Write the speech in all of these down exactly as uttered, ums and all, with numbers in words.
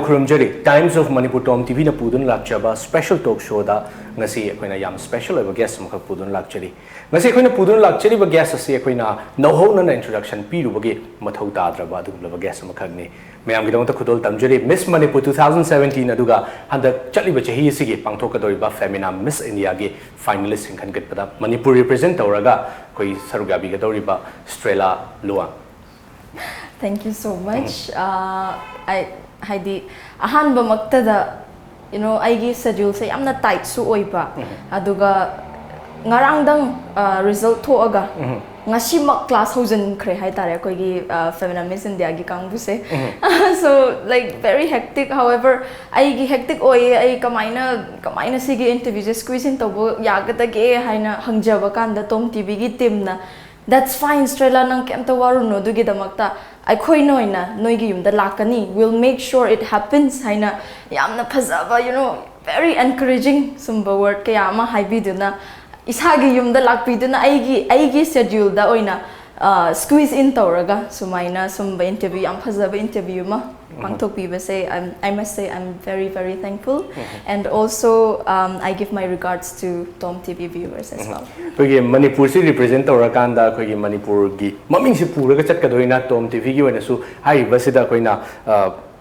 ꯈꯨꯔꯨꯝꯖꯔꯤ꯫ Times of Manipur, Tom ꯇꯤꯚꯤꯅ ꯄꯨꯗꯨꯅ ꯂꯥꯛꯆꯕ special talk showꯗ ꯉꯁꯤ ꯑꯩꯈꯣꯏꯅ ꯌꯥꯝ special ꯑꯣꯏꯕ guest ꯑꯃꯈꯛ ꯄꯨꯗꯨꯅ ꯂꯥꯛꯆꯔꯤ꯫ ꯉꯁꯤ ꯑꯩꯈꯣꯏꯅ ꯄꯨꯗꯨꯅ ꯂꯥꯛꯆꯔꯤꯕ guest ꯑꯁꯤ ꯑꯩꯈꯣꯏꯅ ꯅꯧꯍꯧꯅꯅ introduction ꯄꯤꯔꯨꯕꯒꯤ ꯃꯊꯧ ꯇꯥꯗ꯭ꯔꯕ ꯑꯗꯨꯒꯨꯝꯂꯕ guest ꯑꯃꯈꯛꯅꯤ꯫ ꯃꯌꯥꯝꯒꯤꯗꯃꯛꯇ ꯈꯨꯗꯣꯜ ꯇꯝꯖꯔꯤ꯫ Miss Manipur two thousand seventeen, ꯑꯗꯨꯒ ꯍꯟꯗꯛ ꯆꯠꯂꯤꯕ ꯆꯍꯤ ꯑꯁꯤꯒꯤ ꯄꯥꯡꯊꯣꯛꯀꯗꯧꯔꯤꯕ Femina Miss Indiaꯒꯤ finalistꯁꯤꯡ ꯈꯟꯒꯠꯄꯗ ꯃꯅꯤꯄꯨꯔ represent ꯇꯧꯔꯒ ꯑꯩꯈꯣꯏ ꯁꯔꯨꯛ ꯌꯥꯕꯤꯒꯗꯧꯔꯤꯕ ꯁ꯭ꯇ꯭ꯔꯦꯂꯥ Luwang. Thank you so much. Uh, I, ꯍꯥꯏꯗꯤ ꯑꯍꯥꯟꯕꯃꯛꯇꯗ, you know, ꯑꯩꯒꯤ scheduleꯁꯦ ꯌꯥꯝꯅ tightꯁꯨ ꯑꯣꯏꯕ, ꯑꯗꯨꯒ ꯉꯔꯥꯡꯗꯪ result ꯊꯣꯛꯑꯒ ꯉꯁꯤꯃꯛ class ꯍꯧꯖꯤꯟꯈ꯭ꯔꯦ ꯍꯥꯏꯇꯥꯔꯦ ꯑꯩꯈꯣꯏꯒꯤ Femina Miss Indiaꯒꯤ ꯀꯥꯡꯕꯨꯁꯦ꯫ So, like, very hectic. However, ꯑꯩꯒꯤ hectic ꯑꯣꯏꯌꯦ, ꯑꯩ ꯀꯃꯥꯏꯅ ꯀꯃꯥꯏꯅ ꯁꯤꯒꯤ interviewꯁꯦ squeeze in ꯇꯧꯕ ꯌꯥꯒꯗꯒꯦ ꯍꯥꯏꯅ ꯍꯪꯖꯕ ꯀꯥꯟꯗ Tom ꯇꯤꯚꯤꯒꯤ teamꯅ, "That's fine, ꯁ꯭ꯇ꯭ꯔꯦꯂꯥ, ꯅꯪ ꯀꯩꯝꯇ ꯋꯥꯔꯨꯅꯨ, ꯑꯗꯨꯒꯤꯗꯃꯛꯇ ꯑꯩꯈꯣꯏꯅ ꯑꯣꯏꯅ ꯅꯣꯏꯒꯤ ꯌꯨꯝꯗ ꯂꯥꯛꯀꯅꯤ, we'll make sure it happens" ꯍꯥꯏꯅ ꯌꯥꯝꯅ ꯐꯖꯕ, you know, very encouraging ꯁꯨꯝꯕ word ꯀꯌꯥ ꯑꯃ ꯍꯥꯏꯕꯤꯗꯨꯅ, ꯏꯁꯥꯒꯤ ꯌꯨꯝꯗ ꯂꯥꯛꯄꯤꯗꯨꯅ ꯑꯩꯒꯤ ꯑꯩꯒꯤ scheduleꯗ ꯑꯣꯏꯅ squeeze in ꯇꯧꯔꯒ ꯁꯨꯃꯥꯏꯅ ꯁꯨꯝꯕ interview, ꯌꯥꯝ ꯐꯖꯕ interview ꯑꯃ ꯄꯥꯡꯊꯣꯛꯄꯤꯕꯁꯦ, I'm, I must say I'm very, very thankful. And also, um, I give my regards to Tom TV viewers as well. ꯑꯩꯈꯣꯏꯒꯤ ꯃꯅꯤꯄꯨꯔꯁꯤ represent ꯇꯧꯔꯀꯥꯟꯗ ꯑꯩꯈꯣꯏꯒꯤ ꯃꯅꯤꯄꯨꯔꯒꯤ ꯃꯃꯤꯡꯁꯤ ꯄꯨꯔꯒ ꯆꯠꯀꯗꯣꯏꯅ Tom ꯇꯤꯚꯤꯒꯤ ꯑꯣꯏꯅꯁꯨ ꯍꯥꯏꯔꯤꯕꯁꯤꯗ ꯑꯩꯈꯣꯏꯅ ꯑ,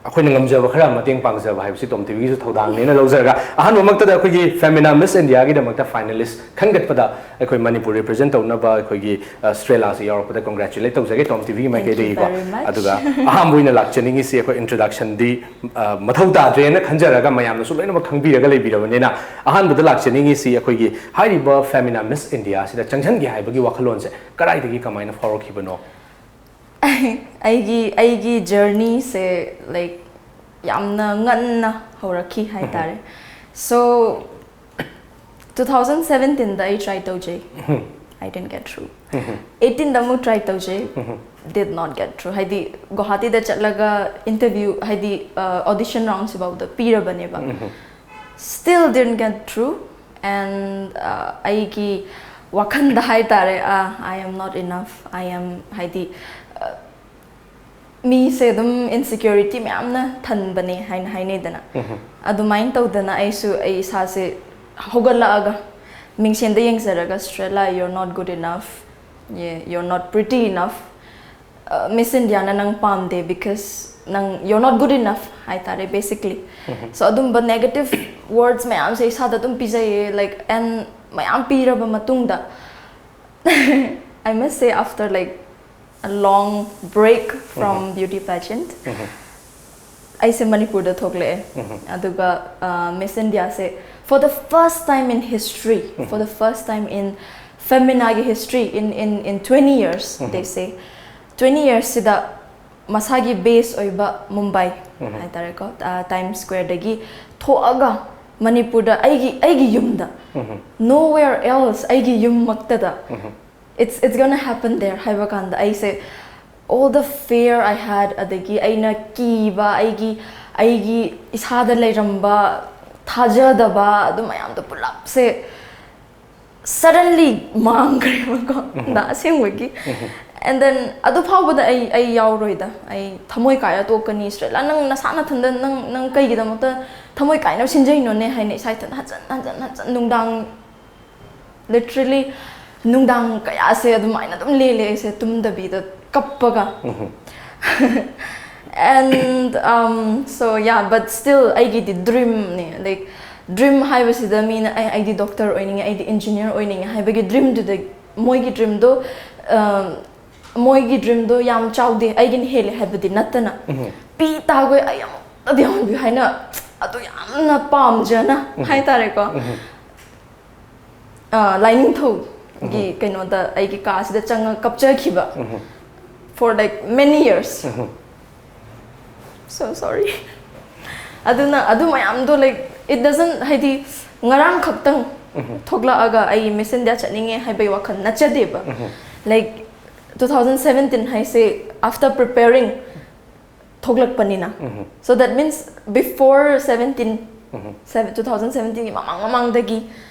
ꯑꯩꯈꯣꯏꯅ ꯉꯝꯖꯕ ꯈꯔ ꯃꯇꯦꯡ ꯄꯥꯡꯖꯕ ꯍꯥꯏꯕꯁꯤ Tom ꯇꯤꯚꯤꯒꯤꯁꯨ ꯊꯧꯗꯥꯡꯅꯦꯅ ꯂꯧꯖꯔꯒ, ꯑꯍꯥꯟꯕꯃꯛꯇꯗ ꯑꯩꯈꯣꯏꯒꯤ Femina Miss Indiaꯒꯤꯗꯃꯛꯇ finalist ꯈꯟꯒꯠꯄꯗ ꯑꯩꯈꯣꯏ ꯃꯅꯤꯄꯨꯔ represent ꯇꯧꯅꯕ ꯑꯩꯈꯣꯏꯒꯤ ꯁ꯭ꯇ꯭ꯔꯦꯂꯥꯁꯤ ꯌꯥꯎꯔꯛꯄꯗ congratulate ꯇꯧꯖꯒꯦ Tom ꯇꯤꯚꯤꯒꯤ ꯃꯥꯏꯀꯩꯗꯒꯤꯀꯣ꯫ Very much. ꯑꯗꯨꯒ ꯑꯍꯥꯟꯕ ꯑꯣꯏꯅ ꯂꯥꯛꯆꯅꯤꯡꯉꯤꯁꯤ ꯑꯩꯈꯣꯏ introductionꯗꯤ ꯃꯊꯧ ꯇꯥꯗ꯭ꯔꯦꯅ ꯈꯟꯖꯔꯒ ꯃꯌꯥꯝꯅꯁꯨ ꯂꯣꯏꯅꯃꯛ ꯈꯪꯕꯤꯔꯒ ꯂꯩꯕꯤꯔꯕꯅꯤꯅ, ꯑꯍꯥꯟꯕꯗ ꯂꯥꯛꯆꯅꯤꯡꯉꯤꯁꯤ ꯑꯩꯈꯣꯏꯒꯤ ꯍꯥꯏꯔꯤꯕ Femina Miss Indiaꯁꯤꯗ ꯆꯪꯁꯤꯟꯒꯦ ꯍꯥꯏꯕꯒꯤ ꯋꯥꯈꯜꯂꯣꯟꯁꯦ ꯀꯗꯥꯏꯗꯒꯤ ꯀꯃꯥꯏꯅ ꯐꯥꯎꯔꯛꯈꯤꯕꯅꯣ? ꯑꯩꯒꯤ ꯑꯩꯒꯤ journeyꯁꯦ, like, ꯌꯥꯝꯅ ꯉꯟꯅ ꯍꯧꯔꯛꯈꯤ ꯍꯥꯏꯇꯥꯔꯦ꯫ So, two thousand seventeenꯗ ꯑꯩ try ꯇꯧꯖꯩ, I didn't get through. Eighteenꯗ ꯑꯃꯨꯛ try ꯇꯧꯖꯩ, did not get through. ꯍꯥꯏꯗꯤ ꯒꯨꯋꯥꯍꯥꯇꯤꯗ ꯆꯠꯂꯒ interview, ꯍꯥꯏꯗꯤ audition roundꯁꯤꯐꯥꯎꯗ ꯄꯤꯔꯕꯅꯦꯕ, still didn't get through. And ꯑꯩꯒꯤ ꯋꯥꯈꯜꯗ ꯍꯥꯏꯇꯥꯔꯦ, I am not enough, I am, ꯍꯥꯏꯗꯤ, ꯃꯤꯁꯦ ꯑꯗꯨꯝ ꯏꯟꯁꯤꯀ꯭ꯌꯨꯔꯤꯇꯤ ꯃꯌꯥꯝꯅ ꯊꯟꯕꯅꯦ ꯍꯥꯏꯅ ꯍꯥꯏꯅꯩꯗꯅ꯫ ꯑꯗꯨꯃꯥꯏꯅ ꯇꯧꯗꯅ ꯑꯩꯁꯨ ꯑꯩ ꯏꯁꯥꯁꯦ ꯍꯧꯒꯠꯂꯛꯑꯒ ꯃꯤꯡꯁꯦꯟꯗ ꯌꯦꯡꯖꯔꯒ, "Strela, you're not good enough, you're not pretty enough, Miss Indiaꯅ ꯅꯪ ꯄꯥꯝꯗꯦ because ꯅꯪ, you're not good enough" ꯍꯥꯏꯇꯥꯔꯦ basically꯫ So ꯑꯗꯨꯝꯕ negative words ꯃꯌꯥꯝꯁꯦ ꯏꯁꯥꯗ ꯑꯗꯨꯝ ꯄꯤꯖꯩꯌꯦ, like, and ꯃꯌꯥꯝ ꯄꯤꯔꯕ ꯃꯇꯨꯡꯗ, I must say, after, like, a long break from beauty pageant, ꯑꯩꯁꯦ ꯃꯅꯤꯄꯨꯔꯗ ꯊꯣꯛꯂꯛꯑꯦ꯫ ꯑꯗꯨꯒ Miss Indiaꯁꯦ, for the first time in history, for the first time in feminineꯒꯤ history, in in in twenty years, they say, twenty yearsꯁꯤꯗ ꯃꯁꯥꯒꯤ base ꯑꯣꯏꯕ ꯃꯨꯝꯕꯥꯏ ꯍꯥꯏꯇꯥꯔꯦꯀꯣ, Times Squareꯗꯒꯤ ꯊꯣꯛꯑꯒ ꯃꯅꯤꯄꯨꯔꯗ ꯑꯩꯒꯤ ꯑꯩꯒꯤ ꯌꯨꯝꯗ, nowhere else, ꯑꯩꯒꯤ ꯌꯨꯝꯃꯛꯇꯗ, it's it's gonna happen there ꯍꯥꯏꯕ ꯀꯥꯟꯗ ꯑꯩꯁꯦ, all the fear I had, ꯑꯗꯒꯤ ꯑꯩꯅ ꯀꯤꯕ, ꯑꯩꯒꯤ ꯑꯩꯒꯤ ꯏꯁꯥꯗ ꯂꯩꯔꯝꯕ ꯊꯥꯖꯗꯕ, ꯑꯗꯨ ꯃꯌꯥꯝꯗꯣ ꯄꯨꯂꯞꯁꯦ suddenly ꯃꯥꯡꯈ꯭ꯔꯦꯕꯀꯣ꯫ ꯗ ꯑꯁꯦꯡꯕꯒꯤ꯫ And then ꯑꯗꯨ ꯐꯥꯎꯕꯗ ꯑꯩ ꯑꯩ ꯌꯥꯎꯔꯣꯏꯗ, ꯑꯩ ꯊꯃꯣꯏ ꯀꯥꯏꯔ ꯇꯣꯛꯀꯅꯤ, "Strela, ꯅꯪ ꯅꯁꯥ ꯅꯊꯟꯗ ꯅꯪ ꯅꯪ ꯀꯩꯒꯤꯗꯃꯛꯇ ꯊꯃꯣꯏ ꯀꯥꯏꯅꯕ ꯁꯤꯟꯖꯩꯅꯣꯅꯦ" ꯍꯥꯏꯅ ꯏꯁꯥ ꯏꯊꯟꯗ ꯍꯟꯖꯟ ꯍꯟꯖꯟ ꯍꯟꯖꯟ, ꯅꯨꯡꯗꯥꯡ, literally ꯅꯨꯡꯗꯥꯡ ꯀꯌꯥꯁꯦ ꯑꯗꯨꯃꯥꯏꯅ ꯑꯗꯨꯝ ꯂꯦꯜꯂꯦ ꯑꯩꯁꯦ ꯇꯨꯝꯗꯕꯤꯗ ꯀꯞꯄꯒ꯫ And um, so yeah, but still ꯑꯩꯒꯤꯗꯤ dreamꯅꯦ, like, dream ꯍꯥꯏꯕꯁꯤꯗ ꯃꯤꯅ, "ꯑꯩ ꯑꯩꯗꯤ doctor ꯑꯣꯏꯅꯤꯡꯉꯦ, ꯑꯩꯗꯤ engineer ꯑꯣꯏꯅꯤꯡꯉꯦ" ꯍꯥꯏꯕꯒꯤ dreamꯗꯨꯗ, ꯃꯣꯏꯒꯤ dreamꯗꯣ, ꯃꯣꯏꯒꯤ dreamꯗꯣ ꯌꯥꯝ ꯆꯥꯎꯗꯦ, ꯑꯩꯒꯤꯅ ꯍꯦꯜꯂꯦ ꯍꯥꯏꯕꯗꯤ ꯅꯠꯇꯅ, "ꯄꯤ ꯇꯥꯈꯣꯏ, ꯑꯩ ꯑꯃꯨꯛꯇꯗꯤ ꯌꯥꯎꯍꯟꯕꯤꯌꯨ" ꯍꯥꯏꯅ ꯑꯗꯨ ꯌꯥꯝꯅ ꯄꯥꯝꯖꯅ ꯍꯥꯏꯇꯥꯔꯦꯀꯣ, ꯂꯥꯏꯅꯤꯡꯊꯧꯒꯤ ꯀꯩꯅꯣꯗ ꯑꯩꯒꯤ ꯀꯥꯁꯤꯗ ꯆꯪꯉꯒ ꯀꯞꯆꯈꯤꯕ for, like, many years. So sorry. ꯑꯗꯨꯅ ꯑꯗꯨ ꯃꯌꯥꯝꯗꯣ, like, it doesn't, ꯍꯥꯏꯗꯤ, ꯉꯔꯥꯡ ꯈꯛꯇꯪ ꯊꯣꯛꯂꯛꯑꯒ ꯑꯩ Miss India ꯆꯠꯅꯤꯡꯉꯦ ꯍꯥꯏꯕꯒꯤ ꯋꯥꯈꯜ ꯅꯠꯆꯗꯦꯕ꯫ Like, two thousand seventeen ꯍꯥꯏꯁꯦ after preparing ꯊꯣꯛꯂꯛꯄꯅꯤꯅ꯫ So that means before seventeen, seven, two thousand seventeenꯒꯤ ꯃꯃꯥꯡ ꯃꯃꯥꯡꯗꯒꯤ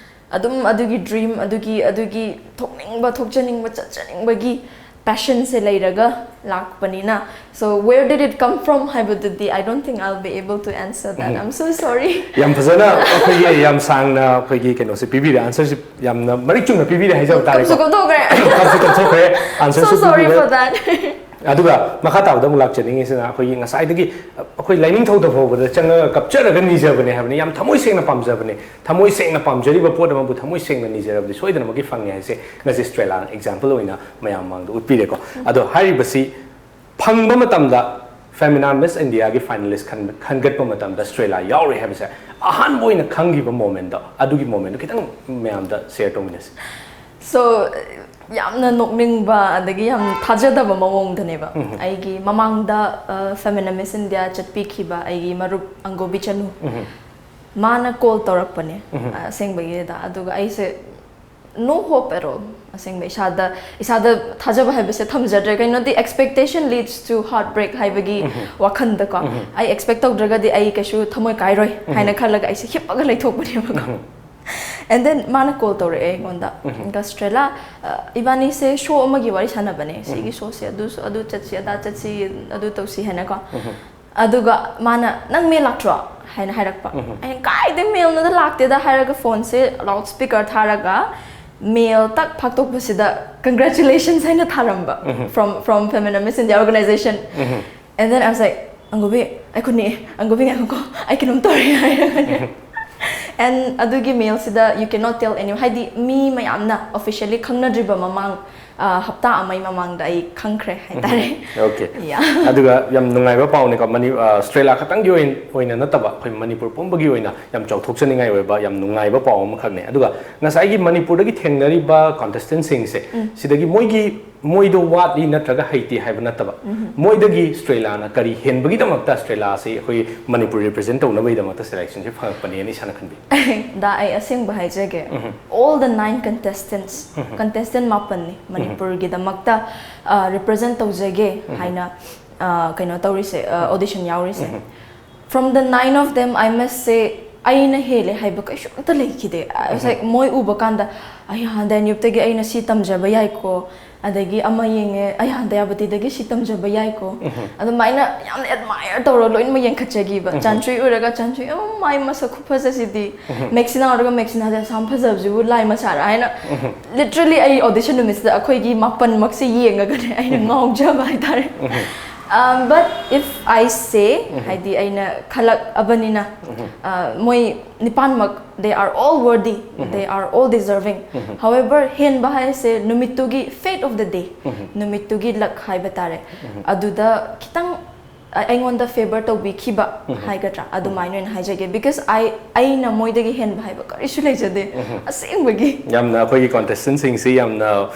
ꯑꯗꯨꯝ ꯑꯗꯨꯒꯤ dream, ꯑꯗꯨꯒꯤ ꯑꯗꯨꯒꯤ ꯊꯣꯛꯅꯤꯡꯕ, ꯊꯣꯛꯆꯅꯤꯡꯕ, ꯆꯠꯆꯅꯤꯡꯕꯒꯤ passion ꯁꯦ ꯂꯩꯔꯒ ꯂꯥꯛꯄꯅꯤꯅ, so where did it come from ꯍꯥꯏꯕꯗꯨꯗꯤ I don't think I'll be able to answer that. I'm so sorry. ꯌꯥꯝ ꯐꯖꯅ ꯑꯩꯈꯣꯏꯒꯤ ꯌꯥꯝ ꯁꯥꯡꯅ ꯑꯩꯈꯣꯏꯒꯤ ꯀꯩꯅꯣꯁꯦ ꯄꯤꯕꯤꯔꯦ, answer ꯁꯦ ꯌꯥꯝꯅ ꯃꯔꯤꯛ ꯆꯨꯝꯅ ꯄꯤꯕꯤꯔꯦ ꯍꯥꯏꯖꯕ ꯇꯥꯔꯦꯀꯣ꯫ ꯀꯞꯁꯨ ꯀꯞꯊꯣꯛꯈ꯭ꯔꯦ. ꯀꯞꯁꯨ ꯀꯞꯊꯣꯛꯈ꯭ꯔꯦ, answer So ꯁꯨ sorry ꯄꯤꯕꯤꯔꯦ꯫ For that. ꯑꯗꯨꯒ ꯃꯈꯥ ꯇꯥꯕꯗ ꯑꯃꯨꯛ ꯂꯥꯛꯆꯅꯤꯡꯉꯤꯁꯤꯅ ꯑꯩꯈꯣꯏꯒꯤ ꯉꯁꯥꯏꯗꯒꯤ ꯑꯩꯈꯣꯏ ꯂꯥꯏꯅꯤꯡꯊꯧꯗ ꯐꯥꯎꯕꯗ ꯆꯪꯉꯒ ꯀꯞꯆꯔꯒ ꯅꯤꯖꯕꯅꯦ ꯍꯥꯏꯕꯅꯤ, ꯌꯥꯝ ꯊꯃꯣꯏ ꯁꯦꯡꯅ ꯄꯥꯝꯖꯕꯅꯦ, ꯊꯃꯣꯏ ꯁꯦꯡꯅ ꯄꯥꯝꯖꯔꯤꯕ ꯄꯣꯠ ꯑꯃꯕꯨ ꯊꯃꯣꯏ ꯁꯦꯡꯅ ꯅꯤꯖꯔꯕꯗꯤ ꯁꯣꯏꯗꯅꯃꯛꯀꯤ ꯐꯪꯉꯦ ꯍꯥꯏꯁꯦ ꯉꯁꯤ ꯁ꯭ꯇ꯭ꯔꯦꯂꯥꯅ example ꯑꯣꯏꯅ ꯃꯌꯥꯝ ꯃꯥꯡꯗ ꯎꯠꯄꯤꯔꯦꯀꯣ꯫ ꯑꯗꯣ ꯍꯥꯏꯔꯤꯕꯁꯤ ꯐꯪꯕ ꯃꯇꯝꯗ Femina Miss India ꯒꯤ finalist ꯈꯟ-, ꯈꯟꯒꯠꯄ ꯃꯇꯝꯗ ꯁ꯭ꯇ꯭ꯔꯦꯂꯥ ꯌꯥꯎꯔꯤ ꯍꯥꯏꯕꯁꯦ ꯑꯍꯥꯟꯕ ꯑꯣꯏꯅ ꯈꯪꯈꯤꯕ moment ꯗꯣ, ꯑꯗꯨꯒꯤ moment ꯗꯣ ꯈꯤꯇꯪ ꯃꯌꯥꯝꯗ share ꯇꯧꯃꯤꯟꯅꯁꯤ꯫ So, ꯌꯥꯝꯅ ꯅꯣꯛꯅꯤꯡꯕ ꯑꯗꯒꯤ ꯌꯥꯝ ꯊꯥꯖꯗꯕ ꯃꯑꯣꯡꯗꯅꯦꯕ꯫ ꯑꯩꯒꯤ ꯃꯃꯥꯡꯗ, ꯑ, Femina Miss India ꯆꯠꯄꯤꯈꯤꯕ ꯑꯩꯒꯤ ꯃꯔꯨꯞ ꯑꯪꯒꯣꯕꯤ ꯆꯅꯨ, ꯃꯥꯅ call ꯇꯧꯔꯛꯄꯅꯦ, ꯑ, ꯑꯁꯦꯡꯕꯒꯤꯗ꯫ ꯑꯗꯨꯒ ꯑꯩꯁꯦ no hope at all, ꯑꯁꯦꯡꯕ ꯏꯁꯥꯗ, ꯏꯁꯥꯗ ꯊꯥꯖꯕ ꯍꯥꯏꯕꯁꯦ ꯊꯝꯖꯗ꯭ꯔꯦ꯫ ꯀꯩꯅꯣꯗꯤ, expectation leads to heartbreak ꯍꯥꯏꯕꯒꯤ ꯋꯥꯈꯟꯗꯀꯣ, ꯑꯩ expect ꯇꯧꯗ꯭ꯔꯒꯗꯤ ꯑꯩ ꯀꯩꯁꯨ ꯊꯃꯣꯏ ꯀꯥꯏꯔꯣꯏ ꯍꯥꯏꯅ ꯈꯜꯂꯒ ꯑꯩꯁꯦ ꯍꯤꯞꯄꯒ ꯂꯩꯊꯣꯛꯄꯅꯦꯕꯀꯣ꯫ And then ꯃꯥꯅ call ꯇꯧꯔꯛꯑꯦ ꯑꯩꯉꯣꯟꯗ꯫ ꯑꯗꯨꯒ, "ꯁ꯭ꯇ꯭ꯔꯦꯂꯥ, ꯑ, ꯏꯕꯥꯅꯤꯁꯦ show ꯑꯃꯒꯤ ꯋꯥꯔꯤ ꯁꯥꯟꯅꯕꯅꯦ, ꯁꯤꯒꯤ show ꯁꯦ, ꯑꯗꯨꯁꯨ, ꯑꯗꯨ ꯆꯠꯁꯤ, ꯑꯗꯥ ꯆꯠꯁꯤ, ꯑꯗꯨ ꯇꯧꯁꯤ" ꯍꯥꯏꯅꯀꯣ꯫ ꯑꯗꯨꯒ ꯃꯥꯅ, "ꯅꯪ mail ꯂꯥꯛꯇ꯭ꯔꯣ?" ꯍꯥꯏꯅ ꯍꯥꯏꯔꯛꯄ꯫ ꯑꯩꯅ, "ꯀꯥꯏꯗꯩ mail ꯅꯣꯗ, ꯂꯥꯛꯇꯦꯗ" ꯍꯥꯏꯔꯒ phoneꯁꯦ loudspeaker ꯊꯥꯔꯒ mail ꯇꯛ ꯐꯥꯛꯇꯣꯛꯄꯁꯤꯗ "Congratulations" ꯍꯥꯏꯅ ꯊꯥꯔꯝꯕ, from, from Femina Miss India organization. And then I was like, "ꯑꯪꯒꯨꯕꯤ, ꯑꯩ ꯈꯨꯠ ꯅꯤꯛꯑꯦ, ꯑꯪꯒꯨꯕꯤ ꯉꯥꯏꯈꯣꯀꯣ, ꯑꯩ ꯀꯩꯅꯣꯝ ꯇꯧꯔꯦ" ꯍꯥꯏꯔꯒꯅꯦ꯫ And ꯑꯗꯨꯒꯤ mailꯁꯤꯗ you cannot tell anyone, ꯍꯥꯏꯗꯤ ꯃꯤ ꯃꯌꯥꯝꯅ officially ꯈꯪꯅꯗ꯭ꯔꯤꯕ ꯃꯃꯥꯡ, ꯑ, ꯍꯞꯇꯥ ꯑꯃꯒꯤ ꯃꯃꯥꯡꯗ ꯑꯩ ꯈꯪꯈ꯭ꯔꯦ ꯍꯥꯏꯇꯥꯔꯦ꯫ Okay. Yeah. ꯑꯗꯨꯒ ꯌꯥꯝ ꯅꯨꯡꯉꯥꯏꯕ ꯄꯥꯎꯅꯤꯀꯣ, ꯃꯅꯤ-, ꯑ, ꯁ꯭ꯇ꯭ꯔꯦꯂꯥ ꯈꯛꯇꯪꯒꯤ ꯑꯣꯏ-, ꯑꯣꯏꯅ ꯅꯠꯇꯕ, ꯑꯩꯈꯣꯏ ꯃꯅꯤꯄꯨꯔ ꯄꯨꯝꯕꯒꯤ ꯑꯣꯏꯅ ꯌꯥꯝ ꯆꯥꯎꯊꯣꯛꯆꯅꯤꯡꯉꯥꯏ ꯑꯣꯏꯕ ꯌꯥꯝ ꯅꯨꯡꯉꯥꯏꯕ ꯄꯥꯎ ꯑꯃꯈꯛꯅꯦ꯫ ꯑꯗꯨꯒ ꯉꯁꯥꯏꯒꯤ ꯃꯅꯤꯄꯨꯔꯗꯒꯤ ꯊꯦꯡꯅꯔꯤꯕ contestant ꯁꯤꯡꯁꯦ, ꯁꯤꯗꯒꯤ ꯃꯣꯏꯒꯤ, ꯃꯣꯏꯗꯣ ꯋꯥꯠꯂꯤ ꯅꯠꯇ꯭ꯔꯒ ꯍꯩꯇꯦ ꯍꯥꯏꯕ ꯅꯠꯇꯕ, ꯃꯣꯏꯗꯒꯤ ꯁ꯭ꯇ꯭ꯔꯦꯂꯥꯅ ꯀꯔꯤ ꯍꯦꯟꯕꯒꯤꯗꯃꯛꯇ ꯁ꯭ꯇ꯭ꯔꯦꯂꯥꯁꯦ ꯑꯩꯈꯣꯏ ꯃꯅꯤꯄꯨꯔ represent ꯇꯧꯅꯕꯒꯤꯗꯃꯛꯇ selection ꯁꯦ ꯐꯪꯉꯛꯄꯅꯦꯅ ꯏꯁꯥꯅ ꯈꯟꯕꯤ? ꯗꯥ, ꯑꯩ ꯑꯁꯦꯡꯕ ꯍꯥꯏꯖꯒꯦ, all the nine contestants, contestant ꯃꯥꯄꯟꯅꯤ ꯃꯅꯤꯄꯨꯔꯒꯤꯗꯃꯛꯇ, ꯑ, represent ꯇꯧꯖꯒꯦ ꯍꯥꯏꯅ, ꯑ, ꯀꯩꯅꯣ ꯇꯧꯔꯤꯁꯦ, ꯑ, audition ꯌꯥꯎꯔꯤꯁꯦ꯫ From the nine of them, I must say, ꯑꯩꯅ ꯍꯦꯜꯂꯦ ꯍꯥꯏꯕ ꯀꯩꯁꯨꯝꯇ ꯂꯩꯈꯤꯗꯦ꯫ I was like, ꯃꯣꯏ ꯎꯕ ꯀꯥꯟꯗ, ꯑꯩꯌꯥ, ꯗꯥꯏꯅ꯭ꯌꯨꯞꯇꯒꯤ ꯑꯩꯅ ꯁꯤ ꯇꯝꯖꯕ ꯌꯥꯏꯀꯣ, ꯑꯗꯒꯤ ꯑꯃ ꯌꯦꯡꯉꯦ, ꯑꯩꯌꯥ, ꯗꯌꯥꯕꯇꯤꯗꯒꯤ ꯁꯤ ꯇꯝꯖꯕ ꯌꯥꯏꯀꯣ, ꯑꯗꯨꯃꯥꯏꯅ ꯌꯥꯝꯅ ꯑꯦꯗꯃꯥꯏꯌꯔ ꯇꯧꯔ ꯂꯣꯏꯅꯃꯛ ꯌꯦꯡꯈꯠꯆꯈꯤꯕ꯫ ꯆꯥꯟꯁꯨꯏ ꯎꯔꯒ, ꯆꯥꯟꯁꯨꯏ, "ꯑꯣ, ꯃꯥꯏ ꯃꯁꯛ ꯈꯨꯐꯖꯁꯤꯗꯤ"꯫ ꯃꯦꯛꯁꯤꯅꯥ ꯎꯔꯒ, "ꯃꯦꯛꯁꯤꯅꯥꯗꯤ ꯑꯁꯥꯝ ꯐꯖꯕꯁꯤꯕꯨ ꯂꯥꯏ ꯃꯆꯥꯔꯥ?" ꯍꯥꯏꯅ ꯂꯤꯇ꯭ꯔꯂꯤ ꯑꯩ ꯑꯣꯗꯤꯁꯟ ꯅꯨꯃꯤꯠꯁꯤꯗ ꯑꯩꯈꯣꯏꯒꯤ ꯃꯥꯄꯟꯃꯛꯁꯦ ꯌꯦꯡꯉꯒꯅꯦ ꯑꯩꯅ ꯉꯥꯎꯖꯕ ꯍꯥꯏꯇꯥꯔꯦ꯫ Um, but if I say, ꯍꯥꯏꯗꯤ ꯑꯩꯅ ꯈꯜꯂꯛꯑꯕꯅꯤꯅ, ꯑ, ꯃꯣꯏ ꯅꯤꯄꯥꯟꯃꯛ, they are all worthy, they are all deserving. However, ꯍꯦꯟꯕ ꯍꯥꯏꯁꯦ ꯅꯨꯃꯤꯠꯇꯨꯒꯤ fate of the day, ꯅꯨꯃꯤꯠꯇꯨꯒꯤ luck ꯍꯥꯏꯕ ꯇꯥꯔꯦ, ꯑꯗꯨꯗ ꯈꯤꯇꯪ ꯑ-, ꯑꯩꯉꯣꯟꯗ ꯐꯦꯚꯔ ꯇꯧꯕꯤꯈꯤꯕ ꯍꯥꯏꯒꯗ꯭ꯔꯥ, ꯑꯗꯨꯃꯥꯏꯅ ꯑꯣꯏꯅ ꯍꯥꯏꯖꯒꯦ꯫ Because I, ꯑꯩꯅ ꯃꯣꯏꯗꯒꯤ ꯍꯦꯟꯕ ꯍꯥꯏꯕ ꯀꯔꯤꯁꯨ ꯂꯩꯖꯗꯦ, ꯑꯁꯦꯡꯕꯒꯤ꯫ ꯌꯥꯝꯅ ꯑꯩꯈꯣꯏꯒꯤ ꯀꯣꯟꯇꯦꯁꯇꯦꯟꯁꯤꯡꯁꯤ ꯌꯥꯝꯅ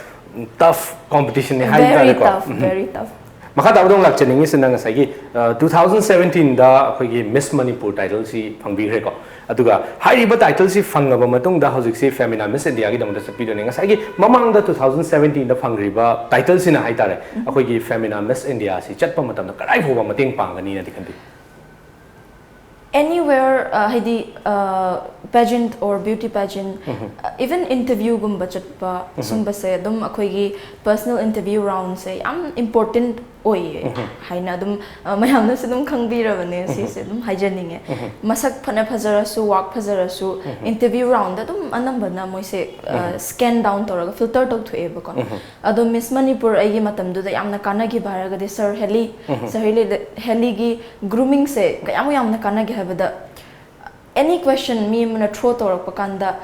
ꯇꯐ ꯀꯣꯝꯄꯤꯇꯤꯁꯟꯅꯤ ꯍꯥꯏ ꯇꯥꯔꯦꯀꯣ꯫ Very tough, very tough. ꯃꯈꯥ ꯇꯥꯕꯗ ꯑꯃꯨꯛ ꯂꯥꯛꯆꯅꯤꯡꯉꯤꯁꯤꯅ ꯉꯁꯥꯏꯒꯤ, ꯑ, two thousand seventeenꯗ ꯑꯩꯈꯣꯏꯒꯤ ꯃꯤꯁ ꯃꯅꯤꯄꯨꯔ ꯇꯥꯏꯇꯜꯁꯤ ꯐꯪꯕꯤꯈ꯭ꯔꯦꯀꯣ꯫ ꯑꯗꯨꯒ ꯍꯥꯏꯔꯤꯕ ꯇꯥꯏꯇꯜꯁꯤ ꯐꯪꯉꯕ ꯃꯇꯨꯡꯗ ꯍꯧꯖꯤꯛꯁꯤ ꯐꯦꯃꯤꯅꯥ ꯃꯤꯁ ꯏꯟꯗꯤꯌꯥꯒꯤꯗꯃꯛꯇ ꯆꯠꯄꯤꯗꯣꯏꯅꯦ꯫ ꯉꯁꯥꯏꯒꯤ ꯃꯃꯥꯡꯗ two thousand seventeenꯗ ꯐꯪꯈ꯭ꯔꯤꯕ ꯇꯥꯏꯇꯜꯁꯤꯅ ꯍꯥꯏ ꯇꯥꯔꯦ, ꯑꯩꯈꯣꯏꯒꯤ ꯐꯦꯃꯤꯅꯥ ꯃꯤꯁ ꯏꯟꯗꯤꯌꯥꯁꯤ ꯆꯠꯄ ꯃꯇꯝꯗ ꯀꯗꯥꯏ ꯐꯥꯎꯕ ꯃꯇꯦꯡ ꯄꯥꯡꯒꯅꯤꯅꯗꯤ ꯈꯟꯕꯤ? Anywhere, ꯑ, ꯍꯥꯏꯗꯤ, ꯑ, pageant or beauty pageant, even interviewꯒꯨꯝꯕ ꯆꯠꯄ, ꯁꯨꯝꯕꯁꯦ ꯑꯗꯨꯝ ꯑꯩꯈꯣꯏꯒꯤ personal interview roundꯁꯦ ꯌꯥꯝ important ꯑꯣꯏꯌꯦ ꯍꯥꯏꯅ ꯑꯗꯨꯝ, ꯑ, ꯃꯌꯥꯝꯅꯁꯨ ꯑꯗꯨꯝ ꯈꯪꯕꯤꯔꯕꯅꯦ꯫ ꯁꯤꯁꯦ ꯑꯗꯨꯝ ꯍꯥꯏꯖꯅꯤꯡꯉꯦ꯫ ꯃꯁꯛ ꯐꯅ ꯐꯖꯔꯁꯨ, ꯋꯥꯛ ꯐꯖꯔꯁꯨ, interview roundꯗ ꯑꯗꯨꯝ ꯑꯅꯝꯕꯅ ꯃꯣꯏꯁꯦ, ꯑ, scan down ꯇꯧꯔꯒ filter ꯇꯧꯊꯣꯛꯑꯦꯕꯀꯣ꯫ ꯑꯗꯣ ꯃꯤꯁ ꯃꯅꯤꯄꯨꯔ ꯑꯩꯒꯤ ꯃꯇꯝꯗꯨꯗ ꯌꯥꯝꯅ ꯀꯥꯟꯅꯈꯤꯕ ꯍꯥꯏꯔꯒꯗꯤ ꯁꯔ ꯍꯦꯂꯤ, ꯁꯔ ꯍꯦꯂꯤ, ꯍꯦꯂꯤꯒꯤ groomingꯁꯦ ꯀꯌꯥꯃꯨꯛ ꯌꯥꯝꯅ ꯀꯥꯟꯅꯒꯦ ꯍꯥꯏꯕꯗ, any question ꯃꯤ ꯑꯃꯅ throw ꯇꯧꯔꯛꯄ ꯀꯥꯟꯗ,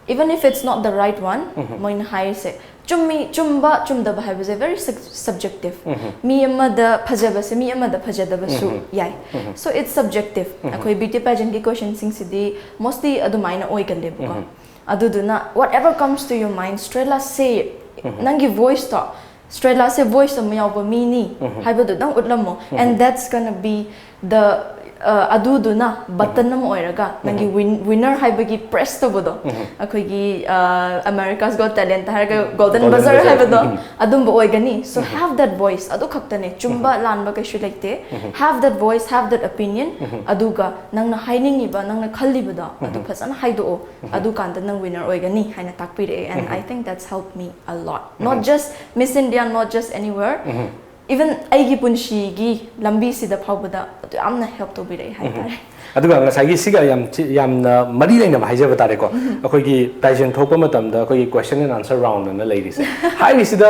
even if it's not the right one, ꯃꯣꯏꯅ ꯍꯥꯏꯔꯤꯁꯦ ꯆꯨꯝꯃꯤ, ꯆꯨꯝꯕ ꯆꯨꯝꯗꯕ ꯍꯥꯏꯕꯁꯦ very sub-, subjective꯫ ꯃꯤ ꯑꯃꯗ ꯐꯖꯕꯁꯦ ꯃꯤ ꯑꯃꯗ ꯐꯖꯗꯕꯁꯨ ꯌꯥꯏ꯫ So it's subjective꯫ ꯑꯩꯈꯣꯏ beauty pageantꯀꯤ questionꯁꯤꯡꯁꯤꯗꯤ mostly ꯑꯗꯨꯃꯥꯏꯅ ꯑꯣꯏꯒꯜꯂꯦꯕꯀꯣ꯫ ꯑꯗꯨꯗꯨꯅ whatever comes to your mind, Strela, say it. ꯅꯪꯒꯤ voiceꯇꯣ, Strelaꯁꯦ voice ꯑꯃ ꯌꯥꯎꯕ ꯃꯤꯅꯤ ꯍꯥꯏꯕꯗꯨꯗꯪ ꯎꯠꯂꯝꯃꯣ, and that's gonna be the, ꯑ, ꯑꯗꯨꯗꯨꯅ ꯕꯇꯟ ꯑꯃ ꯑꯣꯏꯔꯒ ꯅꯪꯒꯤ ꯋꯤꯟ ꯋꯤꯟꯅꯔ ꯍꯥꯏꯕꯒꯤ ꯄ꯭ꯔꯦꯁ ꯇꯧꯕꯗꯣ, ꯑꯩꯈꯣꯏꯒꯤ ꯑ, America's Got Talent ꯍꯥꯏꯔꯒ ꯒꯣꯜꯗꯟ ꯕꯖꯔ ꯍꯥꯏꯕꯗꯣ, ꯑꯗꯨꯝꯕ ꯑꯣꯏꯒꯅꯤ. So have that voice, ꯑꯗꯨ ꯈꯛꯇꯅꯦ. ꯆꯨꯝꯕ ꯂꯥꯟꯕ ꯀꯩꯁꯨ ꯂꯩꯇꯦ. Have that voice, have that opinion. ꯑꯗꯨꯒ ꯅꯪꯅ ꯍꯥꯏꯅꯤꯡꯉꯤꯕ, ꯅꯪꯅ ꯈꯜꯂꯤꯕꯗꯣ ꯑꯗꯨ ꯐꯖꯅ ꯍꯥꯏꯗꯣꯛꯑꯣ. ꯑꯗꯨꯀꯥꯟꯗ ꯅꯪ ꯋꯤꯟꯅꯔ ꯑꯣꯏꯒꯅꯤ ꯍꯥꯏꯅ ꯇꯥꯛꯄꯤꯔꯛꯑꯦ. And I think that's helped me a lot, not just Miss India, not just anywhere. Even ꯑꯩꯒꯤ ꯄꯨꯟꯁꯤꯒꯤ ꯂꯝꯕꯤꯁꯤꯗ ꯐꯥꯎꯕꯗ ꯑꯗꯨ ꯌꯥꯝꯅ ꯍꯦꯜꯞ ꯇꯧꯕꯤꯔꯛꯑꯦ ꯍꯥꯏꯇꯥꯔꯦ. ꯑꯗꯨꯒ ꯉꯁꯥꯏꯒꯤ ꯁꯤꯒ ꯌꯥꯝ ꯆꯤ- ꯌꯥꯝꯅ ꯃꯔꯤ ꯂꯩꯅꯕ ꯍꯥꯏꯖꯕ ꯇꯥꯔꯦꯀꯣ, ꯑꯩꯈꯣꯏꯒꯤ ꯄꯦꯖꯦꯟ ꯊꯣꯛꯄ ꯃꯇꯝꯗ ꯑꯩꯈꯣꯏꯒꯤ question and answer round ꯑꯅ ꯂꯩꯔꯤꯁꯦ, ꯍꯥꯏꯔꯤꯁꯤꯗ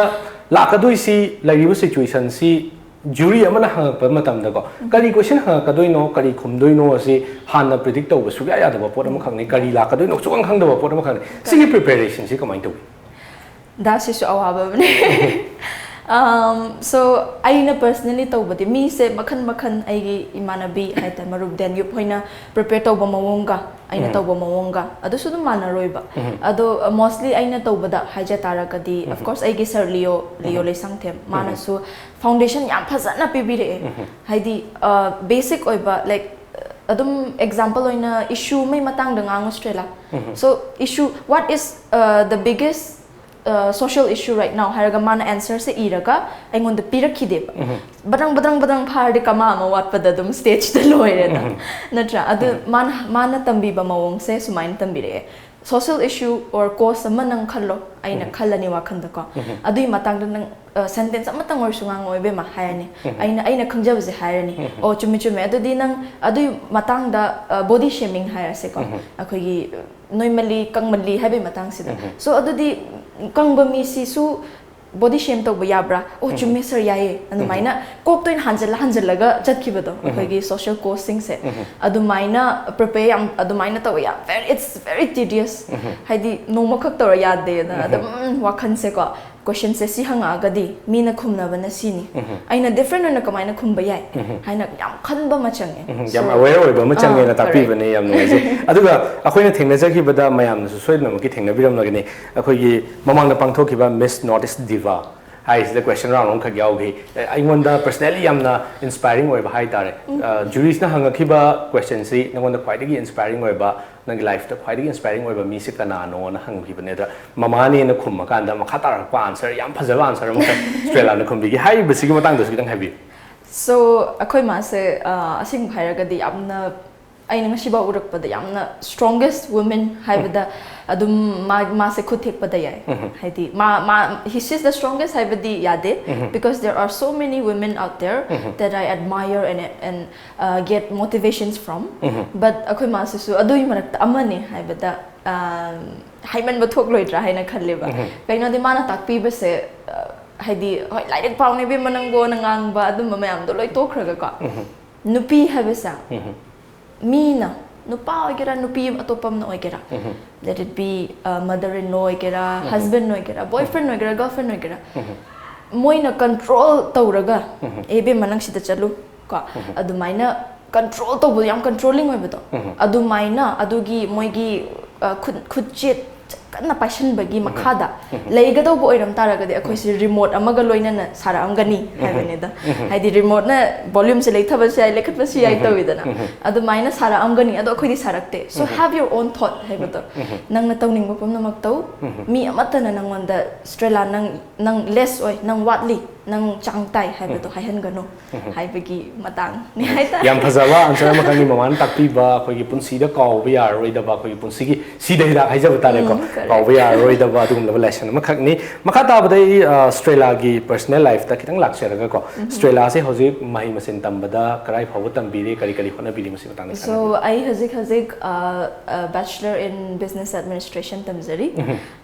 ꯂꯥꯛꯀꯗꯣꯏꯁꯤ, ꯂꯩꯔꯤꯕ ꯁꯤꯆꯨꯋꯦꯁꯟꯁꯤ ꯖꯨꯔꯤ ꯑꯃꯅ ꯍꯪꯉꯛꯄ ꯃꯇꯝꯗꯀꯣ, ꯀꯔꯤ ꯀꯣꯏꯁꯟ ꯍꯪꯉꯛꯀꯗꯣꯏꯅꯣ, ꯀꯔꯤ ꯈꯨꯝꯗꯣꯏꯅꯣ ꯑꯁꯤ ꯍꯥꯟꯅ ꯄ꯭ꯔꯤꯗꯤꯛ ꯇꯧꯕ ꯁꯨꯡꯌꯥ ꯌꯥꯗꯕ ꯄꯣꯠ ꯑꯃꯈꯛꯅꯤ꯫ ꯀꯔꯤ ꯂꯥꯛꯀꯗꯣꯏꯅꯣ ꯁꯨꯈꯪ ꯈꯪꯗꯕ ꯄꯣꯠ ꯑꯃꯈꯛꯅꯤ꯫ ꯁꯤꯒꯤ ꯄ꯭ꯔꯤꯄꯦꯔꯦꯁꯟꯁꯤ ꯀꯃꯥꯏꯅ ꯇꯧꯏ? ꯗꯥ, ꯁꯤꯁꯨ ꯑꯋꯥꯕ ꯑꯃꯅꯦ꯫ ꯑꯝ, so, ꯑꯩꯅ ꯄꯔꯁꯅꯦꯂꯤ ꯇꯧꯕꯗꯤ, ꯃꯤꯁꯦ ꯃꯈꯟ ꯃꯈꯟ, ꯑꯩꯒꯤ ꯏꯃꯥꯟꯅꯕꯤ ꯍꯥꯏꯇꯥꯔꯦ, ꯃꯔꯨꯞ ꯗꯦꯟꯌꯨꯞ ꯍꯣꯏꯅ ꯄ꯭ꯔꯤꯄꯦꯌꯔ ꯇꯧꯕ ꯃꯑꯣꯡꯒ ꯑꯩꯅ ꯇꯧꯕ ꯃꯑꯣꯡꯒ ꯑꯗꯨꯁꯨ ꯑꯗꯨꯝ ꯃꯥꯟꯅꯔꯣꯏꯕ꯫ ꯑꯗꯣ ꯃꯣꯁꯂꯤ ꯑꯩꯅ ꯇꯧꯕꯗ ꯍꯥꯏꯖ ꯇꯥꯔꯒꯗꯤ, of course, ꯑꯩꯒꯤ ꯁꯥꯔ ꯂꯤꯌꯣ, ꯂꯤꯌꯣ ꯂꯩꯁꯥꯡꯊꯦꯝ, ꯃꯥꯅꯁꯨ ꯐꯥꯎꯟꯗꯦꯁꯟ ꯌꯥꯝ ꯐꯖꯅ ꯄꯤꯕꯤꯔꯛꯑꯦ꯫ ꯍꯥꯏꯗꯤ, ꯕꯦꯁꯤꯛ ꯑꯣꯏꯕ, ꯂꯥꯏꯛ, ꯑꯗꯨꯝ ꯑꯦꯛꯖꯥꯝꯄꯜ ꯑꯣꯏꯅ ꯏꯁꯨ ꯑꯃꯒꯤ ꯃꯇꯥꯡꯗ ꯉꯥꯡꯉꯨ, ꯁ꯭ꯇ꯭ꯔꯦꯂꯥ꯫ So, issue, what is, uh, the biggest, uh, social issue right now ꯍꯥꯏꯔꯒ ꯃꯥꯅ ꯑꯦꯟꯁꯔꯁꯦ ꯏꯔꯒ ꯑꯩꯉꯣꯟꯗ ꯄꯤꯔꯛꯈꯤꯗꯦꯕ꯫ ꯕꯗꯪ ꯕꯗꯪ ꯕꯗꯪ ꯐꯥꯔꯗꯤ ꯀꯃꯥ ꯑꯃ ꯋꯥꯠꯄꯗ ꯑꯗꯨꯝ ꯁ꯭ꯇꯦꯖꯇ ꯂꯣꯏꯔꯦꯗ, ꯅꯠꯇ꯭ꯔꯥ? ꯑꯗꯨ ꯃꯥꯅ ꯃꯥꯅ ꯇꯝꯕꯤꯕ ꯃꯑꯣꯡꯁꯦ ꯁꯨꯃꯥꯏꯅ ꯇꯝꯕꯤꯔꯛꯑꯦ: social issue or cause ꯑꯃ ꯅꯪ ꯈꯜꯂꯣ, ꯑꯩꯅ ꯈꯜꯂꯅꯤ ꯋꯥꯈꯟꯗꯀꯣ꯫ ꯑꯗꯨꯒꯤ ꯃꯇꯥꯡꯗ ꯅꯪ ꯁꯦꯟꯇꯦꯟꯁ ꯑꯃꯇꯪ ꯑꯣꯏꯔꯁꯨ ꯉꯥꯡꯉꯣ ꯏꯕꯦꯝꯃ ꯍꯥꯏꯔꯅꯤ꯫ ꯑꯩꯅ ꯑꯩꯅ ꯈꯪꯖꯕꯁꯦ ꯍꯥꯏꯔꯅꯤ꯫ ꯑꯣ, ꯆꯨꯝꯃꯤ ꯆꯨꯝꯃꯤ꯫ ꯑꯗꯨꯗꯤ ꯅꯪ ꯑꯗꯨꯒꯤ ꯃꯇꯥꯡꯗ ꯕꯣꯗꯤ ꯁꯦꯃꯤꯡ ꯍꯥꯏꯔꯁꯦꯀꯣ, ꯑꯩꯈꯣꯏꯒꯤ ꯅꯣꯏꯃꯜꯂꯤ ꯀꯪꯃꯜꯂꯤ ꯍꯥꯏꯕꯒꯤ ꯃꯇꯥꯡꯁꯤꯗ꯫ So, ꯑꯗꯨꯗꯤ ꯀꯪꯕ ꯃꯤꯁꯤꯁꯨ ꯕꯣꯗꯤ ꯁꯦꯝ ꯇꯧꯕ ꯌꯥꯕ꯭ꯔꯥ? ꯑꯣ, ꯆꯨꯝꯃꯦ ꯁꯥꯔ, ꯌꯥꯏꯌꯦ꯫ ꯑꯗꯨꯃꯥꯏꯅ ꯀꯣꯛꯇ ꯑꯣꯏꯅ ꯍꯟꯖꯜꯂ ꯍꯟꯖꯜꯂꯒ ꯆꯠꯈꯤꯕꯗꯣ, ꯑꯩꯈꯣꯏꯒꯤ ꯁꯣꯁꯤꯌꯦꯜ ꯀꯣꯁꯁꯤꯡꯁꯦ꯫ ꯑꯗꯨꯃꯥꯏꯅ ꯄ꯭ꯔꯤꯄꯦꯌꯔ ꯌꯥꯝ ꯑꯗꯨꯃꯥꯏꯅ ꯇꯧꯋꯦ, ꯌꯥꯝ very, it's very tedious꯫ ꯍꯥꯏꯗꯤ ꯅꯣꯡꯃꯈꯛ ꯇꯧꯔ ꯌꯥꯗꯦꯅ ꯑꯗꯨꯝ ꯋꯥꯈꯜꯁꯦꯀꯣ, ꯀꯣꯏꯁꯟꯁꯦ ꯁꯤ ꯍꯪꯉꯛꯑꯒꯗꯤ ꯃꯤꯅ ꯈꯨꯝꯅꯕꯅ ꯁꯤꯅꯤ, ꯑꯩꯅ ꯗꯤꯐ꯭ꯔꯦꯟ ꯑꯣꯏꯅ ꯀꯃꯥꯏꯅ ꯈꯨꯝꯕ ꯌꯥꯏ ꯍꯥꯏꯅ ꯌꯥꯝ ꯈꯟꯕ ꯑꯃ ꯆꯪꯉꯦ꯫ ꯎꯝ, ꯌꯥꯝ So, ꯑꯋꯦꯌꯔ ꯑꯣꯏꯕ ꯑꯃ ꯑꯥ, ꯆꯪꯉꯦꯅ correct. ꯇꯥꯛꯄꯤꯕꯅꯦ, ꯌꯥꯝ ꯅꯨꯡꯉꯥꯏꯖꯩ꯫ ꯑꯗꯨꯒ ꯑꯩꯈꯣꯏꯅ ꯊꯦꯡꯅꯖꯈꯤꯕꯗ ꯃꯌꯥꯝꯅꯁꯨ ꯁꯣꯏꯗꯅꯃꯛꯀꯤ ꯊꯦꯡꯅꯕꯤꯔꯝꯂꯒꯅꯤ, ꯑꯩꯈꯣꯏꯒꯤ ꯃꯃꯥꯡꯗ ꯄꯥꯡꯊꯣꯛꯈꯤꯕ ꯃꯤꯁ ꯅꯣꯔꯠ ꯏꯁ ꯗꯤꯚꯥ ꯍꯥꯏꯔꯤꯁꯤꯗ ꯀ꯭ꯋꯦꯁꯟ ꯔꯥꯎꯟ ꯑꯃꯈꯛ ꯌꯥꯎꯈꯤ꯫ ꯑꯦ, ꯑꯩꯉꯣꯟꯗ ꯄꯔꯁꯅꯦꯂꯤ ꯌꯥꯝꯅ ꯏꯟꯁꯄꯥꯏꯔꯤꯡ ꯑꯣꯏꯕ ꯍꯥꯏ ꯇꯥꯔꯦ꯫ ꯖꯨꯔꯤꯁꯅ ꯍꯪꯉꯛꯈꯤꯕ ꯀ꯭ꯋꯦꯁꯟꯁꯤ ꯅꯉꯣꯟꯗ ꯈ꯭ꯋꯥꯏꯗꯒꯤ ꯏꯟꯁꯄꯥꯏꯔꯤꯡ ꯑꯣꯏꯕ, ꯅꯪꯒꯤ ꯂꯥꯏꯐꯇ ꯈ꯭ꯋꯥꯏꯗꯒꯤ ꯏꯟꯁꯄꯥꯏꯔꯤꯡ ꯑꯣꯏꯕ ꯃꯤꯁꯦ ꯀꯅꯥꯅꯣꯅ ꯍꯪꯈꯤꯕꯅꯦ꯫ ꯑꯗ ꯃꯃꯥꯅꯦꯅ ꯈꯨꯝꯃꯀꯥꯟꯗ ꯃꯈꯥ ꯇꯥꯔꯛꯄ ꯑꯟꯁꯔ, ꯌꯥꯝ ꯐꯖꯕ ꯑꯟꯁꯔ ꯑꯃꯈꯛ ꯁ꯭ꯇ꯭ꯔꯦꯂꯥꯅ ꯈꯨꯝꯕꯤꯈꯤ꯫ ꯍꯥꯏꯔꯤꯕꯁꯤꯒꯤ ꯃꯇꯥꯡꯗꯁꯨ ꯈꯤꯇꯪ ꯍꯥꯏꯕꯤꯌꯨ꯫ So ꯑꯩꯈꯣꯏ ꯃꯥꯁꯦ, ꯑ, ꯑꯁꯦꯡꯕ ꯍꯥꯏꯔꯒꯗꯤ ꯌꯥꯝꯅ, ꯑꯩꯅ ꯉꯁꯤꯐꯥꯎ ꯎꯔꯛꯄꯗ ꯌꯥꯝꯅ strongest woman ꯍꯥꯏꯕꯗ ꯑꯗꯨꯝ ꯃꯥ, ꯃꯥꯁꯦ ꯈꯨꯠ ꯊꯦꯛꯄꯗ ꯌꯥꯏ꯫ ꯍꯥꯏꯗꯤ ꯃꯥ, ꯃꯥ, she's the strongest ꯍꯥꯏꯕꯗꯤ ꯌꯥꯗꯦ, because there are so many women out there that I admire and, and, uh, get motivations from. But ꯑꯩꯈꯣꯏ ꯃꯥꯁꯤꯁꯨ ꯑꯗꯨꯒꯤ ꯃꯔꯛꯇ ꯑꯃꯅꯤ ꯍꯥꯏꯕꯗ, ꯑ, ꯍꯥꯏꯃꯟꯕ ꯊꯣꯛꯂꯣꯏꯗ꯭ꯔꯥ ꯍꯥꯏꯅ ꯈꯜꯂꯦꯕ꯫ ꯀꯩꯅꯣꯗꯤ ꯃꯥꯅ ꯇꯥꯛꯄꯤꯕꯁꯦ, ꯑ, ꯍꯥꯏꯗꯤ, ꯍꯣꯏ, ꯂꯥꯏꯔꯤꯛ ꯄꯥꯎꯅꯦ ꯏꯕꯦꯝꯃ ꯅꯪꯕꯣꯅ ꯉꯥꯡꯕ ꯑꯗꯨꯝꯕ ꯃꯌꯥꯝꯗꯣ ꯂꯣꯏ ꯇꯣꯛꯈ꯭ꯔꯒꯀꯣ, ꯅꯨꯄꯤ ꯍꯥꯏꯕꯁꯦ ꯃꯤꯅ, ꯅꯨꯄꯥ ꯑꯣꯏꯒꯦꯔꯥ ꯅꯨꯄꯤ ꯑꯇꯣꯞꯄ ꯑꯃꯅ ꯑꯣꯏꯒꯦꯔꯥ, let it be, uh, mother in law ꯑꯣꯏꯒꯦꯔꯥ, husband ꯑꯣꯏꯒꯦꯔꯥ, boyfriend ꯑꯣꯏꯒꯦꯔꯥ, girlfriend ꯑꯣꯏꯒꯦꯔꯥ, ꯃꯣꯏꯅ ꯀꯟꯇ꯭ꯔꯣꯜ ꯇꯧꯔꯒ, "ꯑꯦ ꯏꯕꯦꯝꯃ ꯅꯪ ꯁꯤꯗ ꯆꯠꯂꯨ" ꯀꯣ, ꯑꯗꯨꯃꯥꯏꯅ ꯀꯟꯇ꯭ꯔꯣꯜ ꯇꯧꯕꯗꯣ, ꯌꯥꯝ ꯀꯟꯇ꯭ꯔꯣꯂꯤꯡ ꯑꯣꯏꯕꯗꯣ, ꯑꯗꯨꯃꯥꯏꯅ ꯑꯗꯨꯒꯤ ꯃꯣꯏꯒꯤ, ꯑ, ꯈꯨꯠ, ꯈꯨꯠꯆꯦꯠ ꯀꯟꯅ ꯄꯥꯏꯁꯟꯕꯒꯤ ꯃꯈꯥꯗ ꯂꯩꯒꯗꯧꯕ ꯑꯣꯏꯔꯝ ꯇꯥꯔꯒꯗꯤ ꯑꯩꯈꯣꯏꯁꯦ ꯔꯤꯃꯣꯠ ꯑꯃꯒ ꯂꯣꯏꯅꯅ ꯁꯥꯔꯛꯑꯝꯒꯅꯤ ꯍꯥꯏꯕꯅꯤꯗ꯫ ꯍꯥꯏꯗꯤ ꯔꯤꯃꯣꯠꯅ ꯚꯣꯂ꯭ꯌꯨꯝꯁꯦ ꯂꯩꯊꯕꯁꯨ ꯌꯥꯏ, ꯂꯩꯈꯠꯄꯁꯨ ꯌꯥꯏ ꯇꯧꯋꯤꯗꯅ꯫ ꯑꯗꯨꯃꯥꯏꯅ ꯁꯥꯔꯛꯑꯝꯒꯅꯤ, ꯑꯗꯣ ꯑꯩꯈꯣꯏꯗꯤ ꯁꯥꯔꯛꯇꯦ꯫ So have your own thought ꯍꯥꯏꯕꯗꯣ, ꯅꯪꯅ ꯇꯧꯅꯤꯡꯕ ꯄꯨꯝꯅꯃꯛ ꯇꯧ, ꯃꯤ ꯑꯃꯠꯇꯅ ꯅꯪꯉꯣꯟꯗ "ꯁ꯭ꯇ꯭ꯔꯦꯂꯥ ꯅꯪ, ꯅꯪ ꯂꯦꯁ ꯑꯣꯏ, ꯅꯪ ꯋꯥꯠꯂꯤ, ꯅꯪ ꯆꯥꯡ ꯇꯥꯏ" ꯍꯥꯏꯕꯗꯣ ꯍꯥꯏꯍꯟꯒꯅꯨ ꯍꯥꯏꯕꯒꯤ ꯃꯇꯥꯡꯅꯤ ꯍꯥꯏꯇꯥꯔꯦ꯫ ꯌꯥꯝ ꯐꯖꯕ ꯑꯟꯁꯔ ꯑꯃꯈꯛꯅꯤ ꯃꯃꯥꯅ ꯇꯥꯛꯄꯤꯕ, ꯑꯩꯈꯣꯏꯒꯤ ꯄꯨꯟꯁꯤꯗ ꯀꯥꯎꯕ ꯌꯥꯔꯔꯣꯏꯗꯕ, ꯑꯩꯈꯣꯏꯒꯤ ꯄꯨꯟꯁꯤꯒꯤ ꯁꯤꯗ ꯍꯤꯗꯥꯛ ꯍꯥꯏꯖꯕ ꯇꯥꯔꯦꯀꯣ꯫ ꯎꯝ, correct. ꯀꯥꯎꯕ ꯌꯥꯔꯔꯣꯏꯗꯕ ꯑꯗꯨꯒꯨꯝꯂꯕ ꯂꯦꯁꯟ ꯑꯃꯈꯛꯅꯤ꯫ ꯃꯈꯥ ꯇꯥꯕꯗ ꯑꯩ, ꯑ, ꯁ꯭ꯇ꯭ꯔꯦꯂꯥꯒꯤ ꯄꯔꯁꯅꯦꯜ ꯂꯥꯏꯐꯇ ꯈꯤꯇꯪ ꯂꯥꯛꯆꯔꯒꯀꯣ, ꯁ꯭ꯇ꯭ꯔꯦꯂꯥꯁꯦ ꯍꯧꯖꯤꯛ ꯃꯍꯩ ꯃꯁꯤꯡ ꯇꯝꯕꯗ ꯀꯔꯥꯏ ꯐꯥꯎꯕ ꯇꯝꯕꯤꯔꯦ, ꯀꯔꯤ ꯀꯔꯤ ꯍꯣꯠꯅꯕꯤꯔꯤ, ꯃꯁꯤ ꯃꯇꯥꯡꯗ ꯈꯤꯇꯪ So ꯍꯥꯏꯕꯤꯌꯨ꯫ ꯑꯩ ꯍꯧꯖꯤꯛ ꯍꯧꯖꯤꯛ, ꯑ, ꯑ, Bachelor in Business Administration ꯇꯝꯖꯔꯤ꯫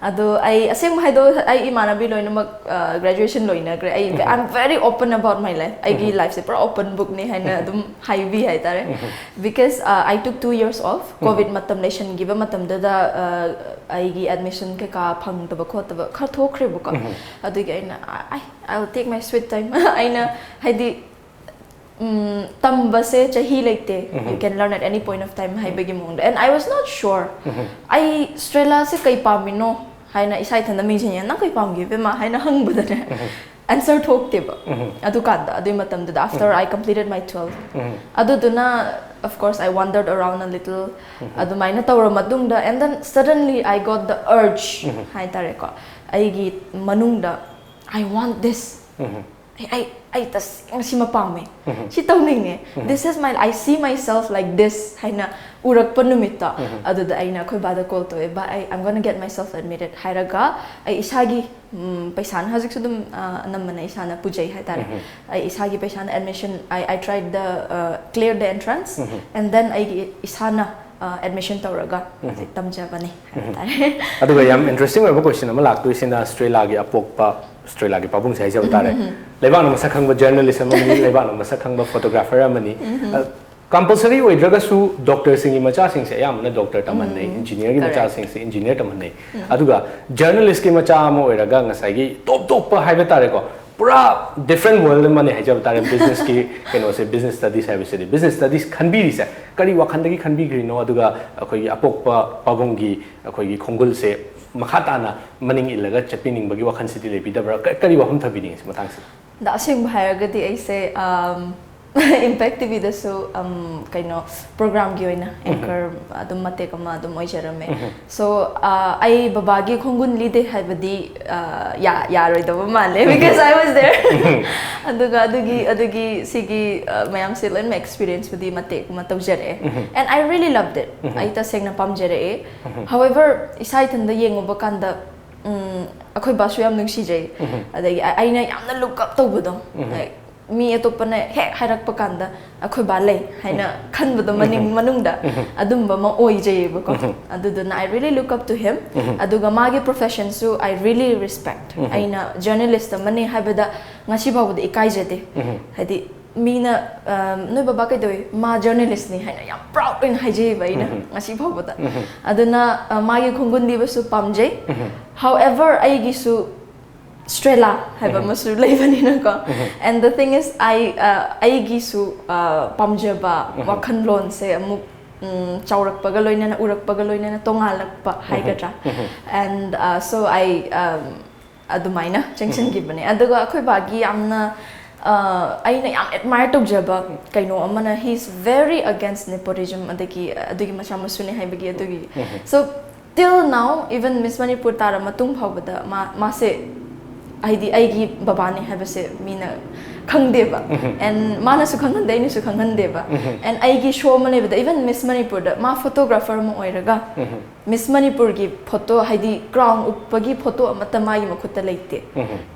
ꯑꯗꯣ ꯑꯩ ꯑꯁꯦꯡꯕ ꯍꯥꯏꯗꯣ, ꯑꯩ ꯏꯃꯥꯟꯅꯕꯤ ꯂꯣꯏꯅꯃꯛ, ꯑ, graduation ꯂꯣꯏꯅꯈ꯭ꯔꯦ꯫ ꯑꯩ, I'm very open about my life. ꯑꯩꯒꯤ ꯂꯥꯏꯐꯁꯦ ꯄꯨꯔꯥ open bookꯅꯤ ꯍꯥꯏꯅ ꯑꯗꯨꯝ ꯍꯥꯏꯕꯤ ꯍꯥꯏꯇꯥꯔꯦ꯫ Because, uh, I took two years off. COVID ꯃꯇꯝ ꯂꯩꯁꯟꯈꯤꯕ ꯃꯇꯝꯗꯨꯗ, ꯑ, ꯑꯩꯒꯤ admission ꯀꯩꯀꯥ ꯐꯪꯗꯕ ꯈꯣꯠꯇꯕ ꯈꯔ ꯊꯣꯛꯈ꯭ꯔꯦꯕꯀꯣ꯫ ꯑꯗꯨꯒꯤ ꯑꯩꯅ, "I, I will take my sweet time." ꯑꯩꯅ ꯍꯥꯏꯗꯤ, ꯎꯝ, ꯇꯝꯕꯁꯦ ꯆꯍꯤ ꯂꯩꯇꯦ, you can learn at any point of time ꯍꯥꯏꯕꯒꯤ ꯃꯑꯣꯡꯗ꯫ And I was not sure. ꯑꯩ ꯁ꯭ꯇ꯭ꯔꯦꯂꯥꯁꯦ ꯀꯩ ꯄꯥꯝꯃꯤꯅꯣ ꯍꯥꯏꯅ ꯏꯁꯥ ꯏꯊꯟꯗ ꯃꯤꯡꯁꯤꯟ ꯌꯦꯡꯉ "ꯅꯪ ꯀꯩ ꯄꯥꯝꯒꯦ ꯏꯕꯦꯝꯃ?" ꯍꯥꯏꯅ ꯍꯪꯕꯗꯅꯦ, ꯑꯦꯟꯁꯔ ꯊꯣꯛꯇꯦꯕ꯫ ꯑꯗꯨꯀꯥꯟꯗ, ꯑꯗꯨꯒꯤ ꯃꯇꯝꯗꯨꯗ, after I completed my twelve, ꯑꯗꯨꯗꯨꯅ, of course, I wandered around a little. ꯑꯗꯨꯃꯥꯏꯅ ꯇꯧꯔ ꯃꯇꯨꯡꯗ, and then suddenly I got the urge ꯍꯥꯏꯇꯥꯔꯦꯀꯣ, ꯑꯩꯒꯤ ꯃꯅꯨꯡꯗ, "I want this." ꯑꯩ ꯑꯩ ꯑꯩ ꯇꯁꯦꯡꯅ ꯁꯤꯃ ꯄꯥꯝꯃꯦ, ꯁꯤ ꯇꯧꯅꯤꯡꯉꯦ, "This is my, I see myself like this" ꯍꯥꯏꯅ ꯎꯔꯛꯄ ꯅꯨꯃꯤꯠꯇꯣ, ꯑꯗꯨꯗ ꯑꯩꯅ ꯑꯩꯈꯣꯏ ꯕꯥꯗ ꯀꯣꯜ ꯇꯧꯋꯦ, "ꯕꯥ, ꯑꯩ, I'm gonna get myself admitted" ꯍꯥꯏꯔꯒ, ꯑꯩ ꯏꯁꯥꯒꯤ, ꯎꯝ, ꯄꯩꯁꯥꯅ, ꯍꯧꯖꯤꯛꯁꯨ ꯑꯗꯨꯝ, ꯑ, ꯑꯅꯝꯕꯅ ꯏꯁꯥꯅ ꯄꯨꯖꯩ ꯍꯥꯏꯇꯥꯔꯦ꯫ ꯑꯩ ꯏꯁꯥꯒꯤ ꯄꯩꯁꯥꯅ admission, I, I tried the, uh, clear the entrance, and then ꯑꯩꯒꯤ ꯏꯁꯥꯅ, ꯑ, admission ꯇꯧꯔꯒ ꯍꯧꯖꯤꯛ ꯇꯝꯖꯕꯅꯤ ꯍꯥꯏꯕ ꯇꯥꯔꯦ꯫ ꯑꯗꯨꯒ ꯌꯥꯝ interesting ꯑꯣꯏꯕ question ꯑꯃ ꯂꯥꯛꯇꯣꯏꯁꯤꯅ, ꯁ꯭ꯇ꯭ꯔꯦꯂꯥꯒꯤ ꯑꯄꯣꯛꯄ, ꯁ꯭ꯇ꯭ꯔꯦꯂꯥꯒꯤ ꯄꯥꯕꯨꯡꯁꯦ ꯍꯥꯏꯖꯕ ꯇꯥꯔꯦ, ꯂꯩꯕꯥꯛꯅ ꯃꯁꯛ ꯈꯪꯕ journalist ꯑꯃꯅꯤ, ꯂꯩꯕꯥꯛꯅ ꯃꯁꯛ ꯈꯪꯕ photographer ꯑꯃꯅꯤ꯫ ꯑ, compulsory ꯑꯣꯏꯗ꯭ꯔꯒꯁꯨ doctorꯁꯤꯡꯒꯤ ꯃꯆꯥꯁꯤꯡꯁꯦ ꯑꯌꯥꯝꯕꯅ doctor ꯇꯝꯍꯟꯅꯩ, engineerꯒꯤ Correct. ꯃꯆꯥꯁꯤꯡꯁꯦ engineer ꯇꯝꯍꯟꯅꯩ꯫ ꯑꯗꯨꯒ journalistꯀꯤ ꯃꯆꯥ ꯑꯃ ꯑꯣꯏꯔꯒ ꯉꯁꯥꯏꯒꯤ top topꯄ ꯍꯥꯏꯕ ꯇꯥꯔꯦꯀꯣ, ꯄꯨꯔꯥ different world ꯑꯃꯅꯦ ꯍꯥꯏꯖꯕ ꯇꯥꯔꯦ businessꯀꯤ ꯀꯩꯅꯣꯁꯦ, business studies ꯍꯥꯏꯕꯁꯤꯗꯤ꯫ Business studies ꯈꯟꯕꯤꯔꯤꯁꯦ ꯀꯔꯤ ꯋꯥꯈꯜꯗꯒꯤ ꯈꯟꯕꯤꯈ꯭ꯔꯤꯅꯣ? ꯑꯗꯨꯒ ꯑꯩꯈꯣꯏꯒꯤ ꯑꯄꯣꯛꯄ ꯄꯥꯕꯨꯡꯒꯤ ꯑꯩꯈꯣꯏꯒꯤ ꯈꯣꯡꯒꯨꯜꯁꯦ ꯃꯈꯥ ꯇꯥꯅ ꯃꯅꯤꯡ ꯏꯜꯂꯒ ꯆꯠꯄꯤꯅꯤꯡꯕꯒꯤ ꯋꯥꯈꯜꯁꯤꯗꯤ ꯂꯩꯕꯤꯗꯕ꯭ꯔꯥ? ꯀ-, ꯀꯔꯤ ꯋꯥꯐꯝ ꯊꯝꯕꯤꯅꯤꯡꯉꯤ ꯁꯤ ꯃꯇꯥꯡꯁꯤꯗ? ꯑꯗ ꯑꯁꯦꯡꯕ ꯍꯥꯏꯔꯒꯗꯤ ꯑꯩꯁꯦ, um, Impact TVꯗꯁꯨ, um, ꯀꯩꯅꯣ, programꯒꯤ ꯑꯣꯏꯅ anchor ꯑꯗꯨꯝ ꯃꯇꯦꯛ ꯑꯃ ꯑꯗꯨꯝ ꯑꯣꯏꯖꯔꯝꯃꯦ꯫ So, uh, ꯑꯩ ꯕꯕꯥꯒꯤ ꯈꯣꯡꯒꯨꯟ ꯂꯤꯗꯦ ꯍꯥꯏꯕꯗꯤ, uh, ꯌꯥ-, ꯌꯥꯔꯣꯏꯗꯕ ꯃꯥꯜꯂꯦ, because I was there꯫ ꯑꯗꯨꯒ ꯑꯗꯨꯒꯤ, ꯑꯗꯨꯒꯤ ꯁꯤꯒꯤ, uh, ꯃꯌꯥꯝꯁꯦ ꯂꯣꯏꯅꯃꯛ experienceꯄꯨꯗꯤ ꯃꯇꯦꯛ ꯑꯃ ꯇꯧꯖꯔꯛꯑꯦ꯫ And I really loved it꯫ ꯑꯩ ꯇꯁꯦꯡꯅ ꯄꯥꯝꯖꯔꯛꯑꯦ꯫ However, ꯏꯁꯥ ꯏꯊꯟꯗ ꯌꯦꯡꯉꯨꯕ ꯀꯥꯟꯗ, ꯎꯝ, ꯑꯩꯈꯣꯏ ꯕꯥꯁꯨ ꯌꯥꯝ ꯅꯨꯡꯁꯤꯖꯩ꯫ ꯑꯗꯒꯤ ꯑ-, ꯑꯩꯅ ꯌꯥꯝꯅ look up ꯇꯧꯕꯗꯣ, like, ꯃꯤ ꯑꯇꯣꯞꯄꯅ ꯍꯦꯛ ꯍꯥꯏꯔꯛꯄ ꯀꯥꯟꯗ ꯑꯩꯈꯣꯏ ꯕꯥ ꯂꯩ ꯍꯥꯏꯅ ꯈꯟꯕꯗꯣ ꯃꯅꯤꯡ ꯃꯅꯨꯡꯗ, ꯑꯗꯨꯝꯕ ꯑꯃ ꯑꯣꯏꯖꯩꯌꯦꯕꯀꯣ꯫ ꯑꯗꯨꯗꯨꯅ I really look up to him꯫ ꯑꯗꯨꯒ ꯃꯥꯒꯤ professionꯁꯨ I really respect꯫ ꯑꯩꯅ journalist ꯑꯃꯅꯤ ꯍꯥꯏꯕꯗ ꯉꯁꯤ ꯐꯥꯎꯕꯗ ꯏꯀꯥꯏꯖꯗꯦ꯫ ꯍꯥꯏꯗꯤ ꯃꯤꯅ, ꯑ, "ꯅꯣꯏ ꯕꯕꯥ ꯀꯩꯗꯧꯏ?" "ꯃꯥ journalistꯅꯤ" ꯍꯥꯏꯅ ꯌꯥꯝ proud ꯑꯣꯏꯅ ꯍꯥꯏꯖꯩꯌꯦꯕ ꯑꯩꯅ ꯉꯁꯤ ꯐꯥꯎꯕꯗ꯫ ꯑꯗꯨꯅ, ꯑ, ꯃꯥꯒꯤ ꯈꯣꯡꯒꯨꯟ ꯂꯤꯕꯁꯨ ꯄꯥꯝꯖꯩ꯫ However, ꯑꯩꯒꯤꯁꯨ ꯁ꯭ꯇ꯭ꯔꯦꯂꯥ ꯍꯥꯏꯕ ꯑꯃꯁꯨ ꯂꯩꯕꯅꯤꯅꯀꯣ꯫ And the thing is, I, uh, ꯑꯩꯒꯤꯁꯨ, uh, ꯄꯥꯝꯖꯕ ꯋꯥꯈꯜꯂꯣꯟꯁꯦ ꯑꯃꯨꯛ ꯎꯝ, ꯆꯥꯎꯔꯛꯄꯒ ꯂꯣꯏꯅꯅ, ꯎꯔꯛꯄꯒ ꯂꯣꯏꯅꯅ ꯇꯣꯉꯥꯜꯂꯛꯄ ꯍꯥꯏꯒꯗ꯭ꯔꯥ? And uh, so I um, ꯑꯗꯨꯃꯥꯏꯅ ꯆꯪꯁꯤꯟꯈꯤꯕꯅꯦ꯫ ꯑꯗꯨꯒ ꯑꯩꯈꯣꯏ ꯕꯥꯒꯤ ꯌꯥꯝꯅ ꯑ, ꯑꯩꯅ ꯌꯥꯝ ꯑꯦꯗꯃꯥꯌꯔ ꯇꯧꯖꯕ ꯀꯩꯅꯣ ꯑꯃꯅ, he is very against nepotism, ꯑꯗꯒꯤ ꯑꯗꯨꯒꯤ ꯃꯆꯥ ꯃꯁꯨꯅꯦ ꯍꯥꯏꯕꯒꯤ ꯑꯗꯨꯒꯤ꯫ So till now, even Miss Manipur ꯇꯥꯔ ꯃꯇꯨꯡ ꯐꯥꯎꯕꯗ ꯃꯥ ꯃꯥꯁꯦ, ꯍꯥꯏꯗꯤ ꯑꯩꯒꯤ ꯕꯕꯥꯅꯦ ꯍꯥꯏꯕꯁꯦ ꯃꯤꯅ ꯈꯪꯗꯦꯕ꯫ And ꯃꯥꯅꯁꯨ ꯈꯪꯍꯟꯗꯦ, ꯑꯩꯅꯁꯨ ꯈꯪꯍꯟꯗꯦꯕ꯫ And ꯑꯩꯒꯤ ꯁꯣ ꯑꯃ ꯂꯩꯕꯗ, even Miss Manipurꯗ ꯃꯥ ꯐꯣꯇꯣꯒ꯭ꯔꯥꯐꯔ ꯑꯃ ꯑꯣꯏꯔꯒ ꯃꯤꯁ ꯃꯅꯤꯄꯨꯔꯒꯤ ꯐꯣꯇꯣ, ꯍꯥꯏꯗꯤ ꯀ꯭ꯔꯥꯎꯟ ꯎꯞꯄꯒꯤ ꯐꯣꯇꯣ ꯑꯃꯠꯇ ꯃꯥꯒꯤ ꯃꯈꯨꯠꯇ ꯂꯩꯇꯦ꯫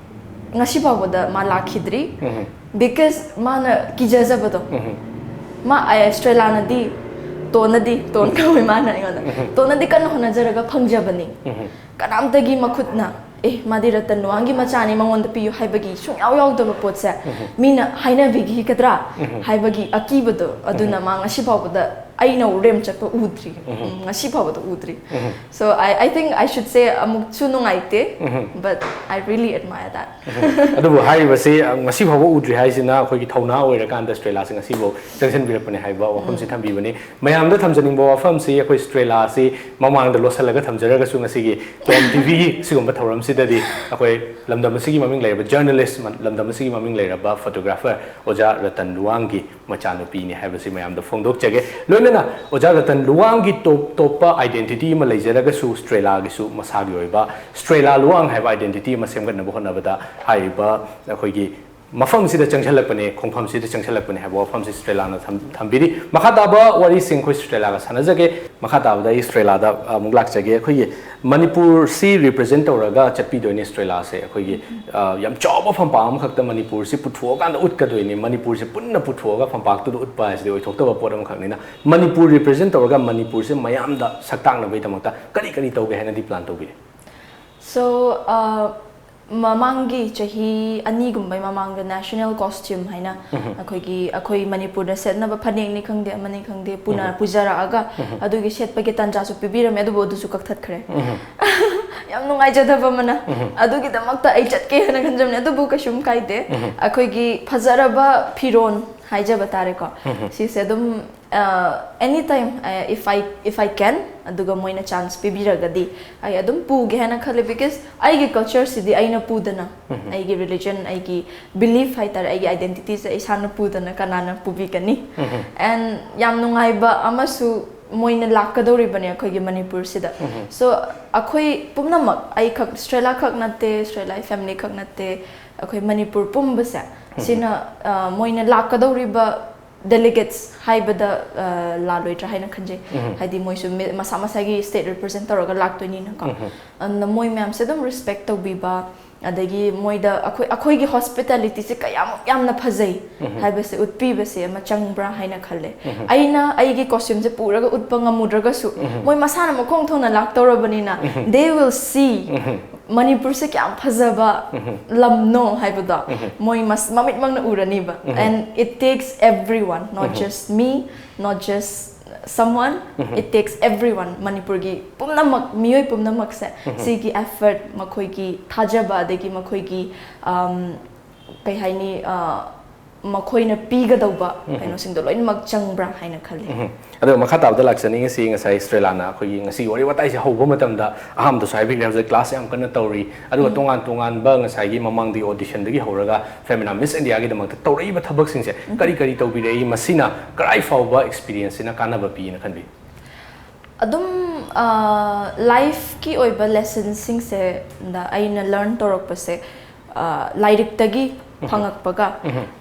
ꯉꯁꯤ ꯐꯥꯎꯕꯗ ꯃꯥ ꯂꯥꯛꯈꯤꯗ꯭ꯔꯤ꯫ Because ꯃꯥꯅ ꯀꯤꯖꯖꯕꯗꯣ꯫ ꯃꯥ ꯑꯦ, ꯁ꯭ꯇ꯭ꯔꯦꯂꯥꯅꯗꯤ, ꯇꯣꯟꯅꯗꯤ, ꯇꯣꯟ ꯀꯧꯋꯦ ꯃꯥꯅ ꯑꯩꯉꯣꯟꯗ, ꯇꯣꯟꯅꯗꯤ ꯀꯟꯅ ꯍꯣꯠꯅꯖꯔꯒ ꯐꯪꯖꯕꯅꯤ꯫ ꯀꯅꯥꯝꯇꯒꯤ ꯃꯈꯨꯠꯅ, ꯑꯦ, ꯃꯥꯗꯤ ꯔꯇꯟ ꯂꯨꯋꯥꯡꯒꯤ ꯃꯆꯥꯅꯤ, ꯃꯉꯣꯟꯗ ꯄꯤꯌꯨ ꯍꯥꯏꯕꯒꯤ ꯁꯨꯡꯌꯥꯎ ꯌꯥꯎꯗꯕ ꯄꯣꯠꯁꯦ ꯃꯤꯅ ꯍꯥꯏꯅꯕꯤꯈꯤꯒꯗ꯭ꯔꯥ ꯍꯥꯏꯕꯒꯤ ꯑꯀꯤꯕꯗꯣ, ꯑꯗꯨꯅ ꯃꯥ ꯉꯁꯤ ꯐꯥꯎꯕꯗ ꯑꯩꯅ ꯔꯦꯝ ꯆꯠꯄ ꯎꯗ꯭ꯔꯤ꯫ ꯎꯝ, ꯉꯁꯤ ꯐꯥꯎꯕꯗ ꯎꯗ꯭ꯔꯤ꯫ So I, I think I should say ꯑꯃꯨꯛꯁꯨ ꯅꯨꯡꯉꯥꯏꯇꯦ, but I really admire that. ꯑꯗꯨꯕꯨ ꯍꯥꯏꯔꯤꯕꯁꯤ ꯉꯁꯤ ꯐꯥꯎꯕ ꯎꯗ꯭ꯔꯤ ꯍꯥꯏꯁꯤꯅ ꯑꯩꯈꯣꯏꯒꯤ ꯊꯧꯅꯥ ꯑꯣꯏꯔꯀꯥꯟꯗ ꯁ꯭ꯇ꯭ꯔꯦꯂꯥꯁꯤ ꯉꯁꯤꯐꯥꯎ ꯆꯪꯁꯤꯟꯕꯤꯔꯛꯄꯅꯤ ꯍꯥꯏꯕ ꯋꯥꯐꯝꯁꯤ ꯊꯝꯕꯤꯕꯅꯤ꯫ ꯃꯌꯥꯝꯗ ꯊꯝꯖꯅꯤꯡꯕ ꯋꯥꯐꯝꯁꯤ, ꯑꯩꯈꯣꯏ ꯁ꯭ꯇ꯭ꯔꯦꯂꯥꯁꯤ ꯃꯃꯥꯡꯗ ꯂꯣꯠꯁꯤꯜꯂꯒ ꯊꯝꯖꯔꯒꯁꯨ, ꯉꯁꯤꯒꯤ ꯇꯣꯝ ꯇꯤꯚꯤꯒꯤ ꯁꯤꯒꯨꯝꯕ ꯊꯧꯔꯝꯁꯤꯗꯗꯤ ꯑꯩꯈꯣꯏ ꯂꯝꯗꯝ ꯑꯁꯤꯒꯤ ꯃꯃꯤꯡ ꯂꯩꯔꯕ ꯖꯔꯅꯦꯂꯤꯁ, ꯂꯝꯗꯝ ꯑꯁꯤꯒꯤ ꯃꯃꯤꯡ ꯂꯩꯔꯕ ꯐꯣꯇꯣꯒ꯭ꯔꯥꯐꯔ ꯑꯣꯖꯥ ꯔꯇꯟ ꯂꯨꯋꯥꯡꯒꯤ ꯃꯆꯥꯅꯨꯄꯤꯅꯤ ꯍꯥꯏꯕꯁꯤ ꯃꯌꯥꯝꯗ ꯐꯣꯡꯗꯣꯛꯆꯒꯦ꯫ ꯂꯣꯏꯅꯅ ꯑꯣꯖꯥ ꯔꯇꯟ ꯂꯨꯋꯥꯡꯒꯤ ꯇꯣꯞ ꯇꯣꯞꯄ ꯑꯥꯏꯗꯦꯟꯇꯤꯇꯤ ꯑꯃ ꯂꯩꯖꯔꯒꯁꯨ, ꯁ꯭ꯇ꯭ꯔꯦꯂꯥꯒꯤꯁꯨ ꯃꯁꯥꯒꯤ ꯑꯣꯏꯕ ꯁ꯭ꯇ꯭ꯔꯦꯂꯥ ꯂꯨꯋꯥꯡ ꯍꯥꯏꯕ ꯑꯥꯏꯗꯦꯟꯇꯤꯇꯤ ꯑꯃ ꯁꯦꯝꯒꯠꯅꯕ ꯍꯣꯠꯅꯕꯗ ꯍꯥꯏꯔꯤꯕ ꯑꯩꯈꯣꯏꯒꯤ ꯃꯐꯝꯁꯤꯗ ꯆꯪꯁꯤꯜꯂꯛꯄꯅꯦ, ꯈꯣꯡꯐꯝꯁꯤꯗ ꯆꯪꯁꯤꯜꯂꯛꯄꯅꯦ ꯍꯥꯏꯕ ꯋꯥꯐꯝꯁꯤ ꯁ꯭ꯇ꯭ꯔꯦꯂꯥꯅ ꯊꯝ-, ꯊꯝꯕꯤꯔꯤ꯫ ꯃꯈꯥ ꯇꯥꯕ ꯋꯥꯔꯤꯁꯤꯡ ꯑꯩꯈꯣꯏ ꯁ꯭ꯇ꯭ꯔꯦꯂꯥꯒ ꯁꯥꯟꯅꯖꯒꯦ꯫ ꯃꯈꯥ ꯇꯥꯕꯗ ꯑꯩ ꯁ꯭ꯇ꯭ꯔꯦꯂꯥꯗ ꯑꯃꯨꯛ ꯂꯥꯛꯆꯒꯦ꯫ ꯑꯩꯈꯣꯏꯒꯤ ꯃꯅꯤꯄꯨꯔꯁꯤ ꯔꯤꯄ꯭ꯔꯖꯦꯟ ꯇꯧꯔꯒ ꯆꯠꯄꯤꯗꯣꯏꯅꯦ ꯁ꯭ꯇ꯭ꯔꯦꯂꯥꯁꯦ꯫ ꯑꯩꯈꯣꯏꯒꯤ, ꯑ, ꯌꯥꯝ ꯆꯥꯎꯕ ꯐꯝꯄꯥꯛ ꯑꯃꯈꯛꯇ ꯃꯅꯤꯄꯨꯔꯁꯤ ꯄꯨꯊꯣꯛꯑꯀꯥꯟꯗ ꯎꯠꯀꯗꯣꯏꯅꯤ꯫ ꯃꯅꯤꯄꯨꯔꯁꯦ ꯄꯨꯟꯅ ꯄꯨꯊꯣꯛꯑꯒ ꯐꯝꯄꯥꯛꯇꯨꯗ ꯎꯠꯄ ꯍꯥꯏꯁꯤꯗꯤ ꯑꯣꯏꯊꯣꯛꯇꯕ ꯄꯣꯠ ꯑꯃꯈꯛꯅꯤꯅ, ꯃꯅꯤꯄꯨꯔ ꯔꯤꯄ꯭ꯔꯖꯦꯟ ꯇꯧꯔꯒ ꯃꯅꯤꯄꯨꯔꯁꯦ ꯃꯌꯥꯝꯗ ꯁꯛ ꯇꯥꯛꯅꯕꯒꯤꯗꯃꯛꯇ ꯀꯔꯤ ꯀꯔꯤ ꯇꯧꯒꯦ ꯍꯥꯏꯅꯗꯤ ꯄ꯭ꯂꯥꯟ ꯇꯧꯕꯤꯔꯤ? So, uh, ꯃꯃꯥꯡꯒꯤ ꯆꯍꯤ ꯑꯅꯤꯒꯨꯝꯕꯩ ꯃꯃꯥꯡꯗ ꯅꯦꯁꯅꯦꯜ ꯀꯣꯁꯇ꯭ꯌꯨꯝ ꯍꯥꯏꯅ ꯑꯩꯈꯣꯏꯒꯤ, ꯑꯩꯈꯣꯏ ꯃꯅꯤꯄꯨꯔꯗ ꯁꯦꯠꯅꯕ ꯐꯅꯦꯛꯅꯤ ꯈꯪꯗꯦ, ꯑꯃꯅꯤ ꯈꯪꯗꯦ, ꯄꯨꯅ-, ꯄꯨꯖꯔꯛꯑꯒ ꯑꯗꯨꯒꯤ ꯁꯦꯠꯄꯒꯤ ꯇꯥꯟꯖꯥꯁꯨ ꯄꯤꯕꯤꯔꯝꯃꯦ, ꯑꯗꯨꯕꯨ ꯑꯗꯨꯁꯨ ꯀꯛꯊꯠꯈ꯭ꯔꯦ꯫ ꯌꯥꯝ ꯅꯨꯡꯉꯥꯏꯖꯗꯕ ꯑꯃꯅ꯫ ꯑꯗꯨꯒꯤꯗꯃꯛꯇ ꯑꯩ ꯆꯠꯀꯦ ꯍꯥꯏꯅ ꯈꯟꯖꯕꯅꯦ, ꯑꯗꯨꯕꯨ ꯀꯩꯁꯨꯝ ꯀꯥꯏꯗꯦ꯫ ꯑꯩꯈꯣꯏꯒꯤ ꯐꯖꯔꯕ ꯐꯤꯔꯣꯟ ꯍꯥꯏꯖꯕ ꯇꯥꯔꯦꯀꯣ, ꯁꯤꯁꯦ ꯑꯗꯨꯝ Anytime, if I if I can, ꯑꯗꯨꯒ ꯃꯣꯏꯅ ꯆꯥꯟꯁ ꯄꯤꯕꯤꯔꯒꯗꯤ ꯑꯩ ꯑꯗꯨꯝ ꯄꯨꯒꯦ ꯍꯥꯏꯅ ꯈꯜꯂꯦ, because ꯑꯩꯒꯤ ꯀꯜꯆꯔꯁꯤꯗꯤ ꯑꯩꯅ ꯄꯨꯗꯅ, ꯑꯩꯒꯤ ꯔꯤꯂꯤꯖꯟ, ꯑꯩꯒꯤ ꯕꯤꯂꯤꯐ ꯍꯥꯏꯇꯥꯔꯦ, ꯑꯩꯒꯤ ꯑꯥꯏꯗꯦꯟꯇꯤꯇꯤꯁꯦ ꯏꯁꯥꯅ ꯄꯨꯗꯅ ꯀꯅꯥꯅ ꯄꯨꯕꯤꯒꯅꯤ? ꯑꯦꯟ ꯌꯥꯝ ꯅꯨꯡꯉꯥꯏꯕ ꯑꯃꯁꯨ, ꯃꯣꯏꯅ ꯂꯥꯛꯀꯗꯧꯔꯤꯕꯅꯦ ꯑꯩꯈꯣꯏꯒꯤ ꯃꯅꯤꯄꯨꯔꯁꯤꯗ꯫ ꯁꯣ ꯑꯩꯈꯣꯏ ꯄꯨꯝꯅꯃꯛ, ꯑꯩꯈꯛ, ꯁ꯭ꯇ꯭ꯔꯦꯂꯥ ꯈꯛ ꯅꯠꯇꯦ, ꯁ꯭ꯇ꯭ꯔꯦꯂꯥ ꯐꯦꯃꯤꯂꯤ ꯈꯛ ꯅꯠꯇꯦ, ꯑꯩꯈꯣꯏ ꯃꯅꯤꯄꯨꯔ ꯄꯨꯝꯕꯁꯦ, ꯁꯤꯅ, ꯑ, ꯃꯣꯏꯅ ꯂꯥꯛꯀꯗꯧꯔꯤꯕ ꯗꯦꯂꯤꯒꯦꯠꯁ ꯍꯥꯏꯕꯗ, ꯑ, ꯂꯥꯜꯂꯣꯏꯗ꯭ꯔꯥ ꯍꯥꯏꯅ ꯈꯟꯖꯩ꯫ ꯍꯥꯏꯗꯤ ꯃꯣꯏꯁꯨ ꯃꯤ-, ꯃꯁꯥ ꯃꯁꯥꯒꯤ ꯁ꯭ꯇꯦꯠ ꯔꯤꯄ꯭ꯔꯖꯦꯟ ꯇꯧꯔꯒ ꯂꯥꯛꯇꯣꯏꯅꯤꯅꯀꯣ꯫ ꯑꯗꯨꯅ ꯃꯣꯏ ꯃꯌꯥꯝꯁꯦ ꯑꯗꯨꯝ ꯔꯦꯁꯄꯦꯛ ꯇꯧꯕꯤꯕ, ꯑꯗꯒꯤ ꯃꯣꯏꯗ ꯑꯩꯈꯣꯏ, ꯑꯩꯈꯣꯏꯒꯤ ꯍꯣꯁꯄꯤꯇꯥꯂꯤꯇꯤꯁꯦ ꯀꯌꯥꯃꯨꯛ ꯌꯥꯝꯅ ꯐꯖꯩ ꯍꯥꯏꯕꯁꯦ ꯎꯠꯄꯤꯕꯁꯦ ꯑꯃ ꯆꯪꯕ꯭ꯔꯥ ꯍꯥꯏꯅ ꯈꯜꯂꯦ꯫ ꯑꯩꯅ ꯑꯩꯒꯤ ꯀꯣꯁꯇ꯭ꯌꯨꯝꯁꯦ ꯄꯨꯔꯒ ꯎꯠꯄ ꯉꯝꯃꯨꯗ꯭ꯔꯒꯁꯨ, ꯃꯣꯏ ꯃꯁꯥꯅ ꯃꯈꯣꯡ ꯊꯣꯡꯅ ꯂꯥꯛꯇꯧꯔꯕꯅꯤꯅ, they will see ꯃꯅꯤꯄꯨꯔꯁꯦ ꯀꯌꯥꯝ ꯐꯖꯕ ꯂꯝꯅꯣ ꯍꯥꯏꯕꯗꯣ ꯃꯣꯏ ꯃꯁ-, ꯃꯃꯤꯠꯃꯛꯅ ꯎꯔꯅꯤꯕ꯫ And it takes everyone, not just me, not just someone, it takes everyone. ꯃꯅꯤꯄꯨꯔꯒꯤ ꯄꯨꯝꯅꯃꯛ, ꯃꯤꯑꯣꯏ ꯄꯨꯝꯅꯃꯛꯁꯦ ꯁꯤꯒꯤ ꯑꯦꯐꯔꯠ, ꯃꯈꯣꯏꯒꯤ ꯊꯥꯖꯕ, ꯑꯗꯒꯤ ꯃꯈꯣꯏꯒꯤ, ꯑꯝ, ꯀꯩ ꯍꯥꯏꯅꯤ, ꯑ, ꯃꯈꯣꯏꯅ ꯄꯤꯒꯗꯧꯕ ꯀꯩꯅꯣꯁꯤꯡꯗꯣ ꯂꯣꯏꯅꯃꯛ ꯆꯪꯕ꯭ꯔꯥ ꯍꯥꯏꯅ ꯈꯜꯂꯤ꯫ ꯑꯗꯣ ꯃꯈꯥ ꯇꯥꯕꯗ ꯂꯥꯛꯆꯅꯤꯡꯉꯤꯁꯤ, ꯉꯁꯥꯏ ꯁ꯭ꯇ꯭ꯔꯦꯂꯥꯅ ꯑꯩꯈꯣꯏꯒꯤ ꯉꯁꯤ ꯋꯥꯔꯤ ꯋꯥꯇꯥꯏꯁꯦ ꯍꯧꯕ ꯃꯇꯝꯗ ꯑꯍꯥꯟꯕꯗꯁꯨ ꯍꯥꯏꯕꯤꯈ꯭ꯔꯦ, ꯍꯧꯖꯤꯛ ꯀ꯭ꯂꯥꯁ ꯌꯥꯝ ꯀꯟꯅ ꯇꯧꯔꯤ, ꯑꯗꯨꯒ ꯇꯣꯉꯥꯟ ꯇꯣꯉꯥꯟꯕ ꯉꯁꯥꯏꯒꯤ ꯃꯃꯥꯡꯗꯒꯤ ꯑꯣꯗꯤꯁꯟꯗꯒꯤ ꯍꯧꯔꯒ ꯐꯦꯃꯤꯅꯥ ꯃꯤꯁ ꯏꯟꯗꯤꯌꯥꯒꯤꯗꯃꯛꯇ ꯇꯧꯔꯛꯏꯕ ꯊꯕꯛꯁꯤꯡꯁꯦ ꯀꯔꯤ ꯀꯔꯤ ꯇꯧꯕꯤꯔꯛꯏ, ꯃꯁꯤꯅ ꯀꯔꯥꯏ ꯐꯥꯎꯕ ꯑꯦꯛꯁꯄꯤꯔꯤꯌꯦꯟꯁꯁꯤꯅ ꯀꯥꯟꯅꯕ ꯄꯤꯅ ꯈꯟꯕꯤ? ꯑꯗꯨꯝ, ꯑ, ꯂꯥꯏꯐꯀꯤ ꯑꯣꯏꯕ ꯂꯦꯁꯟꯁꯤꯡꯁꯦ ꯗ ꯑꯩꯅ ꯂꯔꯟ ꯇꯧꯔꯛꯄꯁꯦ, ꯑ, ꯂꯥꯏꯔꯤꯛꯇꯒꯤ ꯐꯪꯉꯛꯄꯒ,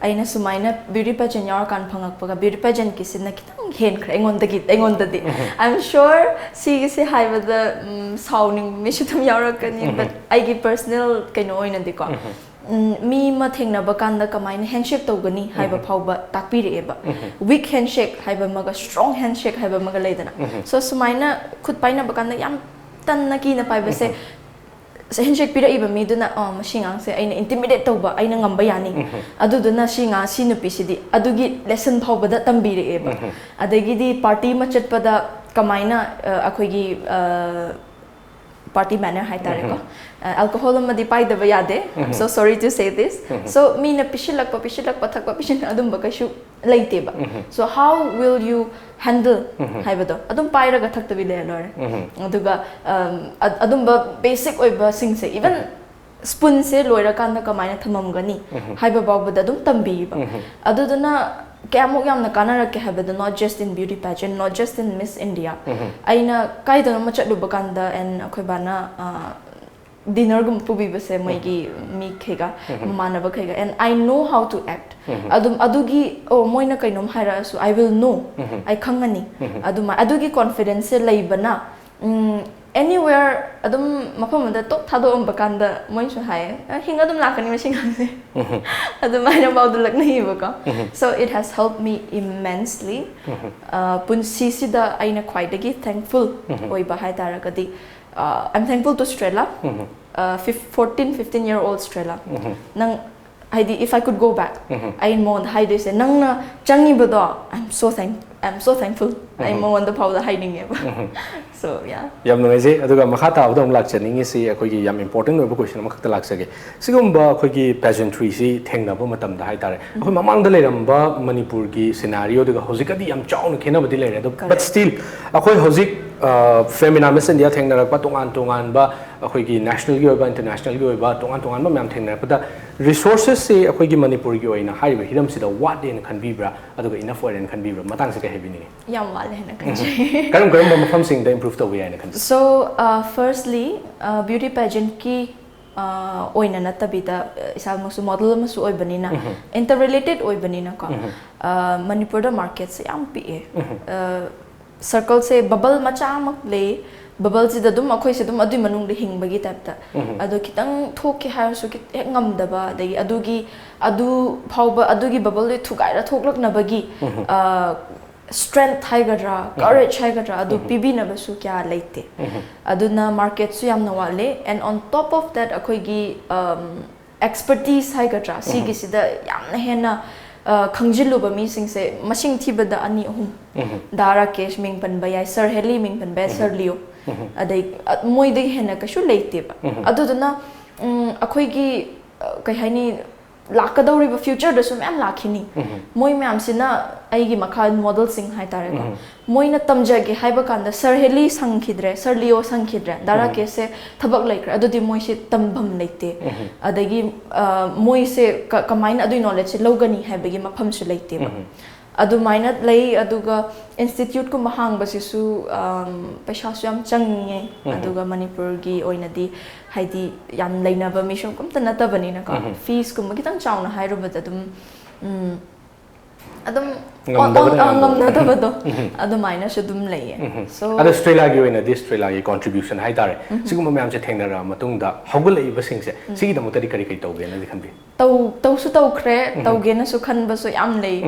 ꯑꯩꯅ ꯁꯨꯃꯥꯏꯅ ꯕ꯭ꯌꯨꯇꯤ ꯄꯦꯖꯦꯟ ꯌꯥꯎꯔꯀꯥꯟꯗ ꯐꯪꯉꯛꯄꯒ, ꯕ꯭ꯌꯨꯇꯤ ꯄꯦꯖꯦꯟꯀꯤꯁꯤꯅ ꯈꯤꯇꯪ ꯍꯦꯟꯈ꯭ꯔꯦ ꯑꯩꯉꯣꯟꯗꯒꯤ, ꯑꯩꯉꯣꯟꯗꯗꯤ꯫ I'm sure ꯁꯤꯒꯤꯁꯦ ꯍꯥꯏꯕꯗ, ꯎꯝ, ꯁꯥꯎꯅꯤꯡꯕ ꯃꯤꯁꯨ ꯑꯗꯨꯝ ꯌꯥꯎꯔꯛꯀꯅꯤ, but ꯑꯩꯒꯤ ꯄꯔꯁꯅꯦꯜ ꯀꯩꯅꯣ ꯑꯣꯏꯅꯗꯤꯀꯣ, ꯎꯝ, ꯃꯤ ꯑꯃ ꯊꯦꯡꯅꯕ ꯀꯥꯟꯗ ꯀꯃꯥꯏꯅ ꯍꯦꯟꯁꯦꯛ ꯇꯧꯒꯅꯤ ꯍꯥꯏꯕ ꯐꯥꯎꯕ ꯇꯥꯛꯄꯤꯔꯛꯑꯦꯕ꯫ ꯋꯤꯛ ꯍꯦꯟꯁꯦꯛ ꯍꯥꯏꯕ ꯑꯃꯒ, ꯁ꯭ꯇ꯭ꯔꯣꯡ ꯍꯦꯟꯁꯦꯛ ꯍꯥꯏꯕ ꯑꯃꯒ ꯂꯩꯗꯅ꯫ ꯁꯣ ꯁꯨꯃꯥꯏꯅ ꯈꯨꯠ ꯄꯥꯏꯅꯕ ꯀꯥꯟꯗ ꯌꯥꯝ ꯇꯟꯅ ꯀꯤꯅ ꯄꯥꯏꯕꯁꯦ, ꯍꯦꯟꯁꯦꯛ ꯄꯤꯔꯛꯏꯕ ꯃꯤꯗꯨꯅ, "ꯑ, ꯃꯁꯤ ꯑꯉꯥꯡꯁꯦ ꯑꯩꯅ ꯏꯟꯇꯤꯃꯤꯗꯦꯠ ꯇꯧꯕ, ꯑꯩꯅ ꯉꯝꯕ ꯌꯥꯅꯤ꯫ ꯑꯗꯨꯗꯨꯅ ꯁꯤ ꯉꯥ-, ꯁꯤ ꯅꯨꯄꯤꯁꯤꯗꯤ", ꯑꯗꯨꯒꯤ ꯂꯦꯁꯟ ꯐꯥꯎꯕꯗ ꯇꯝꯕꯤꯔꯛꯑꯦꯕ꯫ ꯑꯗꯒꯤꯗꯤ ꯄꯥꯔꯇꯤ ꯑꯃ ꯆꯠꯄꯗ ꯀꯃꯥꯏꯅ, ꯑ, ꯑꯩꯈꯣꯏꯒꯤ, ꯑ, party manner ꯍꯥꯏꯇꯥꯔꯦꯀꯣ꯫ ꯑꯦꯜꯀꯣꯍꯣꯜ ꯑꯃꯗꯤ ꯄꯥꯏꯗꯕ ꯌꯥꯗꯦ, I'm so sorry to say this. So ꯃꯤꯅ ꯄꯤꯁꯤꯜꯂꯛꯄ ꯄꯤꯁꯤꯜꯂꯛꯄ ꯊꯛꯄ ꯄꯤꯁꯤꯟ ꯑꯗꯨꯝꯕ ꯀꯩꯁꯨ ꯂꯩꯇꯦꯕ꯫ So how will you handle ꯍꯥꯏꯕꯗꯣ ꯑꯗꯨꯝ ꯄꯥꯏꯔꯒ ꯊꯛꯇꯕꯤ ꯂꯩꯔ ꯂꯣꯏꯔꯦ꯫ ꯑꯗꯨꯒ ꯑꯗꯨꯝꯕ basic ꯑꯣꯏꯕꯁꯤꯡꯁꯦ, even spoonꯁꯦ ꯂꯣꯏꯔꯀꯥꯟꯗ ꯀꯃꯥꯏꯅ ꯊꯝꯃꯝꯒꯅꯤ ꯍꯥꯏꯕ ꯐꯥꯎꯕꯗ ꯑꯗꯨꯝ ꯇꯝꯕꯤꯕ꯫ ꯑꯗꯨꯗꯨꯅ ꯀꯌꯥꯃꯨꯛ ꯌꯥꯝꯅ ꯀꯥꯟꯅꯔꯛꯀꯦ ꯍꯥꯏꯕꯗ, not just in beauty pageant, not just in Miss India, ꯑꯩꯅ ꯀꯥꯏꯗꯅꯣꯃ ꯆꯠꯂꯨꯕ ꯀꯥꯟꯗ, and ꯑꯩꯈꯣꯏ ꯕꯥꯅ dinnerꯒꯨꯝꯕ ꯄꯨꯕꯤꯕꯁꯦ, ꯃꯣꯏꯒꯤ ꯃꯤꯈꯩꯒ, ꯃꯃꯥꯟꯅꯕꯈꯩꯒ, and I know how to act. ꯑꯗꯨꯝ ꯑꯗꯨꯒꯤ, ꯑꯣ, ꯃꯣꯏꯅ ꯀꯩꯅꯣꯝ ꯍꯥꯏꯔꯛꯑꯁꯨ, I will know, ꯑꯩ ꯈꯪꯉꯅꯤ꯫ ꯑꯗꯨꯃꯥꯏ ꯑꯗꯨꯒꯤ confidenceꯁꯦ ꯂꯩꯕꯅ, anywhere, ꯑꯗꯨꯝ ꯃꯐꯝ ꯑꯃꯗ ꯇꯣꯛ ꯊꯥꯗꯣꯛꯑꯝꯕ ꯀꯥꯟꯗ ꯃꯣꯏꯁꯨ ꯍꯥꯏꯌꯦ, "ꯑ, ꯍꯤꯡ ꯑꯗꯨꯝ ꯂꯥꯛꯀꯅꯤ ꯃꯁꯤ ꯉꯥꯡꯁꯦ"꯫ ꯑꯗꯨꯃꯥꯏꯅ ꯐꯥꯎꯗ ꯂꯛꯅꯩꯌꯦꯕꯀꯣ꯫ So it has helped me immensely. ꯄꯨꯟꯁꯤꯁꯤꯗ ꯑꯩꯅ ꯈ꯭ꯋꯥꯏꯗꯒꯤ thankful ꯑꯣꯏꯕ ꯍꯥꯏ ꯇꯥꯔꯒꯗꯤ, I'm thankful to Strela. Fourteen, fifteen year old Strela, ꯅꯪ, ꯍꯥꯏꯗꯤ, if I could go back, ꯑꯩ ꯃꯉꯣꯟꯗ ꯍꯥꯏꯗꯣꯏꯁꯦ, "ꯅꯪꯅ ꯆꯪꯉꯤꯕꯗꯣ, I'm so thank I'm so thankful." ꯑꯩ ꯃꯉꯣꯟꯗ ꯐꯥꯎꯗ ꯍꯥꯏꯅꯤꯡꯉꯦꯕ꯫ So yeah. ꯌꯥꯝ ꯅꯨꯡꯉꯥꯏꯖꯩ꯫ ꯑꯗꯨꯒ ꯃꯈꯥ ꯇꯥꯕꯗ ꯑꯃꯨꯛ ꯂꯥꯛꯆꯅꯤꯡꯉꯤꯁꯤ, ꯑꯩꯈꯣꯏꯒꯤ ꯌꯥꯝ important ꯑꯣꯏꯕ question ꯑꯃꯈꯛꯇ ꯂꯥꯛꯆꯒꯦ꯫ ꯁꯤꯒꯨꯝꯕ ꯑꯩꯈꯣꯏꯒꯤ pageantryꯁꯤ ꯊꯦꯡꯅꯕ ꯃꯇꯝꯗ ꯍꯥꯏꯇꯥꯔꯦ, ꯑꯩꯈꯣꯏ ꯃꯃꯥꯡꯗ ꯂꯩꯔꯝꯕ ꯃꯅꯤꯄꯨꯔꯒꯤ scenario ꯑꯗꯨꯒ ꯍꯧꯖꯤꯛꯀꯗꯤ ꯌꯥꯝ ꯆꯥꯎꯅ ꯈꯦꯠꯅꯕꯗꯤ ꯂꯩꯔꯦ꯫ ꯑꯗꯣ but still ꯑꯩꯈꯣꯏ ꯍꯧꯖꯤꯛ Femina Miss India ꯊꯦꯡꯅꯔꯛꯄ, ꯇꯣꯉꯥꯟ ꯇꯣꯉꯥꯟꯕ ꯑꯩꯈꯣꯏꯒꯤ nationalꯒꯤ ꯑꯣꯏꯕ, internationalꯒꯤ ꯑꯣꯏꯕ ꯇꯣꯉꯥꯟ ꯇꯣꯉꯥꯟꯕ ꯃꯌꯥꯝ ꯊꯦꯡꯅꯔꯛꯄꯗ, resourcesꯁꯤ ꯑꯩꯈꯣꯏꯒꯤ ꯃꯅꯤꯄꯨꯔꯒꯤ ꯑꯣꯏꯅ ꯍꯥꯏꯔꯤꯕ ꯍꯤꯔꯝꯁꯤꯗ ꯋꯥꯠꯂꯦꯅ ꯈꯟꯕꯤꯕ꯭ꯔꯥ, ꯑꯗꯨꯒ enough ꯑꯣꯏꯔꯦꯅ ꯈꯟꯕꯤꯕ꯭ꯔꯥ? ꯃꯇꯥꯡꯁꯦ ꯀꯩ ꯍꯥꯏꯕꯤꯅꯤꯡꯉꯤ? ꯌꯥꯝ ꯋꯥꯠꯂꯦ ꯍꯥꯏꯅ ꯈꯟꯖꯩ꯫ ꯀꯔꯝ ꯀꯔꯝꯕ ꯃꯐꯝꯁꯤꯡꯗ improve ꯇꯧꯕ ꯌꯥꯏꯅ ꯈꯟꯕꯤ? So, uh, firstly, uh, beauty pageantꯀꯤ ꯑꯣꯏꯅ ꯅꯠꯇꯕꯤꯗ, ꯏꯁꯥꯃꯛꯁꯨ model ꯑꯃꯁꯨ ꯑꯣꯏꯕꯅꯤꯅ, interrelated ꯑꯣꯏꯕꯅꯤꯅꯀꯣ, ꯃꯅꯤꯄꯨꯔꯗ marketꯁꯦ ꯌꯥꯝ ꯄꯤꯛꯑꯦ꯫ Circleꯁꯦ bubble ꯃꯆꯥ ꯑꯃ ꯂꯩ, bubbleꯁꯤꯗ ꯑꯗꯨꯝ ꯑꯩꯈꯣꯏꯁꯦ ꯑꯗꯨꯝ ꯑꯗꯨꯏ ꯃꯅꯨꯡꯗ ꯍꯤꯡꯕꯒꯤ typeꯇ꯫ ꯑꯗꯣ ꯈꯤꯇꯪ ꯊꯣꯛꯀꯦ ꯍꯥꯏꯔꯁꯨ ꯈꯤꯇꯪ ꯍꯦꯛ ꯉꯝꯗꯕ, ꯑꯗꯒꯤ ꯑꯗꯨ ꯐꯥꯎꯕ, ꯑꯗꯨꯒꯤ bubbleꯗꯨ ꯊꯨꯒꯥꯏꯔ ꯊꯣꯛꯂꯛꯅꯕꯒꯤ strength ꯍꯥꯏꯒꯗ꯭ꯔꯥ, courage ꯍꯥꯏꯒꯗ꯭ꯔꯥ, ꯑꯗꯨ ꯄꯤꯕꯤꯅꯕꯁꯨ ꯀꯌꯥ ꯂꯩꯇꯦ꯫ ꯑꯗꯨꯅ marketꯁꯨ ꯌꯥꯝꯅ ꯋꯥꯠꯂꯦ, and on top of that ꯑꯩꯈꯣꯏꯒꯤ expertise ꯍꯥꯏꯒꯗ꯭ꯔꯥ, ꯁꯤꯒꯤꯁꯤꯗ ꯌꯥꯝꯅ ꯍꯦꯟꯅ ꯈꯪꯖꯤꯜꯂꯨꯕ ꯃꯤꯁꯤꯡꯁꯦ ꯃꯁꯤꯡ ꯊꯤꯕꯗ ꯑꯅꯤ ꯑꯍꯨꯝ꯫ ꯗꯥ ꯔꯥꯀꯦꯁ ꯃꯤꯡ ꯄꯟꯕ ꯌꯥꯏ, Sir Helly ꯃꯤꯡ ꯄꯟꯕ ꯌꯥꯏ, Sir Leo꯫ ꯑꯗꯩ ꯑ, ꯃꯣꯏꯗꯒꯤ ꯍꯦꯟꯅ ꯀꯩꯁꯨ ꯂꯩꯇꯦꯕ꯫ ꯑꯗꯨꯗꯨꯅ ꯎꯝ, ꯑꯩꯈꯣꯏꯒꯤ ꯑ, ꯀꯩ ꯍꯥꯏꯅꯤ, ꯂꯥꯛꯀꯗꯧꯔꯤꯕ future ꯗꯁꯨ ꯃꯌꯥꯝ ꯂꯥꯛꯈꯤꯅꯤ꯫ ꯃꯣꯏ ꯃꯌꯥꯝꯁꯤꯅ ꯑꯩꯒꯤ ꯃꯈꯥ model ꯁꯤꯡ ꯍꯥꯏꯇꯥꯔꯦꯀꯣ, ꯃꯣꯏꯅ ꯇꯝꯖꯒꯦ ꯍꯥꯏꯕ ꯀꯥꯟꯗ ꯁꯔ ꯍꯦꯂꯤ ꯁꯪꯈꯤꯗ꯭ꯔꯦ, ꯁꯔ ꯂꯤꯑꯣ ꯁꯪꯈꯤꯗ꯭ꯔꯦ, ꯗꯥ ꯔꯥꯀꯦꯁꯁꯦ ꯊꯕꯛ ꯂꯩꯈ꯭ꯔꯦ, ꯑꯗꯨꯗꯤ ꯃꯣꯏꯁꯤ ꯇꯝꯐꯝ ꯂꯩꯇꯦ꯫ ꯑꯗꯒꯤ ꯑ, ꯃꯣꯏꯁꯦ ꯀ- ꯀꯃꯥꯏꯅ ꯑꯗꯨꯒꯤ knowledge ꯁꯦ ꯂꯧꯒꯅꯤ ꯍꯥꯏꯕꯒꯤ ꯃꯐꯝꯁꯨ ꯂꯩꯇꯦꯕ꯫ ꯑꯗꯨꯃꯥꯏꯅ ꯂꯩ꯫ ꯑꯗꯨꯒ institute ꯀꯨꯝꯕ ꯍꯥꯡꯕꯁꯤꯁꯨ ꯑꯝ, ꯄꯩꯁꯥꯁꯨ ꯌꯥꯝ ꯆꯪꯉꯦ꯫ ꯑꯗꯨꯒ ꯃꯅꯤꯄꯨꯔꯒꯤ ꯑꯣꯏꯅꯗꯤ ꯍꯥꯏꯗꯤ ꯌꯥꯝ ꯂꯩꯅꯕ ꯃꯤꯁꯨ ꯑꯝꯇ ꯅꯠꯇꯕꯅꯤꯅꯀꯣ, fees ꯀꯨꯝꯕ ꯈꯤꯇꯪ ꯆꯥꯎꯅ ꯍꯥꯏꯔꯨꯕꯗ ꯑꯗꯨꯝ ꯎꯝ, ꯑꯗꯨꯝ ꯉꯝꯗꯕꯅ ꯑ, ꯑ, ꯉꯝꯗꯕ꯫ ꯉꯝꯅꯗꯕꯗꯣ ꯑꯗꯨꯃꯥꯏꯅꯁꯨ ꯑꯗꯨꯝ ꯂꯩꯌꯦ꯫ So ꯑꯗꯣ ꯁ꯭ꯇ꯭ꯔꯦꯂꯥꯒꯤ ꯑꯣꯏꯅꯗꯤ, ꯁ꯭ꯇ꯭ꯔꯦꯂꯥꯒꯤ contribution ꯍꯥꯏꯇꯥꯔꯦ, ꯁꯤꯒꯨꯝꯕ ꯃꯌꯥꯝꯁꯦ ꯊꯦꯡꯅꯔꯛꯑ ꯃꯇꯨꯡꯗ ꯍꯧꯒꯠꯂꯛꯏꯕꯁꯤꯡꯁꯦ ꯁꯤꯒꯤꯗꯃꯛꯇꯗꯤ ꯀꯔꯤ ꯀꯔꯤ ꯇꯧꯒꯦꯅꯗꯤ ꯈꯟꯕꯤ? ꯇꯧ ꯇꯧꯁꯨ ꯇꯧꯈ꯭ꯔꯦ, ꯇꯧꯒꯦꯅꯁꯨ ꯈꯟꯕꯁꯨ ꯌꯥꯝ ꯂꯩ꯫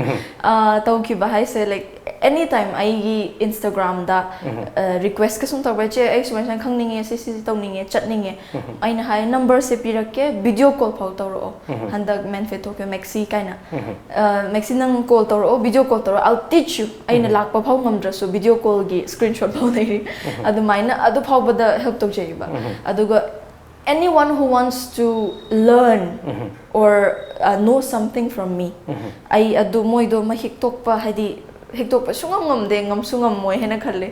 ꯑ, ꯇꯧꯈꯤꯕ ꯍꯥꯏꯁꯦ, like, any time ꯑꯩꯒꯤ Instagram ꯗ request ꯀ ꯁꯨꯝ ꯇꯧꯕ, "ꯏꯆꯦ, ꯑꯩ ꯁꯨꯃꯥꯏ ꯁꯨꯃꯥꯏꯅ ꯈꯪꯅꯤꯡꯉꯦ, ꯁꯤ ꯁꯤꯁꯤ ꯇꯧꯅꯤꯡꯉꯦ, ꯆꯠꯅꯤꯡꯉꯦ", ꯑꯩꯅ ꯍꯥꯏ, "number ꯁꯦ ꯄꯤꯔꯛꯀꯦ, video call ꯐꯥꯎ ꯇꯧꯔꯛꯑꯣ, ꯍꯟꯗꯛ ꯃꯦꯟꯐꯦꯠ ꯊꯣꯛꯈꯤꯕ ꯃꯦꯛꯁꯤ ꯀꯥꯏꯅ꯫ ꯑ, ꯃꯦꯛꯁꯤ, ꯅꯪ call ꯇꯧꯔꯛꯑꯣ, video call ꯇꯧꯔꯛꯑꯣ, I'll teach you", ꯑꯩꯅ ꯂꯥꯛꯄ ꯐꯥꯎ ꯉꯝꯗ꯭ꯔꯁꯨ video call ꯒꯤ screenshot ꯐꯥꯎ ꯂꯩꯔꯤ꯫ ꯑꯗꯨꯃꯥꯏꯅ ꯑꯗꯨ ꯐꯥꯎꯕꯗ help ꯇꯧꯖꯩꯕ꯫ ꯑꯗꯨꯒ anyone who wants to learn or uh, know something from me, ꯑꯩ ꯑꯗꯨ ꯃꯣꯏꯗꯣ ꯃꯍꯤꯛ ꯇꯣꯛꯄ, ꯍꯥꯏꯗꯤ ꯍꯤꯛꯇꯣꯛꯄ ꯁꯨꯡꯉꯝ ꯉꯝꯗꯦ, ꯉꯝꯁꯨ ꯉꯝꯃꯣꯏ ꯍꯥꯏꯅ ꯈꯜꯂꯦ꯫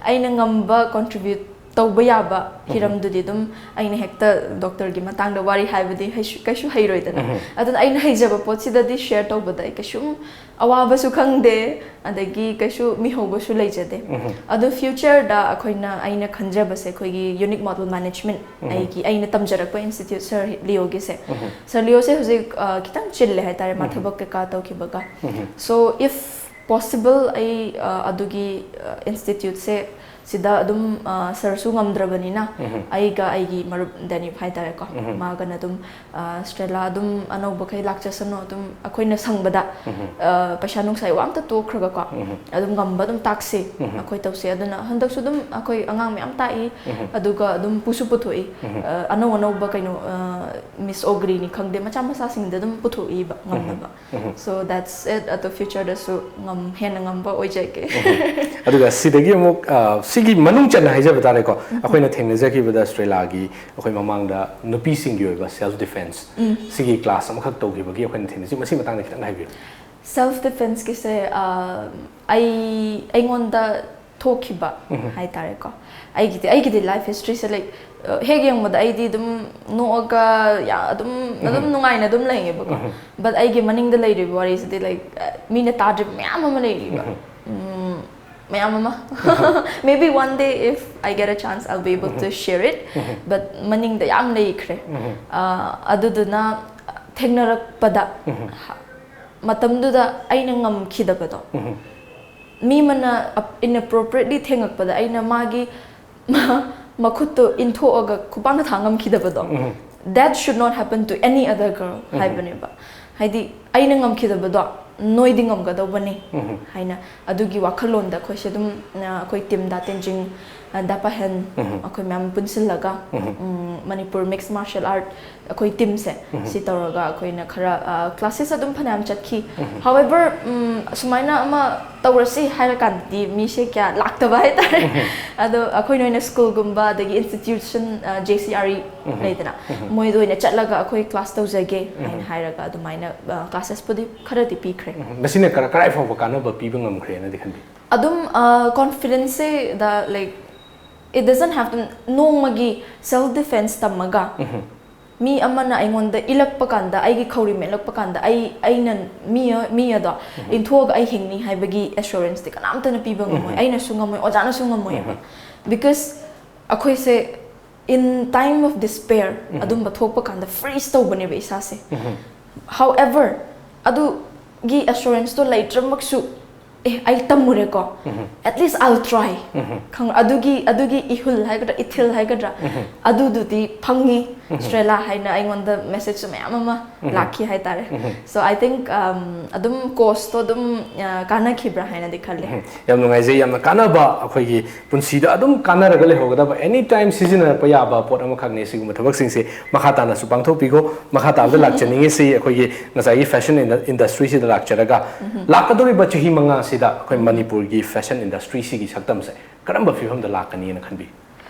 ꯑꯩꯅ ꯉꯝꯕ contribute ꯇꯧꯕ ꯌꯥꯕ ꯍꯤꯔꯝꯗꯨꯗꯤ ꯑꯗꯨꯝ ꯑꯩꯅ ꯍꯦꯛꯇ doctor ꯒꯤ ꯃꯇꯥꯡꯗ ꯋꯥꯔꯤ ꯍꯥꯏꯕꯗꯤ ꯍꯩꯁꯨ- ꯀꯩꯁꯨ ꯍꯩꯔꯣꯏꯗꯅ꯫ ꯑꯗꯨꯅ ꯑꯩꯅ ꯍꯩꯖꯕ ꯄꯣꯠꯁꯤꯗꯗꯤ share ꯇꯧꯕꯗ ꯑꯩ ꯀꯩꯁꯨꯝ ꯑꯋꯥꯕꯁꯨ ꯈꯪꯗꯦ, ꯑꯗꯒꯤ ꯀꯩꯁꯨ ꯃꯤꯍꯧꯕꯁꯨ ꯂꯩꯖꯗꯦ꯫ ꯑꯗꯣ future ꯗ ꯑꯩꯈꯣꯏꯅ, ꯑꯩꯅ ꯈꯟꯖꯕꯁꯦ, ꯑꯩꯈꯣꯏꯒꯤ Unique Model Management, ꯑꯩꯒꯤ, ꯑꯩꯅ ꯇꯝꯖꯔꯛꯄ institute ꯁꯔ ꯂꯤꯑꯣꯒꯤꯁꯦ꯫ ꯁꯔ ꯂꯤꯑꯣꯁꯦ ꯍꯧꯖꯤꯛ ꯑ, ꯈꯤꯇꯪ ꯆꯤꯜꯂꯦ ꯍꯥꯏꯇꯥꯔꯦ, ꯃꯥ ꯊꯕꯛ ꯀꯩꯀꯥ ꯇꯧꯈꯤꯕꯒ꯫ So if possible, ꯑꯩ ꯑ, ꯑꯗꯨꯒꯤ institute ꯁꯦ ꯁꯤꯗ ꯑꯗꯨꯝ ꯑ, ꯁꯔꯁꯨ ꯉꯝꯗ꯭ꯔꯕꯅꯤꯅ, ꯑꯩꯒ ꯑꯩꯒꯤ ꯃꯔꯨꯞ ꯗꯦꯅꯤꯞ ꯍꯥꯏꯇꯥꯔꯦꯀꯣ, ꯃꯥꯒꯅ ꯑꯗꯨꯝ ꯑ, ꯁ꯭ꯇ꯭ꯔꯦꯂꯥ, ꯑꯗꯨꯝ ꯑꯅꯧꯕꯈꯩ ꯂꯥꯛꯆꯁꯅꯨ, ꯑꯗꯨꯝ ꯑꯩꯈꯣꯏꯅ ꯁꯪꯕꯗ, ꯑ, ꯄꯩꯁꯥ ꯅꯨꯡꯁꯥꯒꯤ ꯋꯥ ꯑꯝꯇ ꯇꯣꯛꯈ꯭ꯔꯒꯀꯣ, ꯑꯗꯨꯝ ꯉꯝꯕ ꯑꯗꯨꯝ ꯇꯥꯛꯁꯤ, ꯑꯩꯈꯣꯏ ꯇꯧꯁꯤ꯫ ꯑꯗꯨꯅ ꯍꯟꯗꯛꯁꯨ ꯑꯗꯨꯝ ꯑꯩꯈꯣꯏ ꯑꯉꯥꯡ ꯃꯌꯥꯝ ꯇꯥꯛꯏ, ꯑꯗꯨꯒ ꯑꯗꯨꯝ ꯄꯨꯁꯨ ꯄꯨꯊꯣꯛꯏ꯫ ꯑ, ꯑꯅꯧ ꯑꯅꯧꯕ ꯀꯩꯅꯣ, ꯑ, ꯃꯤꯁ ꯑꯣꯒ꯭ꯔꯤꯅꯤ ꯈꯪꯗꯦ, ꯃꯆꯥ ꯃꯆꯥꯁꯤꯡꯗ ꯑꯗꯨꯝ ꯄꯨꯊꯣꯛꯏꯕ ꯉꯝꯅꯕ꯫ So that's it. ꯑꯗꯣ future ꯗꯁꯨ ꯉꯝ- ꯍꯦꯟꯅ ꯉꯝꯕ ꯑꯣꯏꯖꯒꯦ꯫ ꯑꯗꯨꯒ ꯁꯤꯗꯒꯤ ꯑꯃꯨꯛ, ꯑ, ꯁꯤꯒꯤ ꯃꯅꯨꯡ ꯆꯟꯅ ꯍꯥꯏꯖꯕ ꯇꯥꯔꯦꯀꯣ, ꯑꯩꯈꯣꯏꯅ ꯊꯦꯡꯅꯖꯈꯤꯕꯗ ꯁ꯭ꯇ꯭ꯔꯦꯂꯥꯒꯤ ꯑꯩꯈꯣꯏ ꯃꯃꯥꯡꯗ ꯅꯨꯄꯤꯁꯤꯡꯒꯤ ꯑꯣꯏꯕ ꯁꯦꯜꯐ ꯗꯤꯐꯦꯟꯁ ꯁꯤꯒꯤ ꯀ꯭ꯂꯥꯁ ꯑꯃꯈꯛ ꯇꯧꯈꯤꯕꯒꯤ ꯑꯩꯈꯣꯏꯅ ꯊꯦꯡꯅꯖꯩ꯫ ꯃꯁꯤꯒꯤ ꯃꯇꯥꯡꯗ ꯈꯤꯇꯪ ꯍꯥꯏꯕꯤꯌꯨ꯫ ꯁꯦꯜꯐ ꯗꯤꯐꯦꯟꯁꯀꯤꯁꯦ ꯑꯩ ꯑꯩꯉꯣꯟꯗ ꯊꯣꯛꯈꯤꯕ ꯍꯥꯏꯇꯥꯔꯦꯀꯣ꯫ ꯑꯩꯒꯤꯗꯤ ꯑꯩꯒꯤꯗꯤ ꯂꯥꯏꯐ ꯍꯤꯁꯇ꯭ꯔꯤꯁꯦ, ꯂꯥꯏꯛ, ꯍꯦꯛ ꯌꯦꯡꯕꯗ ꯑꯩꯗꯤ ꯑꯗꯨꯝ ꯅꯣꯛꯑꯒ, ꯌꯥ- ꯑꯗꯨꯝ ꯑꯗꯨꯝ ꯅꯨꯡꯉꯥꯏꯅ ꯑꯗꯨꯝ ꯂꯩꯌꯦꯕꯀꯣ꯫ ꯕꯠ ꯑꯩꯒꯤ ꯃꯅꯤꯡꯗ ꯂꯩꯔꯤꯕ ꯋꯥꯔꯤꯁꯤꯗꯤ, ꯂꯥꯏꯛ, ꯃꯤꯅ ꯇꯥꯗ꯭ꯔꯤꯕ ꯃꯌꯥꯝ ꯑꯃ ꯂꯩꯔꯤꯕ꯫ ꯎꯝ, ꯃꯌꯥꯝ ꯑꯃ, maybe one day if I get a chance, I'll be able to share it. But ꯃꯅꯤꯡꯗ ꯌꯥꯝ ꯂꯩꯈ꯭ꯔꯦ꯫ ꯑꯥ, ꯑꯗꯨꯗꯨꯅ ꯊꯦꯡꯅꯔꯛꯄꯗ, ꯃꯇꯝꯗꯨꯗ ꯑꯩꯅ ꯉꯝꯈꯤꯗꯕꯗꯣ, ꯃꯤ ꯑꯃꯅ inappropriately ꯊꯦꯡꯉꯛꯄꯗ ꯑꯩꯅ ꯃꯥꯒꯤ ꯃꯈꯨꯠꯇꯣ ꯏꯟꯊꯣꯛꯑꯒ ꯈꯨꯄꯥꯛꯅ ꯊꯥ ꯉꯝꯈꯤꯗꯕꯗꯣ, that should not happen to any other girl ꯍꯥꯏꯕꯅꯦꯕ꯫ ꯍꯥꯏꯗꯤ, ꯑꯩꯅ ꯉꯝꯈꯤꯗꯕꯗꯣ ꯅꯣꯏꯗꯤ ꯉꯝꯒꯗꯧꯕꯅꯤ ꯍꯥꯏꯅ, ꯑꯗꯨꯒꯤ ꯋꯥꯈꯜꯂꯣꯟꯗ ꯑꯩꯈꯣꯏꯁꯦ ꯑꯗꯨꯝ, ꯑ, ꯑꯩꯈꯣꯏ ꯇꯤꯝ ꯗꯥ ꯇꯦꯟꯖꯤꯡ, ꯑ, ꯗꯥ ꯄꯥꯍꯦꯟ, ꯑꯩꯈꯣꯏ ꯃꯌꯥꯝ ꯄꯨꯟꯁꯤꯜꯂꯒ, ꯎꯝ, ꯃꯅꯤꯄꯨꯔ ꯃꯤꯛꯁ ꯃꯥꯔꯁꯦꯜ ꯑꯥꯔꯠ ꯑꯩꯈꯣꯏ ꯇꯤꯝꯁꯦ, ꯁꯤ ꯇꯧꯔꯒ ꯑꯩꯈꯣꯏꯅ ꯈꯔ, ꯑ, ꯀ꯭ꯂꯥꯁꯦꯁ ꯑꯗꯨꯝ ꯐꯅꯌꯥꯝ ꯆꯠꯈꯤ꯫ However, ꯎꯝ, ꯑꯁꯨꯃꯥꯏꯅ ꯑꯃ ꯇꯧꯔꯁꯤ ꯍꯥꯏꯔꯀꯥꯟꯗꯗꯤ ꯃꯤꯁꯦ ꯀꯌꯥ ꯂꯥꯛꯇꯕ ꯍꯥꯏꯇꯥꯔꯦ꯫ ꯑꯗꯣ ꯑꯩꯈꯣꯏꯅ ꯑꯣꯏꯅ ꯁ꯭ꯀꯨꯜꯒꯨꯝꯕ, ꯑꯗꯒꯤ ꯏꯟꯁꯇꯤꯇ꯭ꯌꯨꯁꯟ, ꯑ, ꯖꯦ ꯁꯤ ꯑꯥꯔ ꯏ ꯂꯩꯗꯅ, ꯃꯣꯏꯗ ꯑꯣꯏꯅ ꯆꯠꯂꯒ ꯑꯩꯈꯣꯏ ꯀ꯭ꯂꯥꯁ ꯇꯧꯖꯒꯦ ꯍꯥꯏꯅ ꯍꯥꯏꯔꯒ ꯑꯗꯨꯃꯥꯏꯅ, ꯑ, ꯀ꯭ꯂꯥꯁꯦꯁꯄꯨꯗꯤ ꯈꯔꯗꯤ ꯄꯤꯈ꯭ꯔꯦ꯫ ꯃꯁꯤꯅ ꯀꯔ-, ꯀꯗꯥꯏ ꯐꯥꯎꯕ ꯀꯥꯟꯅꯕ ꯄꯤꯕ ꯉꯝꯈ꯭ꯔꯦꯅꯗꯤ ꯈꯟꯕꯤ? ꯑꯗꯨꯝ, ꯑ, ꯀꯣꯟꯐꯤꯗꯦꯟꯁꯁꯦ ꯗ, like, it doesn't have to, ꯅꯣꯡꯃꯒꯤ ꯁꯦꯜꯐ ꯗꯤꯐꯦꯟꯁ ꯇꯝꯃꯒ ꯃꯤ ꯑꯃꯅ ꯑꯩꯉꯣꯟꯗ ꯏꯜꯂꯛꯄ ꯀꯥꯟꯗ, ꯑꯩꯒꯤ ꯈꯧꯔꯤ ꯃꯦꯠꯂꯛꯄ ꯀꯥꯟꯗ, ꯑꯩ, ꯑꯩꯅ ꯃꯤ, ꯃꯤ ꯑꯗꯣ ꯏꯟꯊꯣꯛꯑꯒ ꯑꯩ ꯍꯤꯡꯅꯤ ꯍꯥꯏꯕꯒꯤ ꯑꯦꯁꯨꯔꯦꯟꯁꯇꯤ ꯀꯅꯥꯝꯇꯅ ꯄꯤꯕ ꯉꯝꯃꯣꯏ꯫ ꯑꯩꯅꯁꯨ ꯉꯝꯃꯣꯏ, ꯑꯣꯖꯥꯅꯁꯨ ꯉꯝꯃꯣꯏꯕ꯫ Because ꯑꯩꯈꯣꯏꯁꯦ in time of despair ꯑꯗꯨꯝꯕ ꯊꯣꯛꯄ ꯀꯥꯟꯗ ꯐ꯭ꯔꯤꯖ ꯇꯧꯕꯅꯦꯕ ꯏꯁꯥꯁꯦ꯫ However, ꯑꯗꯨꯒꯤ ꯑꯦꯁꯨꯔꯦꯟꯁꯇꯣ ꯂꯩꯇ꯭ꯔꯃꯛꯁꯨ, "ꯑꯦ, ꯑꯩ ꯇꯝꯃꯨꯔꯦꯀꯣ, at least I'll try." ꯈꯪ-, ꯑꯗꯨꯒꯤ, ꯑꯗꯨꯒꯤ ꯏꯍꯨꯜ ꯍꯥꯏꯒꯗ꯭ꯔꯥ, ꯏꯊꯤꯜ ꯍꯥꯏꯒꯗ꯭ꯔꯥ, ꯑꯗꯨꯗꯨꯗꯤ ꯐꯪꯉꯤ꯫ ꯁ꯭ꯇ꯭ꯔꯦꯂꯥ ꯍꯥꯏꯅ ꯑꯩꯉꯣꯟꯗ ꯃꯦꯁꯦꯖꯁꯨ ꯃꯌꯥꯝ ꯑꯃ ꯂꯥꯛꯈꯤ ꯍꯥꯏꯇꯥꯔꯦ꯫ So I think, um, ꯑꯗꯨꯝ ꯀꯣꯔꯁꯇꯣ ꯑꯗꯨꯝ, ꯑ, ꯀꯥꯟꯅꯈꯤꯕ꯭ꯔꯥ ꯍꯥꯏꯅꯗꯤ ꯈꯜꯂꯦ꯫ ꯌꯥꯝ ꯅꯨꯡꯉꯥꯏꯖꯩ꯫ ꯌꯥꯝꯅ ꯀꯥꯟꯅꯕ, ꯑꯩꯈꯣꯏꯒꯤ ꯄꯨꯟꯁꯤꯗ ꯑꯗꯨꯝ ꯀꯥꯟꯅꯔꯒ ꯂꯩꯍꯧꯒꯗꯕ, any time ꯁꯤꯖꯤꯟꯅꯔꯛꯄ ꯌꯥꯕ ꯄꯣꯠ ꯑꯃꯈꯛꯅꯤ꯫ ꯁꯤꯒꯨꯝꯕ ꯊꯕꯛꯁꯤꯡꯁꯦ ꯃꯈꯥ ꯇꯥꯅꯁꯨ ꯄꯥꯡꯊꯣꯛꯄꯤꯈꯣ꯫ ꯃꯈꯥ ꯇꯥꯕꯗ ꯂꯥꯛꯆꯅꯤꯡꯉꯤꯁꯤ ꯑꯩꯈꯣꯏꯒꯤ ꯉꯁꯥꯏꯒꯤ ꯐꯦꯁꯟ ꯏꯟꯗ-, ꯏꯟꯗꯁꯇ꯭ꯔꯤꯁꯤꯗ ꯂꯥꯛꯆꯔꯒ ꯂꯥꯛꯀꯗꯧꯔꯤꯕ ꯆꯍꯤ ꯃꯉꯥ ꯁꯤꯗ ꯑꯩꯈꯣꯏ ꯃꯅꯤꯄꯨꯔꯒꯤ ꯐꯦꯁꯟ ꯏꯟꯗꯁꯇ꯭ꯔꯤꯁꯤꯒꯤ ꯁꯛꯇꯝꯁꯦ ꯀꯔꯝꯕ ꯐꯤꯕꯝꯗ ꯂꯥꯛꯀꯅꯤꯅ ꯈꯟꯕꯤ?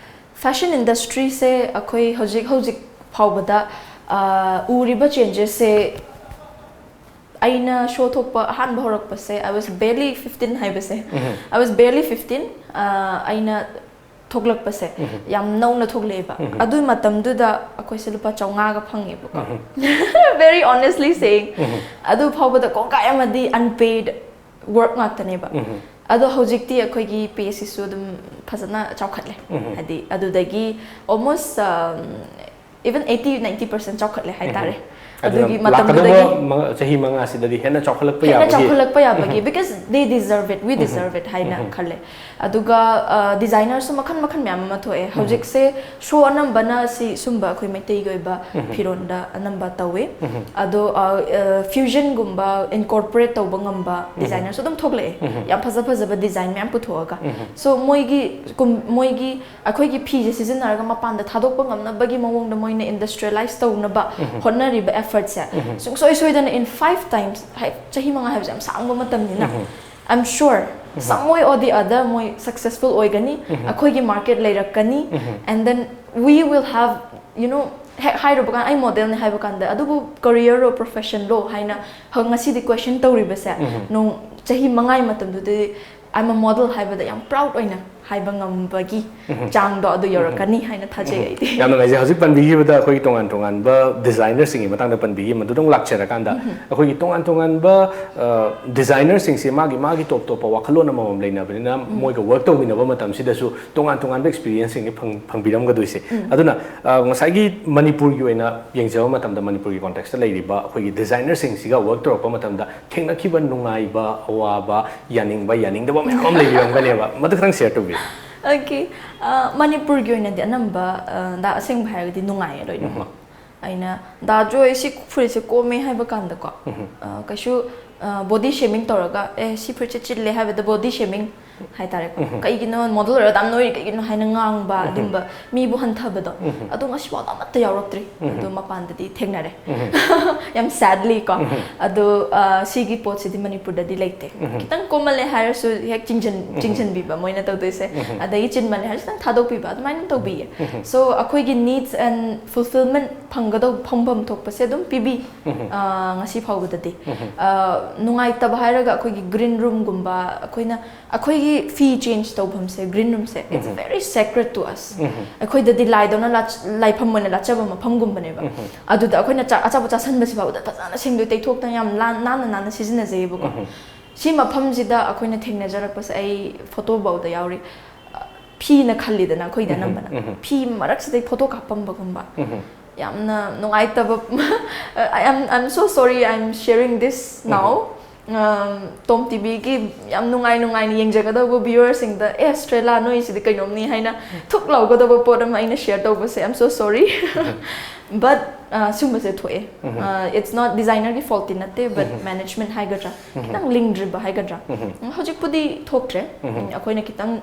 ꯐꯦꯁꯟ ꯏꯟꯗꯁꯇ꯭ꯔꯤꯁꯦ ꯑꯩꯈꯣꯏ ꯍꯧꯖꯤꯛ ꯍꯧꯖꯤꯛ ꯐꯥꯎꯕꯗ ꯑ, ꯎꯔꯤꯕ ꯆꯦꯟꯖꯦꯁꯁꯦ, ꯑꯩꯅ ꯁꯣ ꯊꯣꯛꯄ ꯑꯍꯥꯟꯕ ꯍꯧꯔꯛꯄꯁꯦ, I was barely fifteen ꯍꯥꯏꯕꯁꯦ, I was barely fifteen, ꯑ, ꯑꯩꯅ ꯊꯣꯛꯂꯛꯄꯁꯦ ꯌꯥꯝ ꯅꯧꯅ ꯊꯣꯛꯂꯛꯑꯦꯕ꯫ ꯑꯗꯨ ꯃꯇꯝꯗꯨꯗ ꯑꯩꯈꯣꯏꯁꯦ ꯂꯨꯄꯥ ꯆꯥꯝꯃꯉꯥꯒ ꯐꯪꯉꯦꯕꯀꯣ꯫ Very honestly saying, ꯑꯗꯨ ꯐꯥꯎꯕꯗ ꯀꯣꯡꯒꯥꯏ ꯑꯃꯗꯤ unpaid work ꯉꯥꯛꯇꯅꯦꯕ꯫ ꯑꯗꯣ ꯍꯧꯖꯤꯛꯇꯤ ꯑꯩꯈꯣꯏꯒꯤ ꯄꯦꯁꯤꯁꯨ ꯑꯗꯨꯝ ꯐꯖꯅ ꯆꯥꯎꯈꯠꯂꯦ꯫ ꯍꯥꯏꯗꯤ ꯑꯗꯨꯗꯒꯤ almost, um, even eighty ninety percent ꯆꯥꯎꯈꯠꯂꯦ ꯍꯥꯏꯇꯥꯔꯦ꯫ ꯑꯗꯨꯅ ꯑꯗꯨꯒꯤ ꯂꯥꯛꯀꯗꯕ ꯃꯇꯝꯗꯨꯗꯒꯤ ꯃ- ꯆꯍꯤ ꯃꯉꯥꯁꯤꯗꯗꯤ ꯍꯦꯟꯅ ꯆꯥꯎꯈꯠꯂꯛꯄ ꯍꯦꯟꯅ ꯌꯥꯕꯒꯤ ꯆꯥꯎꯈꯠꯂꯛꯄ ꯌꯥꯕꯒꯤ, because they deserve it, we deserve it ꯍꯥꯏꯅ ꯈꯜꯂꯦ꯫ ꯑꯗꯨꯒ ꯗꯤꯖꯥꯏꯅꯔꯁꯨ ꯃꯈꯜ ꯃꯈꯜ ꯃꯌꯥꯝ ꯑꯃ ꯊꯣꯛꯑꯦ꯫ ꯍꯧꯖꯤꯛꯁꯦ ꯁꯣ ꯑꯅꯝꯕꯅ ꯁꯤ ꯁꯨꯝꯕ ꯑꯩꯈꯣꯏ ꯃꯩꯇꯩꯒꯤ ꯑꯣꯏꯕ ꯐꯤꯔꯣꯟꯗ ꯑꯅꯝꯕ ꯇꯧꯋꯦ꯫ ꯑꯗꯣ ꯐ꯭ꯌꯨꯖꯟꯒꯨꯝꯕ ꯏꯟꯀꯣꯔꯄꯣꯔꯦꯠ ꯇꯧꯕ ꯉꯝꯕ ꯗꯤꯖꯥꯏꯅꯔꯁꯨ ꯑꯗꯨꯝ ꯊꯣꯛꯂꯛꯑꯦ꯫ ꯌꯥꯝ ꯐꯖ ꯐꯖꯕ ꯗꯤꯖꯥꯏꯟ ꯃꯌꯥꯝ ꯄꯨꯊꯣꯛꯑꯒ꯫ ꯁꯣ ꯃꯣꯏꯒꯤ ꯀꯨꯝ- ꯃꯣꯏꯒꯤ ꯑꯩꯈꯣꯏꯒꯤ ꯐꯤꯁꯦ ꯁꯤꯖꯤꯟꯅꯔꯒ ꯃꯄꯥꯟꯗ ꯊꯥꯗꯣꯛꯄ ꯉꯝꯅꯕꯒꯤ ꯃꯑꯣꯡꯗ ꯃꯣꯏꯅ ꯏꯟꯗꯁꯇ꯭ꯔꯤꯌꯦꯂꯥꯏꯁ ꯇꯧꯅꯕ ꯍꯣꯠꯅꯔꯤꯕ ꯑꯦꯐꯔꯠꯁꯦ, ꯁꯨꯡꯁꯣꯏ ꯁꯣꯏꯗꯅ in five times, ꯍꯥꯏ, ꯆꯍꯤ ꯃꯉꯥ ꯍꯥꯏꯕꯁꯦ ꯌꯥꯝ ꯁꯥꯡꯕ ꯃꯇꯝꯅꯤꯅ, I'm sure some way or the other ꯃꯣꯏ ꯁꯛꯁꯦꯁꯐꯨꯜ ꯑꯣꯏꯒꯅꯤ, ꯑꯩꯈꯣꯏꯒꯤ market ꯂꯩꯔꯛꯀꯅꯤ, and then we will have, you know, ꯍꯦꯛ ꯍꯥꯏꯔꯨꯕ ꯀꯥꯟꯗ ꯑꯩ ꯃꯣꯗꯦꯜꯅꯤ ꯍꯥꯏꯕ ꯀꯥꯟꯗ, ꯑꯗꯨꯕꯨ ꯀꯔꯤꯌꯔꯔꯣ ꯄ꯭ꯔꯣꯐꯦꯁꯟꯂꯣ ꯍꯥꯏꯅ ꯍ- ꯉꯁꯤꯗꯤ ꯀ꯭ꯋꯦꯁꯟ ꯇꯧꯔꯤꯕꯁꯦ, ꯅꯣꯡ ꯆꯍꯤ ꯃꯉꯥꯒꯤ ꯃꯇꯝꯗꯨꯗꯗꯤ I'm a model ꯍꯥꯏꯕꯗ ꯌꯥꯝ ꯄ꯭ꯔꯥꯎꯗ ꯑꯣꯏꯅ ꯍꯥꯏꯕ ꯉꯝꯕꯒꯤ ꯆꯥꯡꯗꯣ ꯑꯗꯨ ꯌꯧꯔꯛꯀꯅꯤ ꯍꯥꯏꯅ ꯊꯥꯖꯩ ꯑꯩꯗꯤ꯫ ꯌꯥꯝ ꯅꯨꯡꯉꯥꯏꯖꯩ꯫ ꯍꯧꯖꯤꯛ ꯄꯟꯕꯤꯈꯤꯕꯗ ꯑꯩꯈꯣꯏꯒꯤ ꯇꯣꯉꯥꯟ ꯇꯣꯉꯥꯟꯕ ꯗꯤꯖꯥꯏꯅꯔꯁꯤꯡꯒꯤ ꯃꯇꯥꯡꯗ ꯄꯟꯕꯤꯈꯤ, ꯃꯗꯨꯗꯪ ꯂꯥꯛꯆꯔꯀꯥꯟꯗ ꯑꯩꯈꯣꯏꯒꯤ ꯇꯣꯉꯥꯟ ꯇꯣꯉꯥꯟꯕ ꯗꯤꯖꯥꯏꯅꯔꯁꯤꯡꯁꯦ ꯃꯥꯒꯤ ꯃꯥꯒꯤ ꯇꯣꯞ ꯇꯣꯞꯄ ꯋꯥꯈꯜꯂꯣꯟ ꯑꯃꯃꯝ ꯂꯩꯅꯕꯅꯤꯅ, ꯃꯣꯏꯒ ꯋꯔꯛ ꯇꯧꯃꯤꯟꯅꯕ ꯃꯇꯝꯁꯤꯗꯁꯨ ꯇꯣꯉꯥꯟ ꯇꯣꯉꯥꯟꯕ ꯑꯦꯛꯁꯄꯤꯔꯤꯌꯦꯟꯁꯁꯤꯡꯅꯤ ꯐꯪ- ꯐꯪꯕꯤꯔꯝꯒꯗꯣꯏꯁꯦ꯫ ꯑꯗꯨꯅ ꯑ, ꯉꯁꯥꯏꯒꯤ ꯃꯅꯤꯄꯨꯔꯒꯤ ꯑꯣꯏꯅ ꯌꯦꯡꯖꯕ ꯃꯇꯝꯗ, ꯃꯅꯤꯄꯨꯔꯒꯤ ꯀꯣꯟꯇꯦꯛꯁꯇ ꯂꯩꯔꯤꯕ ꯑꯩꯈꯣꯏꯒꯤ ꯗꯤꯖꯥꯏꯅꯔꯁꯤꯡꯁꯤꯒ ꯋꯔꯛ ꯇꯧꯔꯛꯄ ꯃꯇꯝꯗ ꯊꯦꯡꯅꯈꯤꯕ ꯅꯨꯡꯉꯥꯏꯕ, ꯑꯋꯥꯕ, ꯌꯥꯅꯤꯡꯕ ꯌꯥꯅꯤꯡꯗꯕ ꯃꯌꯥꯝ ꯑꯃ ꯂꯩꯕꯤꯔꯝꯒꯅꯦꯕ꯫ ꯃꯗꯨ ꯈꯤꯇꯪ ꯁꯤꯌꯔ ꯇꯧꯕꯤꯌꯨ꯫ ꯑꯣꯀꯦ꯫ ꯑ, ꯃꯅꯤꯄꯨꯔꯒꯤ ꯑꯣꯏꯅꯗꯤ ꯑꯅꯝꯕ, ꯑ, ꯗꯥ, ꯑꯁꯦꯡꯕ ꯍꯥꯏꯔꯒꯗꯤ ꯅꯨꯡꯉꯥꯏꯌꯦ ꯂꯣꯏꯅꯃꯛ꯫ ꯑꯩꯅ, "ꯗꯥ ꯖꯣ, ꯑꯩ ꯁꯤ ꯐꯨꯔꯤꯠꯁꯦ ꯀꯣꯝꯃꯦ" ꯍꯥꯏꯕ ꯀꯥꯟꯗꯀꯣ, ꯑ, ꯀꯩꯁꯨ, ꯑ, ꯕꯣꯗꯤ ꯁꯦꯃꯤꯡ ꯇꯧꯔꯒ, "ꯑꯦ, ꯁꯤ ꯐꯨꯔꯤꯠꯁꯦ ꯆꯤꯜꯂꯦ" ꯍꯥꯏꯕꯗ ꯕꯣꯗꯤ ꯁꯦꯃꯤꯡ ꯍꯥꯏꯇꯥꯔꯦꯀꯣ꯫ ꯀꯩꯒꯤꯅꯣ ꯃꯣꯗꯦꯜ ꯑꯣꯏꯔꯒ ꯑꯗꯨꯝ ꯅꯣꯏꯔꯤ, ꯀꯩꯒꯤꯅꯣ ꯍꯥꯏꯅ ꯉꯥꯡꯕ, ꯑꯗꯨꯝꯕ ꯃꯤꯕꯨ ꯍꯟꯊꯕꯗꯣ, ꯑꯗꯣ ꯉꯁꯤꯐꯥꯎꯗ ꯑꯃꯠꯇ ꯌꯥꯎꯔꯛꯇ꯭ꯔꯤ꯫ ꯑꯗꯣ ꯃꯄꯥꯟꯗꯗꯤ ꯊꯦꯡꯅꯔꯦ꯫ ꯌꯥꯝ sadly ꯀꯣ꯫ ꯑꯗꯣ, ꯑ, ꯁꯤꯒꯤ ꯄꯣꯠꯁꯤꯗꯤ ꯃꯅꯤꯄꯨꯔꯗꯗꯤ ꯂꯩꯇꯦ꯫ ꯈꯤꯇꯪ ꯀꯣꯝꯃꯜꯂꯦ ꯍꯥꯏꯔꯁꯨ ꯍꯦꯛ ꯆꯤꯡꯖꯟ-, ꯆꯤꯡꯖꯟꯕꯤꯕ ꯃꯣꯏꯅ ꯇꯧꯗꯣꯏꯁꯦ꯫ ꯑꯗꯒꯤ ꯆꯤꯟꯃꯜꯂꯦ ꯍꯥꯏꯔꯁꯨ ꯈꯤꯇꯪ ꯊꯥꯗꯣꯛꯄꯤꯕ, ꯑꯗꯨꯃꯥꯏꯅ ꯇꯧꯕꯤꯌꯦ꯫ So, ꯑꯩꯈꯣꯏꯒꯤ needs and fulfillment ꯐꯪꯒꯗꯧ-, ꯐꯪꯐꯝ ꯊꯣꯛꯄꯁꯦ ꯑꯗꯨꯝ ꯄꯤꯕꯤ, ꯑ, ꯉꯁꯤ ꯐꯥꯎꯕꯗꯗꯤ꯫ ꯑ, ꯅꯨꯡꯉꯥꯏꯇꯕ ꯍꯥꯏꯔꯒ ꯑꯩꯈꯣꯏꯒꯤ green roomꯒꯨꯝꯕ, ꯑꯩꯈꯣꯏꯅ, ꯑꯩꯈꯣꯏꯒꯤ ꯐꯤ change ꯇꯧꯐꯝꯁꯦ, green roomꯁꯦ, it's very sacred to us꯫ ꯑꯩꯈꯣꯏꯗꯗꯤ ꯂꯥꯏꯗꯧꯅ ꯂꯥꯠ-, ꯂꯥꯏꯐꯝ ꯑꯣꯏꯅ ꯂꯥꯠꯆꯕ ꯃꯐꯝꯒꯨꯝꯕꯅꯦꯕ꯫ ꯑꯗꯨꯗ ꯑꯩꯈꯣꯏꯅ ꯆꯥꯛ, ꯑꯆꯥꯄꯣꯠ ꯆꯥꯁꯟꯕꯁꯤ ꯐꯥꯎꯕꯗ ꯐꯖꯅ ꯁꯦꯡꯗꯣꯛ ꯇꯩꯊꯣꯛꯇꯅ ꯌꯥꯝ ꯂꯥꯟ-, ꯅꯥꯟꯅ ꯅꯥꯟꯅ ꯁꯤꯖꯤꯟꯅꯖꯩꯌꯦꯕꯀꯣ꯫ ꯁꯤ ꯃꯐꯝꯁꯤꯗ ꯑꯩꯈꯣꯏꯅ ꯊꯦꯡꯅꯖꯔꯛꯄꯁꯦ ꯑꯩ ꯐꯣꯇꯣꯐꯥꯎꯗ ꯌꯥꯎꯔꯤ꯫ ꯐꯤꯅ ꯈꯜꯂꯤꯗꯅ ꯑꯩꯈꯣꯏꯗꯤ ꯑꯅꯝꯕꯅ꯫ ꯐꯤ ꯃꯔꯛꯁꯤꯗꯩ ꯐꯣꯇꯣ ꯀꯥꯞꯄꯝꯕꯒꯨꯝꯕ꯫ ꯌꯥꯝꯅ ꯅꯨꯡꯉꯥꯏꯇꯕ꯫ I am, I'm so sorry I'm sharing this now꯫ ꯎꯝ, ꯇꯣꯝ ꯇꯤꯚꯤꯒꯤ ꯌꯥꯝ ꯅꯨꯡꯉꯥꯏ ꯅꯨꯡꯉꯥꯏꯅ ꯌꯦꯡꯖꯒꯗꯧꯕ viewerꯁꯤꯡꯗ, "ꯑꯦ, ꯁ꯭ꯇ꯭ꯔꯦꯂꯥ, ꯅꯣꯏꯁꯤꯗꯤ ꯀꯩꯅꯣꯝꯅꯤ" ꯍꯥꯏꯅ ꯊꯨꯛ ꯂꯥꯎꯒꯗꯧꯕ ꯄꯣꯠ ꯑꯃ ꯑꯩꯅ share ꯇꯧꯕꯁꯦ, I'm so sorry꯫ But, ꯑ, ꯁꯨꯝꯕꯁꯦ ꯊꯣꯛꯑꯦ꯫ ꯑ, it's not designerꯒꯤ faultꯇꯤ ꯅꯠꯇꯦ, but management ꯍꯥꯏꯒꯗ꯭ꯔꯥ, ꯈꯤꯇꯪ ꯂꯤꯡꯗ꯭ꯔꯤꯕ ꯍꯥꯏꯒꯗ꯭ꯔꯥ꯫ ꯎꯝ, ꯍꯧꯖꯤꯛꯄꯨꯗꯤ ꯊꯣꯛꯇ꯭ꯔꯦ꯫ ꯎꯝ, ꯑꯩꯈꯣꯏꯅ ꯈꯤꯇꯪ,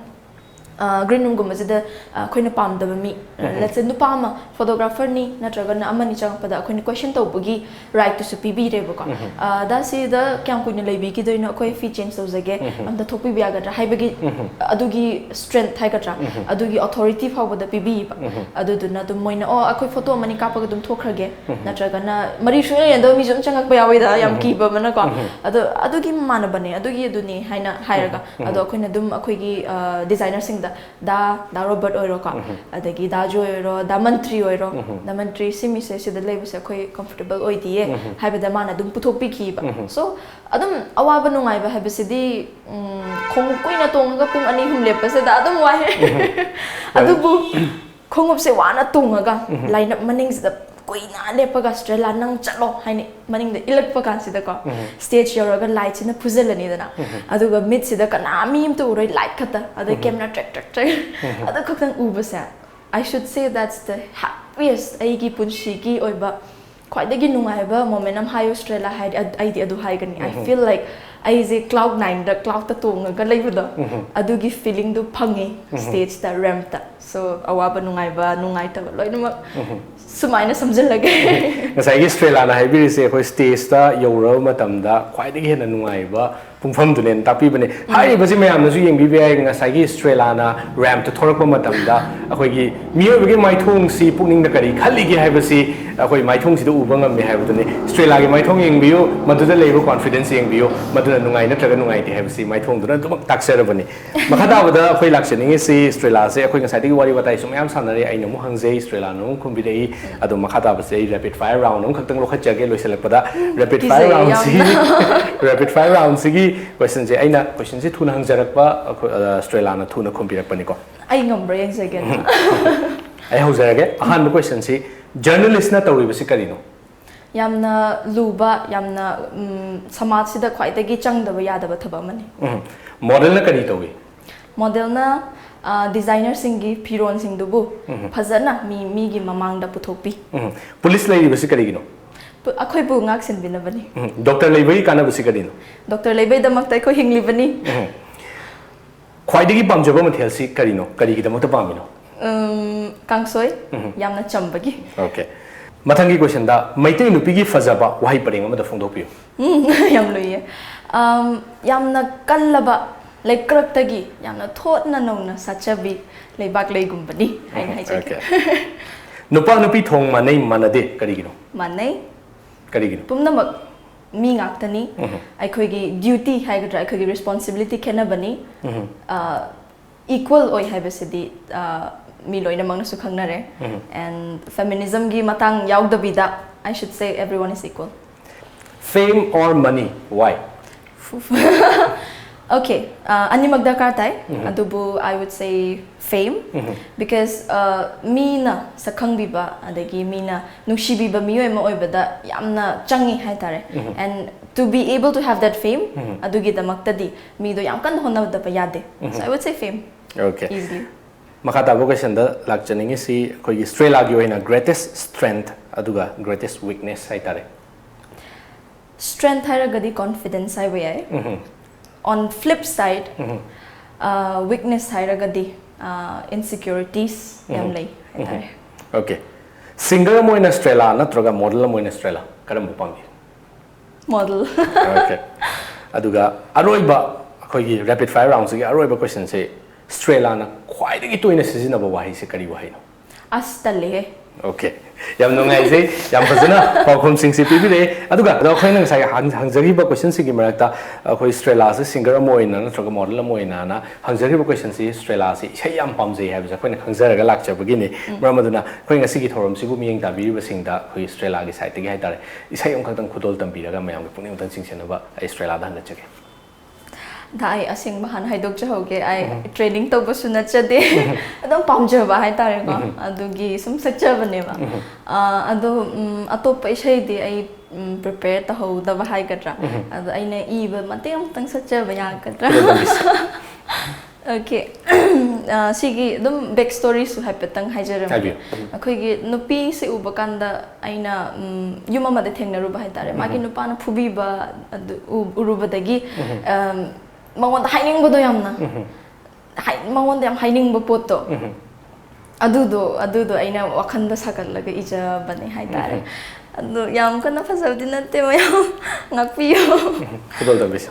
ꯑ, green roomꯒꯨꯝꯕꯁꯤꯗ, ꯑ, ꯑꯩꯈꯣꯏꯅ ꯄꯥꯝꯗꯕ ꯃꯤ, ꯑ, let's say ꯅꯨꯄꯥ ꯑꯃ photographerꯅꯤ ꯅꯠꯇ꯭ꯔꯒꯅ ꯑꯃꯅꯤ ꯆꯪꯉꯛꯄꯗ ꯑꯩꯈꯣꯏꯅ question ꯇꯧꯕꯒꯤ rightꯇꯨꯁꯨ ꯄꯤꯕꯤꯔꯦꯕꯀꯣ꯫ ꯑ, "ꯗꯥ, ꯁꯤꯗ ꯀꯌꯥꯝ ꯀꯨꯏꯅ ꯂꯩꯕꯤꯈꯤꯗꯣꯏꯅꯣ? ꯑꯩꯈꯣꯏ ꯐꯤ change ꯇꯧꯖꯒꯦ, ꯑꯝꯇ ꯊꯣꯛꯄꯤꯕ ꯌꯥꯒꯗ꯭ꯔꯥ?" ꯍꯥꯏꯕꯒꯤ ꯑꯗꯨꯒꯤ strength ꯍꯥꯏꯒꯗ꯭ꯔꯥ, ꯑꯗꯨꯒꯤ authority ꯐꯥꯎꯕꯗ ꯄꯤꯕꯤꯕ꯫ ꯑꯗꯨꯗꯨꯅ ꯑꯗꯨꯝ ꯃꯣꯏꯅ, "ꯑꯣ, ꯑꯩꯈꯣꯏ ꯐꯣꯇꯣ ꯑꯃꯅꯤ ꯀꯥꯞꯄꯒ ꯑꯗꯨꯝ ꯊꯣꯛꯈ꯭ꯔꯒꯦ", ꯅꯠꯇ꯭ꯔꯒꯅ ꯃꯔꯤ ꯁꯨꯡꯂꯩ ꯂꯩꯅꯗꯕ ꯃꯤꯁꯨ ꯑꯗꯨꯝ ꯆꯪꯉꯛꯄ ꯌꯥꯎꯋꯤꯗ, ꯌꯥꯝ ꯀꯤꯕ ꯑꯃꯅꯀꯣ꯫ ꯑꯗꯣ ꯑꯗꯨꯒꯤ ꯃꯥꯟꯅꯕꯅꯦ, ꯑꯗꯨꯒꯤ ꯑꯗꯨꯅꯤ ꯍꯥꯏꯅ ꯍꯥꯏꯔꯒ, ꯑꯗꯣ ꯑꯩꯈꯣꯏꯅ ꯑꯗꯨꯝ ꯑꯩꯈꯣꯏꯒꯤ, ꯑ, designerꯁꯤꯡꯗ, ꯗꯥ, ꯗꯥ ꯔꯣꯕꯔꯠ ꯑꯣꯏꯔꯣꯀꯣ, ꯑꯗꯒꯤ ꯗꯥ ꯖꯣꯏ ꯑꯣꯏꯔꯣ, ꯗꯥ ꯃꯟꯇ꯭ꯔꯤ ꯑꯣꯏꯔꯣ, ꯗꯥ ꯃꯟꯇ꯭ꯔꯤ, ꯁꯤ ꯃꯤꯁꯦ ꯁꯤꯗ ꯂꯩꯕꯁꯦ ꯑꯩꯈꯣꯏ comfortable ꯑꯣꯏꯗꯤꯌꯦ ꯍꯥꯏꯕꯗ ꯃꯥꯅ ꯑꯗꯨꯝ ꯄꯨꯊꯣꯛꯄꯤꯈꯤꯕ꯫ So, ꯑꯗꯨꯝ ꯑꯋꯥꯕ ꯅꯨꯡꯉꯥꯏꯕ ꯍꯥꯏꯕꯁꯤꯗꯤ, ꯎꯝ, ꯈꯣꯡꯎꯞ ꯀꯨꯏꯅ ꯇꯣꯡꯉꯒ ꯄꯨꯡ ꯑꯅꯤ ꯑꯍꯨꯝ ꯂꯦꯞꯄꯁꯤꯗ ꯑꯗꯨꯝ ꯋꯥꯏ꯫ ꯑꯗꯨꯕꯨ ꯈꯣꯡꯎꯞꯁꯦ ꯋꯥꯅ ꯇꯣꯡꯉꯒ line up ꯃꯅꯤꯡꯁꯤꯗ ꯀꯨꯏꯅ ꯂꯦꯞꯄꯒ, "ꯁ꯭ꯇ꯭ꯔꯦꯂꯥ, ꯅꯪ ꯆꯠꯂꯣ" ꯍꯥꯏꯅ ꯃꯅꯤꯡꯗ ꯏꯜꯂꯛꯄ ꯀꯥꯟꯁꯤꯗꯀꯣ, stage ꯌꯧꯔꯒ lightꯁꯤꯅ ꯐꯨꯖꯜꯂꯅꯤꯗꯅ, ꯑꯗꯨꯒ ꯃꯤꯠꯁꯤꯗ ꯀꯅꯥ ꯃꯤ ꯑꯝꯇ ꯎꯔꯣꯏ, light ꯈꯛꯇ, ꯑꯗꯩ camera track, track, track, ꯑꯗꯨ ꯈꯛꯇꯪ ꯎꯕꯁꯦ, I should say that's the happiest, ꯑꯩꯒꯤ ꯄꯨꯟꯁꯤꯒꯤ ꯑꯣꯏꯕ ꯈ꯭ꯋꯥꯏꯗꯒꯤ ꯅꯨꯡꯉꯥꯏꯕ moment ꯑꯃ ꯍꯥꯏꯌꯣ ꯁ꯭ꯇ꯭ꯔꯦꯂꯥ ꯍꯥꯏꯔꯗꯤ, ꯑꯩꯗꯤ ꯑꯗꯨ ꯍꯥꯏꯒꯅꯤ꯫ I feel like ꯑꯩꯁꯦ ꯀ꯭ꯂꯥꯎꯗ ꯅꯥꯏꯟꯗ ꯀ꯭ꯂꯥꯎꯗꯇ ꯇꯣꯡꯉꯒ ꯂꯩꯕꯗꯣ, ꯑꯗꯨꯒꯤ ꯐꯤꯂꯤꯡꯗꯨ ꯐꯪꯉꯤ ꯁ꯭ꯇꯦꯖꯇ, ꯔꯦꯝꯞꯇ꯫ ꯁꯣ ꯑꯋꯥꯕ ꯅꯨꯡꯉꯥꯏꯕ ꯅꯨꯡꯉꯥꯏꯇꯕ ꯂꯣꯏꯅꯃꯛ ꯁꯨꯃꯥꯏꯅ ꯁꯝꯖꯤꯜꯂꯒꯦ꯫ ꯉꯁꯥꯏꯒꯤ ꯁ꯭ꯇ꯭ꯔꯦꯂꯥꯅ ꯍꯥꯏꯕꯤꯔꯤꯁꯦ ꯑꯩꯈꯣꯏ ꯁ꯭ꯇꯦꯖꯇ ꯌꯧꯔꯕ ꯃꯇꯝꯗ ꯈ꯭ꯋꯥꯏꯗꯒꯤ ꯍꯦꯟꯅ ꯅꯨꯡꯉꯥꯏꯕ ꯄꯨꯡꯐꯝꯗꯨꯅꯦꯅ ꯇꯥꯛꯄꯤꯕꯅꯦ꯫ ꯍꯥꯏꯔꯤꯕꯁꯤ ꯃꯌꯥꯝꯅꯁꯨ ꯌꯦꯡꯕꯤꯕ ꯌꯥꯏ, ꯉꯁꯥꯏꯒꯤ ꯁ꯭ꯇ꯭ꯔꯦꯂꯥꯅ ꯔꯦꯝꯞꯇ ꯊꯣꯔꯛꯄ ꯃꯇꯝꯗ ꯑꯩꯈꯣꯏꯒꯤ ꯃꯤꯑꯣꯏꯕꯒꯤ ꯃꯥꯏꯊꯣꯡꯁꯤ ꯄꯨꯛꯅꯤꯡꯗ ꯀꯔꯤ ꯈꯜꯂꯤꯒꯦ ꯍꯥꯏꯕꯁꯤ ꯑꯩꯈꯣꯏ ꯃꯥꯏꯊꯣꯡꯁꯤꯗ ꯎꯕ ꯉꯝꯃꯤ ꯍꯥꯏꯕꯗꯨꯅꯤ꯫ ꯁ꯭ꯇ꯭ꯔꯦꯂꯥꯒꯤ ꯃꯥꯏꯊꯣꯡ ꯌꯦꯡꯕꯤꯌꯨ, ꯃꯗꯨꯗ ꯂꯩꯕ ꯀꯣꯟꯐꯤꯗꯦꯟꯁ ꯌꯦꯡꯕꯤꯌꯨ, ꯃꯗꯨꯅ ꯅꯨꯡꯉꯥꯏ ꯅꯠꯇ꯭ꯔꯒ ꯅꯨꯡꯉꯥꯏꯇꯦ ꯍꯥꯏꯕꯁꯤ ꯃꯥꯏꯊꯣꯡꯗꯨꯅ ꯑꯗꯨꯃꯛ ꯇꯥꯛꯆꯔꯕꯅꯤ꯫ ꯃꯈꯥ ꯇꯥꯕꯗ ꯑꯩꯈꯣꯏ ꯂꯥꯛꯆꯅꯤꯡꯉꯤꯁꯤ ꯁ꯭ꯇ꯭ꯔꯦꯂꯥꯁꯦ ꯑꯩꯈꯣꯏ ꯉꯁꯥꯏꯗꯒꯤ ꯋꯥꯔꯤ ꯋꯥꯇꯥꯏꯁꯨ ꯃꯌꯥꯝ ꯁꯥꯟꯅꯔꯦ, ꯑꯩꯅ ꯑꯃꯨꯛ ꯍꯪꯖꯩ, ꯁ꯭ꯇ꯭ꯔꯦꯂꯥꯅ ꯑꯃꯨꯛ ꯈꯨꯝꯕꯤꯔꯛꯏ꯫ ꯑꯗꯣ ꯃꯈꯥ ꯇꯥꯕꯁꯦ ꯑꯩ ꯔꯦꯄꯤꯗ ꯐꯥꯏꯌꯔ ꯔꯥꯎꯟ ꯑꯃꯈꯛꯇꯪ ꯂꯧꯈꯠꯆꯒꯦ ꯂꯣꯏꯁꯤꯜꯂꯛꯄꯗ꯫ ꯔꯦꯄꯤꯗ ꯐꯥꯏꯌꯔ ꯀꯤꯖꯩꯌꯦ ꯔꯥꯎꯟꯁꯤ ꯌꯥꯝꯅ꯫ ꯔꯦꯄꯤꯗ ꯐꯥꯏꯌꯔ ꯔꯥꯎꯟꯁꯤꯒꯤ ꯀꯣꯏꯁꯟꯁꯦ ꯑꯩꯅ ꯀꯣꯏꯁꯟꯁꯤ ꯊꯨꯅ ꯍꯪꯖꯔꯛꯄ, ꯑꯩꯈꯣꯏ, ꯑ, ꯁ꯭ꯇ꯭ꯔꯦꯂꯥꯅ ꯊꯨꯅ ꯈꯨꯝꯕꯤꯔꯛꯄꯅꯤꯀꯣ꯫ ꯑꯩ ꯉꯝꯕ꯭ꯔꯥ ꯌꯦꯡꯖꯒꯦ ꯑꯗꯨ꯫ ꯑꯩ ꯍꯧꯖꯔꯒꯦ꯫ ꯑꯍꯥꯟꯕ ꯀꯣꯏꯁꯟꯁꯤ, ꯖꯔꯅꯦꯂꯤꯁ꯭ꯠꯅ ꯇꯧꯔꯤꯕꯁꯤ ꯀꯔꯤꯅꯣ? ꯌꯥꯝꯅ ꯂꯨꯕ, ꯌꯥꯝꯅ, ꯎꯝ, ꯁꯃꯥꯖꯁꯤꯗ ꯈ꯭ꯋꯥꯏꯗꯒꯤ ꯆꯪꯗꯕ ꯌꯥꯗꯕ ꯊꯕꯛ ꯑꯃꯅꯤ꯫ ꯎꯝ꯫ ꯃꯣꯗꯦꯜꯅ ꯀꯔꯤ ꯇꯧꯏ? ꯃꯣꯗꯦꯜꯅ, ꯑ, ꯗꯤꯖꯥꯏꯅꯔꯁꯤꯡꯒꯤ ꯐꯤꯔꯣꯟꯁꯤꯡꯗꯨꯕꯨ ꯐꯖꯅ ꯃꯤ, ꯃꯤꯒꯤ ꯃꯃꯥꯡꯗ ꯄꯨꯊꯣꯛꯄꯤ꯫ ꯎꯝ꯫ ꯄꯨꯂꯤꯁ ꯂꯩꯔꯤꯕꯁꯤ ꯀꯔꯤꯒꯤꯅꯣ? ꯄꯨ-, ꯑꯩꯈꯣꯏꯕꯨ ꯉꯥꯛ ꯁꯦꯟꯕꯤꯅꯕꯅꯤ꯫ ꯎꯝ꯫ ꯗꯣꯛꯇꯔ ꯂꯩꯕꯒꯤ ꯀꯥꯟꯅꯕꯁꯤ ꯀꯔꯤꯅꯣ? ꯗꯣꯛꯇꯔ ꯂꯩꯕꯩꯗꯃꯛꯇ ꯑꯩꯈꯣꯏ ꯍꯤꯡꯂꯤꯕꯅꯤ꯫ ꯎꯝ꯫ ꯈ꯭ꯋꯥꯏꯗꯒꯤ ꯄꯥꯝꯖꯕ ꯃꯊꯦꯜꯁꯤ ꯀꯔꯤꯅꯣ? ꯀꯔꯤꯒꯤꯗꯃꯛꯇ ꯄꯥꯝꯃꯤꯅꯣ? ꯎꯝ, ꯀꯥꯡꯁꯣꯏ꯫ ꯌꯥꯝꯅ ꯆꯝꯕꯒꯤ꯫ ꯑꯣꯀꯦ꯫ ꯃꯊꯪꯒꯤ ꯀꯣꯏꯁꯟꯗ, ꯃꯩꯇꯩ ꯅꯨꯄꯤꯒꯤ ꯐꯖꯕ ꯋꯥꯍꯩ ꯄꯔꯦꯡ ꯑꯃꯗ ꯐꯣꯡꯗꯣꯛꯄꯤꯌꯨ꯫ ꯎꯝ, ꯌꯥꯝ ꯂꯨꯏꯌꯦ꯫ ꯑꯝ, ꯌꯥꯝꯅ ꯀꯜꯂꯕ ꯂꯩꯀ꯭ꯔꯛꯇꯒꯤ ꯌꯥꯝꯅ ꯊꯣꯠꯅ ꯅꯧꯅ ꯁꯥꯠꯆꯕꯤ ꯂꯩꯕꯥꯛ ꯂꯩꯒꯨꯝꯕꯅꯤ ꯍꯥꯏꯅ ꯍꯥꯏꯖꯒꯦ꯫ ꯑꯣꯀꯦ꯫ ꯅꯨꯄꯥ ꯅꯨꯄꯤ ꯊꯣꯡ ꯃꯥꯟꯅꯩ ꯃꯥꯟꯅꯗꯦ, ꯀꯔꯤꯒꯤꯅꯣ? ꯃꯥꯟꯅꯩ꯫ ꯀꯔꯤꯒꯤꯅꯣ? ꯄꯨꯝꯅꯃꯛ ꯃꯤ ꯉꯥꯛꯇꯅꯤ꯫ ꯑꯩꯈꯣꯏꯒꯤ ꯗ꯭ꯌꯨꯇꯤ ꯍꯥꯏꯒꯗ꯭ꯔꯥ, ꯑꯩꯈꯣꯏꯒꯤ ꯔꯦꯁꯄꯣꯟꯁꯤꯕꯤꯂꯤꯇꯤ ꯈꯦꯠꯅꯕꯅꯤ꯫ ꯑ, ꯏꯀ꯭ꯋꯦꯜ ꯑꯣꯏ ꯍꯥꯏꯕꯁꯤꯗꯤ, ꯑ, ꯃꯤ ꯂꯣꯏꯅꯃꯛꯅꯁꯨ ꯈꯪꯅꯔꯦ꯫ ꯑꯦꯟ ꯐꯦꯃꯤꯅꯤꯖꯝꯒꯤ ꯃꯇꯥꯡ ꯌꯥꯎꯗꯕꯤꯗ, I should say everyone is equal. Fame or money? Why? Okay, ꯑ, ꯑꯅꯤꯃꯛ ꯗꯔꯀꯥꯔ ꯇꯥꯏ꯫ ꯑꯗꯨꯕꯨ I would say fame, because, ꯑ, ꯃꯤꯅ ꯁꯛꯈꯪꯕꯤꯕ ꯑꯗꯒꯤ ꯃꯤꯅ ꯅꯨꯡꯁꯤꯕꯤꯕ ꯃꯤꯑꯣꯏ ꯑꯃ ꯑꯣꯏꯕꯗ ꯌꯥꯝꯅ ꯆꯪꯉꯤ ꯍꯥꯏꯇꯥꯔꯦ꯫ And to be able to have that fame, ꯑꯗꯨꯒꯤꯗꯃꯛꯇꯗꯤ ꯃꯤꯗꯣ ꯌꯥꯝ ꯀꯟꯅ ꯍꯣꯠꯅꯗꯕ ꯌꯥꯗꯦ꯫ So I would say fame. Okay. Easily. ꯃꯈꯥ ꯇꯥꯕ ꯀꯣꯏꯁꯟꯗ ꯂꯥꯛꯆꯅꯤꯡꯉꯤꯁꯤ ꯑꯩꯈꯣꯏꯒꯤ ꯁ꯭ꯇ꯭ꯔꯦꯂꯥꯒꯤ ꯑꯣꯏꯅ greatest strength ꯑꯗꯨꯒ greatest weakness ꯍꯥꯏꯇꯥꯔꯦ꯫ Strength ꯍꯥꯏꯔꯒꯗꯤ confidence ꯍꯥꯏꯕ ꯌꯥꯏ꯫ On flip side, weakness ꯍꯥꯏꯔꯒꯗꯤ insecurities ꯌꯥꯝ ꯂꯩ ꯍꯥꯏꯇꯥꯔꯦ꯫ Okay, singer ꯑꯃ ꯑꯣꯏꯅ ꯁ꯭ꯇ꯭ꯔꯦꯂꯥ ꯅꯠꯇ꯭ꯔꯒ model ꯑꯃ ꯑꯣꯏꯅ ꯁ꯭ꯇ꯭ꯔꯦꯂꯥ, ꯀꯔꯝꯕ ꯄꯥꯝꯒꯦ? Model. Okay, ꯑꯗꯨꯒ ꯑꯔꯣꯏꯕ, ꯑꯩꯈꯣꯏꯒꯤ rapid fire roundꯁꯤꯒꯤ ꯑꯔꯣꯏꯕ questionꯁꯦ, ꯁ꯭ꯇ꯭ꯔꯦꯂꯥꯅ ꯈ꯭ꯋꯥꯏꯗꯒꯤ ꯇꯣꯏꯅ ꯁꯤꯖꯤꯟꯅꯕ ꯋꯥꯍꯩꯁꯦ ꯀꯔꯤ ꯋꯥꯍꯩꯅꯣ? ꯑꯁ, ꯇꯜꯂꯦꯍꯦ꯫ Okay, ꯌꯥꯝ ꯅꯨꯡꯉꯥꯏꯖꯩ, ꯌꯥꯝ ꯐꯖꯅ ꯄꯥꯎꯈꯨꯝꯁꯤꯡꯁꯤ ꯄꯤꯕꯤꯔꯛꯑꯦ꯫ ꯑꯗꯨꯒ ꯑꯗꯣ ꯑꯩꯈꯣꯏꯅ ꯉꯁꯥꯏ ꯍꯪ- ꯍꯪꯖꯈꯤꯕ questionꯁꯤꯡꯒꯤ ꯃꯔꯛꯇ ꯑꯩꯈꯣꯏ ꯁ꯭ꯇ꯭ꯔꯦꯂꯥꯁꯦ singer ꯑꯃ ꯑꯣꯏꯅ ꯅꯠꯇ꯭ꯔꯒ model ꯑꯃ ꯑꯣꯏꯅꯅ ꯍꯪꯖꯈꯤꯕ questionꯁꯤ, ꯁ꯭ꯇ꯭ꯔꯦꯂꯥꯁꯤ ꯏꯁꯩ ꯌꯥꯝ ꯄꯥꯝꯖꯩ ꯍꯥꯏꯕꯁꯦ ꯑꯩꯈꯣꯏꯅ ꯈꯪꯖꯔꯒ ꯂꯥꯛꯆꯕꯒꯤꯅꯤ꯫ ꯃꯔꯝ ꯑꯗꯨꯅ ꯑꯩꯈꯣꯏ ꯉꯁꯤꯒꯤ ꯊꯧꯔꯝꯁꯤꯕꯨ ꯃꯤꯠꯌꯦꯡ ꯇꯥꯕꯤꯔꯤꯕꯁꯤꯡꯗ ꯑꯩꯈꯣꯏ ꯁ꯭ꯇ꯭ꯔꯦꯂꯥꯒꯤ sideꯇꯒꯤ ꯍꯥꯏꯇꯥꯔꯦ, ꯏꯁꯩ ꯑꯃꯈꯛꯇꯪ ꯈꯨꯗꯣꯜ ꯇꯝꯕꯤꯔꯒ ꯃꯌꯥꯝꯒꯤ ꯄꯨꯛꯅꯤꯡ ꯑꯃꯨꯛꯇꯪ ꯆꯤꯡꯁꯤꯟꯅꯕ ꯑꯩ ꯁ꯭ꯇ꯭ꯔꯦꯂꯥꯗ ꯍꯪꯒꯠꯆꯒꯦ꯫ ꯑꯗ ꯑꯩ ꯑꯁꯦꯡꯕ ꯍꯥꯟꯅ ꯍꯥꯏꯗꯣꯛꯆꯍꯧꯒꯦ꯫ ꯑꯩ training ꯇꯧꯕꯁꯨ ꯅꯠꯆꯗꯦ꯫ ꯑꯗꯨꯝ ꯄꯥꯝꯖꯕ ꯍꯥꯏꯇꯥꯔꯦꯀꯣ꯫ ꯑꯗꯨꯒꯤ ꯁꯨꯝ ꯁꯛꯆꯕꯅꯦꯕ꯫ ꯑꯥ, ꯑꯗꯣ, ꯎꯝ, ꯑꯇꯣꯞꯄ ꯏꯁꯩꯗꯤ ꯑꯩ, ꯎꯝ, prepare ꯇꯧꯍꯧꯗꯕ ꯍꯥꯏꯒꯗ꯭ꯔꯥ? ꯑꯗꯣ ꯑꯩꯅ ꯏꯕ ꯃꯇꯦꯛ ꯑꯃꯇꯪ ꯁꯛꯆꯕ ꯌꯥꯒꯗ꯭ꯔꯥ? Okay. ꯑꯥ, ꯁꯤꯒꯤ ꯑꯗꯨꯝ back storyꯁꯨ ꯍꯥꯏꯐꯦꯠꯇꯪ ꯍꯥꯏꯖꯔꯝꯒꯦ꯫ ꯍꯥꯏꯕꯤꯌꯨ꯫ ꯑꯩꯈꯣꯏꯒꯤ ꯅꯨꯄꯤꯁꯤ ꯎꯕ ꯀꯥꯟꯗ ꯑꯩꯅ, ꯎꯝ, ꯌꯨꯝ ꯑꯃꯗ ꯊꯦꯡꯅꯔꯨꯕ ꯍꯥꯏꯇꯥꯔꯦ꯫ ꯃꯥꯒꯤ ꯅꯨꯄꯥꯅ ꯐꯨꯕꯤꯕ ꯑꯗꯨ ꯎ- ꯎꯔꯨꯕꯗꯒꯤ, ꯎꯝ, ꯃꯉꯣꯟꯗ ꯍꯥꯏꯅꯤꯡꯕꯗꯣ ꯌꯥꯝꯅ꯫ ꯍꯥꯏ- ꯃꯉꯣꯟꯗ ꯌꯥꯝ ꯍꯥꯏꯅꯤꯡꯕ ꯄꯣꯠꯇꯣ꯫ ꯑꯗꯨꯗꯣ, ꯑꯗꯨꯗꯣ ꯑꯩꯅ ꯋꯥꯈꯜꯗ ꯁꯥꯒꯠꯂꯒ ꯏꯖꯕꯅꯦ ꯍꯥꯏꯇꯥꯔꯦ꯫ ꯑꯗꯣ ꯌꯥꯝ ꯀꯟꯅ ꯐꯖꯕꯗꯤ ꯅꯠꯇꯦ, ꯃꯌꯥꯝ ꯉꯥꯛꯄꯤꯌꯨ꯫ ꯈꯨꯗꯣꯜ ꯇꯝꯕꯤꯁꯤ꯫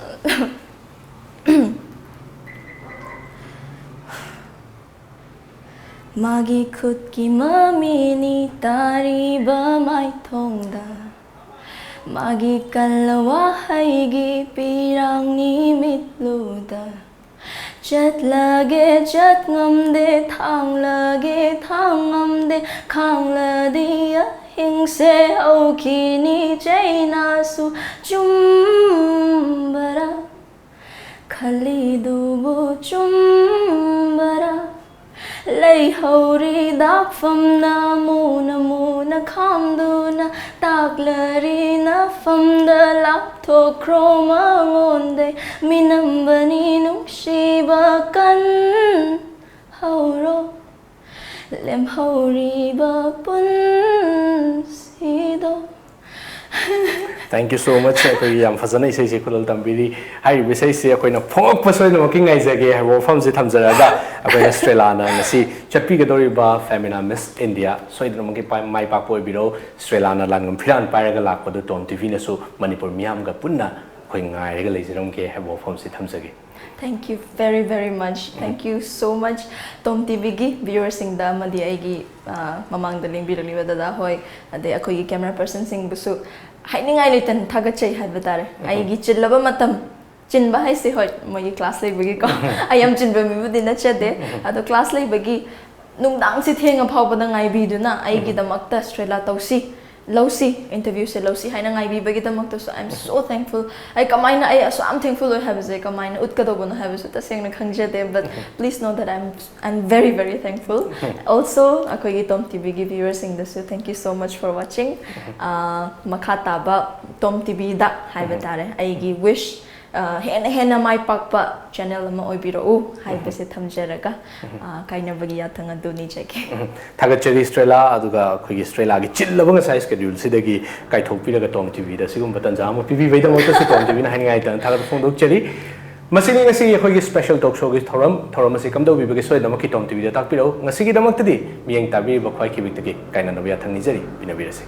ꯃꯥꯒꯤ ꯈꯨꯠꯀꯤ ꯃꯃꯤꯅꯤ ꯇꯥꯔꯤꯕ ꯃꯥꯏꯊꯣꯡꯗ, ꯃꯥꯒꯤ ꯀꯜꯂ ꯋꯥꯍꯩꯒꯤ ꯄꯤꯔꯥꯡꯅꯤ ꯃꯤꯠꯂꯨꯗ꯫ ꯆꯠꯂꯒꯦ ꯆꯠ ꯉꯝꯗꯦ, ꯊꯥꯡꯂꯒꯦ ꯊꯥꯡ ꯉꯝꯗꯦ, ꯈꯥꯡꯂꯗꯤ ꯑꯍꯤꯡꯁꯦ ꯍꯧꯈꯤꯅꯤ ꯆꯩꯅꯥꯁꯨ꯫ ꯆꯨꯝꯕꯔꯥ? ꯈꯜꯂꯤꯗꯨꯕꯨ ꯆꯨꯝꯕꯔꯥ? ꯂꯩꯍꯧꯔꯤ ꯗꯥꯛꯐꯝꯅ ꯃꯨꯅ ꯃꯨꯅ ꯈꯥꯝꯗꯨꯅ ꯇꯥꯛꯂꯔꯤ ꯅꯐꯝꯗ ꯂꯥꯞꯊꯣꯛꯈ꯭ꯔꯣ ꯃꯉꯣꯟꯗꯩ ꯃꯤꯅꯝꯕꯅꯤ ꯅꯨꯡꯁꯤꯕ ꯀꯟ ꯍꯧꯔꯣ ꯂꯦꯝꯍꯧꯔꯤꯕ ꯄꯨꯟꯁꯤꯗꯣ꯫ Thank you so much. ꯑꯩꯈꯣꯏꯒꯤ ꯌꯥꯝ ꯐꯖꯅ ꯏꯁꯩꯁꯦ ꯈꯨꯗꯣꯜ ꯇꯝꯕꯤꯔꯤ꯫ ꯍꯥꯏꯔꯤꯕ ꯏꯁꯩꯁꯦ ꯑꯩꯈꯣꯏꯅ ꯐꯣꯡꯉꯛꯄ ꯁꯣꯏꯗꯅꯃꯛꯀꯤ ꯉꯥꯏꯖꯒꯦ ꯍꯥꯏꯕ ꯋꯥꯐꯝꯁꯤ ꯊꯝꯖꯔꯒ, ꯑꯩꯈꯣꯏꯅ ꯁ꯭ꯇ꯭ꯔꯦꯂꯥꯅ ꯉꯁꯤ ꯆꯠꯄꯤꯒꯗꯧꯔꯤꯕ Femina Miss India ꯁꯣꯏꯗꯅꯃꯛꯀꯤ ꯄꯥꯏ-, ꯃꯥꯏ ꯄꯥꯛꯄ ꯑꯣꯏꯕꯤꯔꯣ꯫ ꯁ꯭ꯇ꯭ꯔꯦꯂꯥꯅ ꯂꯥꯟꯉꯝ ꯐꯤꯔꯥꯟ ꯄꯥꯏꯔꯒ ꯂꯥꯛꯄꯗꯨ ꯇꯣꯝ ꯇꯤꯚꯤꯅꯁꯨ ꯃꯅꯤꯄꯨꯔ ꯃꯤꯌꯥꯝꯒ ꯄꯨꯟꯅ ꯑꯩꯈꯣꯏ ꯉꯥꯏꯔꯒ ꯂꯩꯖꯔꯝꯒꯦ ꯍꯥꯏꯕ ꯋꯥꯐꯝꯁꯤ ꯊꯝꯖꯒꯦ꯫ Thank you very very much. Thank you so much. ꯇꯣꯝ ꯇꯤꯚꯤꯒꯤ ꯚ꯭ꯌꯨꯋꯔꯁꯤꯡꯗ ꯑꯃꯗꯤ ꯑꯩꯒꯤ ꯑ, ꯃꯃꯥꯡꯗ ꯂꯦꯡꯕꯤꯔꯛꯂꯤꯕ ꯗꯗꯥ ꯍꯣꯏ, ꯑꯗꯩ ꯑꯩꯈꯣꯏꯒꯤ ꯀꯦꯃꯦꯔꯥ ꯄꯔꯁꯟꯁꯤꯡꯕꯨꯁꯨ ꯍꯥꯏꯅꯤꯡꯉꯥꯏ ꯂꯩꯇꯅ ꯊꯥꯒꯠꯆꯩ ꯍꯥꯏꯕ ꯇꯥꯔꯦ꯫ ꯑꯩꯒꯤ ꯆꯤꯜꯂꯕ ꯃꯇꯝ, ꯆꯤꯟꯕ ꯍꯥꯏꯁꯦ ꯍꯣꯏ, ꯃꯣꯏꯒꯤ ꯀ꯭ꯂꯥꯁ ꯂꯩꯕꯒꯤꯀꯣ, ꯑꯩ ꯌꯥꯝ ꯆꯤꯟꯕ ꯃꯤꯕꯨꯗꯤ ꯅꯠꯆꯗꯦ꯫ ꯑꯗꯣ ꯀ꯭ꯂꯥꯁ ꯂꯩꯕꯒꯤ ꯅꯨꯡꯗꯥꯡꯁꯤ ꯊꯦꯡꯉ ꯐꯥꯎꯕꯗ ꯉꯥꯏꯕꯤꯗꯨꯅ ꯑꯩꯒꯤꯗꯃꯛꯇ ꯁ꯭ꯇ꯭ꯔꯦꯂꯥ ꯇꯧꯁꯤ, ꯂꯧꯁꯤ, ꯏꯟꯇꯔꯚ꯭ꯌꯨꯁꯦ ꯂꯧꯁꯤ ꯍꯥꯏꯅ ꯉꯥꯏꯕꯤꯕꯒꯤꯗꯃꯛꯇꯁꯨ I am so thankful. ꯑꯩ ꯀꯃꯥꯏꯅ, ꯑꯩ ꯑꯁꯨꯛ ꯌꯥꯝ ꯊꯦꯡꯐꯨꯜ ꯑꯣꯏ ꯍꯥꯏꯕꯁꯦ ꯀꯃꯥꯏꯅ ꯎꯠꯀꯗꯧꯕꯅꯣ ꯍꯥꯏꯕꯁꯨ ꯇꯁꯦꯡꯅ ꯈꯪꯖꯗꯦ, but please know that I am, I am very very thankful. Also ꯑꯩꯈꯣꯏꯒꯤ ꯇꯣꯝ ꯇꯤꯚꯤꯒꯤ ꯚ꯭ꯌꯨꯋꯔꯁꯤꯡꯗꯁꯨ thank you so much for watching. ꯑꯥ, ꯃꯈꯥ ꯇꯥꯕ ꯇꯣꯝ ꯇꯤꯚꯤꯗ ꯍꯥꯏꯕ ꯇꯥꯔꯦ, ꯑꯩꯒꯤ ꯋꯤꯁ, ꯑꯥ, ꯍꯦꯟꯅ ꯍꯦꯟꯅ ꯃꯥꯏ ꯄꯥꯛꯄ ꯆꯦꯅꯦꯜ ꯑꯃ ꯑꯣꯏꯕꯤꯔꯛꯎ ꯍꯥꯏꯕꯁꯦ ꯊꯝꯖꯔꯒ, ꯑꯥ, ꯀꯥꯏꯅꯕꯒꯤ ꯌꯥꯊꯪ ꯑꯗꯨ ꯅꯤꯖꯒꯦ꯫ ꯊꯥꯒꯠꯆꯔꯤ ꯁ꯭ꯇ꯭ꯔꯦꯂꯥ꯫ ꯑꯗꯨꯒ ꯑꯩꯈꯣꯏꯒꯤ ꯁ꯭ꯇ꯭ꯔꯦꯂꯥꯒꯤ ꯆꯤꯜꯂꯕ ꯉꯁꯥꯏ ꯁ꯭ꯀꯦꯗ꯭ꯌꯨꯜꯁꯤꯗꯒꯤ ꯀꯥꯏꯊꯣꯛꯄꯤꯔꯒ ꯇꯣꯝ ꯇꯤꯚꯤꯗ ꯁꯤꯒꯨꯝꯕ ꯇꯥꯟꯖꯥ ꯑꯃ ꯄꯤꯕꯤꯕꯒꯤꯗꯃꯛꯇꯁꯨ ꯇꯣꯝ ꯇꯤꯚꯤꯅ ꯍꯥꯏꯅꯤꯡꯉꯥꯏ ꯂꯩꯇꯅ ꯊꯥꯒꯠꯄ ꯐꯣꯡꯗꯣꯛꯆꯔꯤ꯫ ꯃꯁꯤꯅꯤ ꯉꯁꯤ ꯑꯩꯈꯣꯏꯒꯤ ꯁ꯭ꯄꯦꯁꯦꯜ ꯇꯣꯛ ꯁꯣꯒꯤ ꯊꯧꯔꯝ꯫ ꯊꯧꯔꯝ ꯑꯁꯤ ꯀꯝꯗꯧꯕꯤꯕꯒꯦ ꯁꯣꯏꯗꯅꯃꯛꯀꯤ ꯇꯣꯝ ꯇꯤꯚꯤꯗ ꯇꯥꯛꯄꯤꯔꯛꯎ꯫ ꯉꯁꯤꯒꯤꯗꯃꯛꯇꯗꯤ ꯃꯤꯠꯌꯦꯡ ꯇꯥꯕꯤꯔꯤꯕ ꯈ꯭ꯋꯥꯏ ꯈꯤꯕꯤꯛꯇꯒꯤ ꯀꯥꯏꯅꯅꯕ ꯌꯥꯊꯪ ꯅꯤꯖꯔꯤ꯫ ꯄꯤꯅꯕꯤꯔꯁꯤ꯫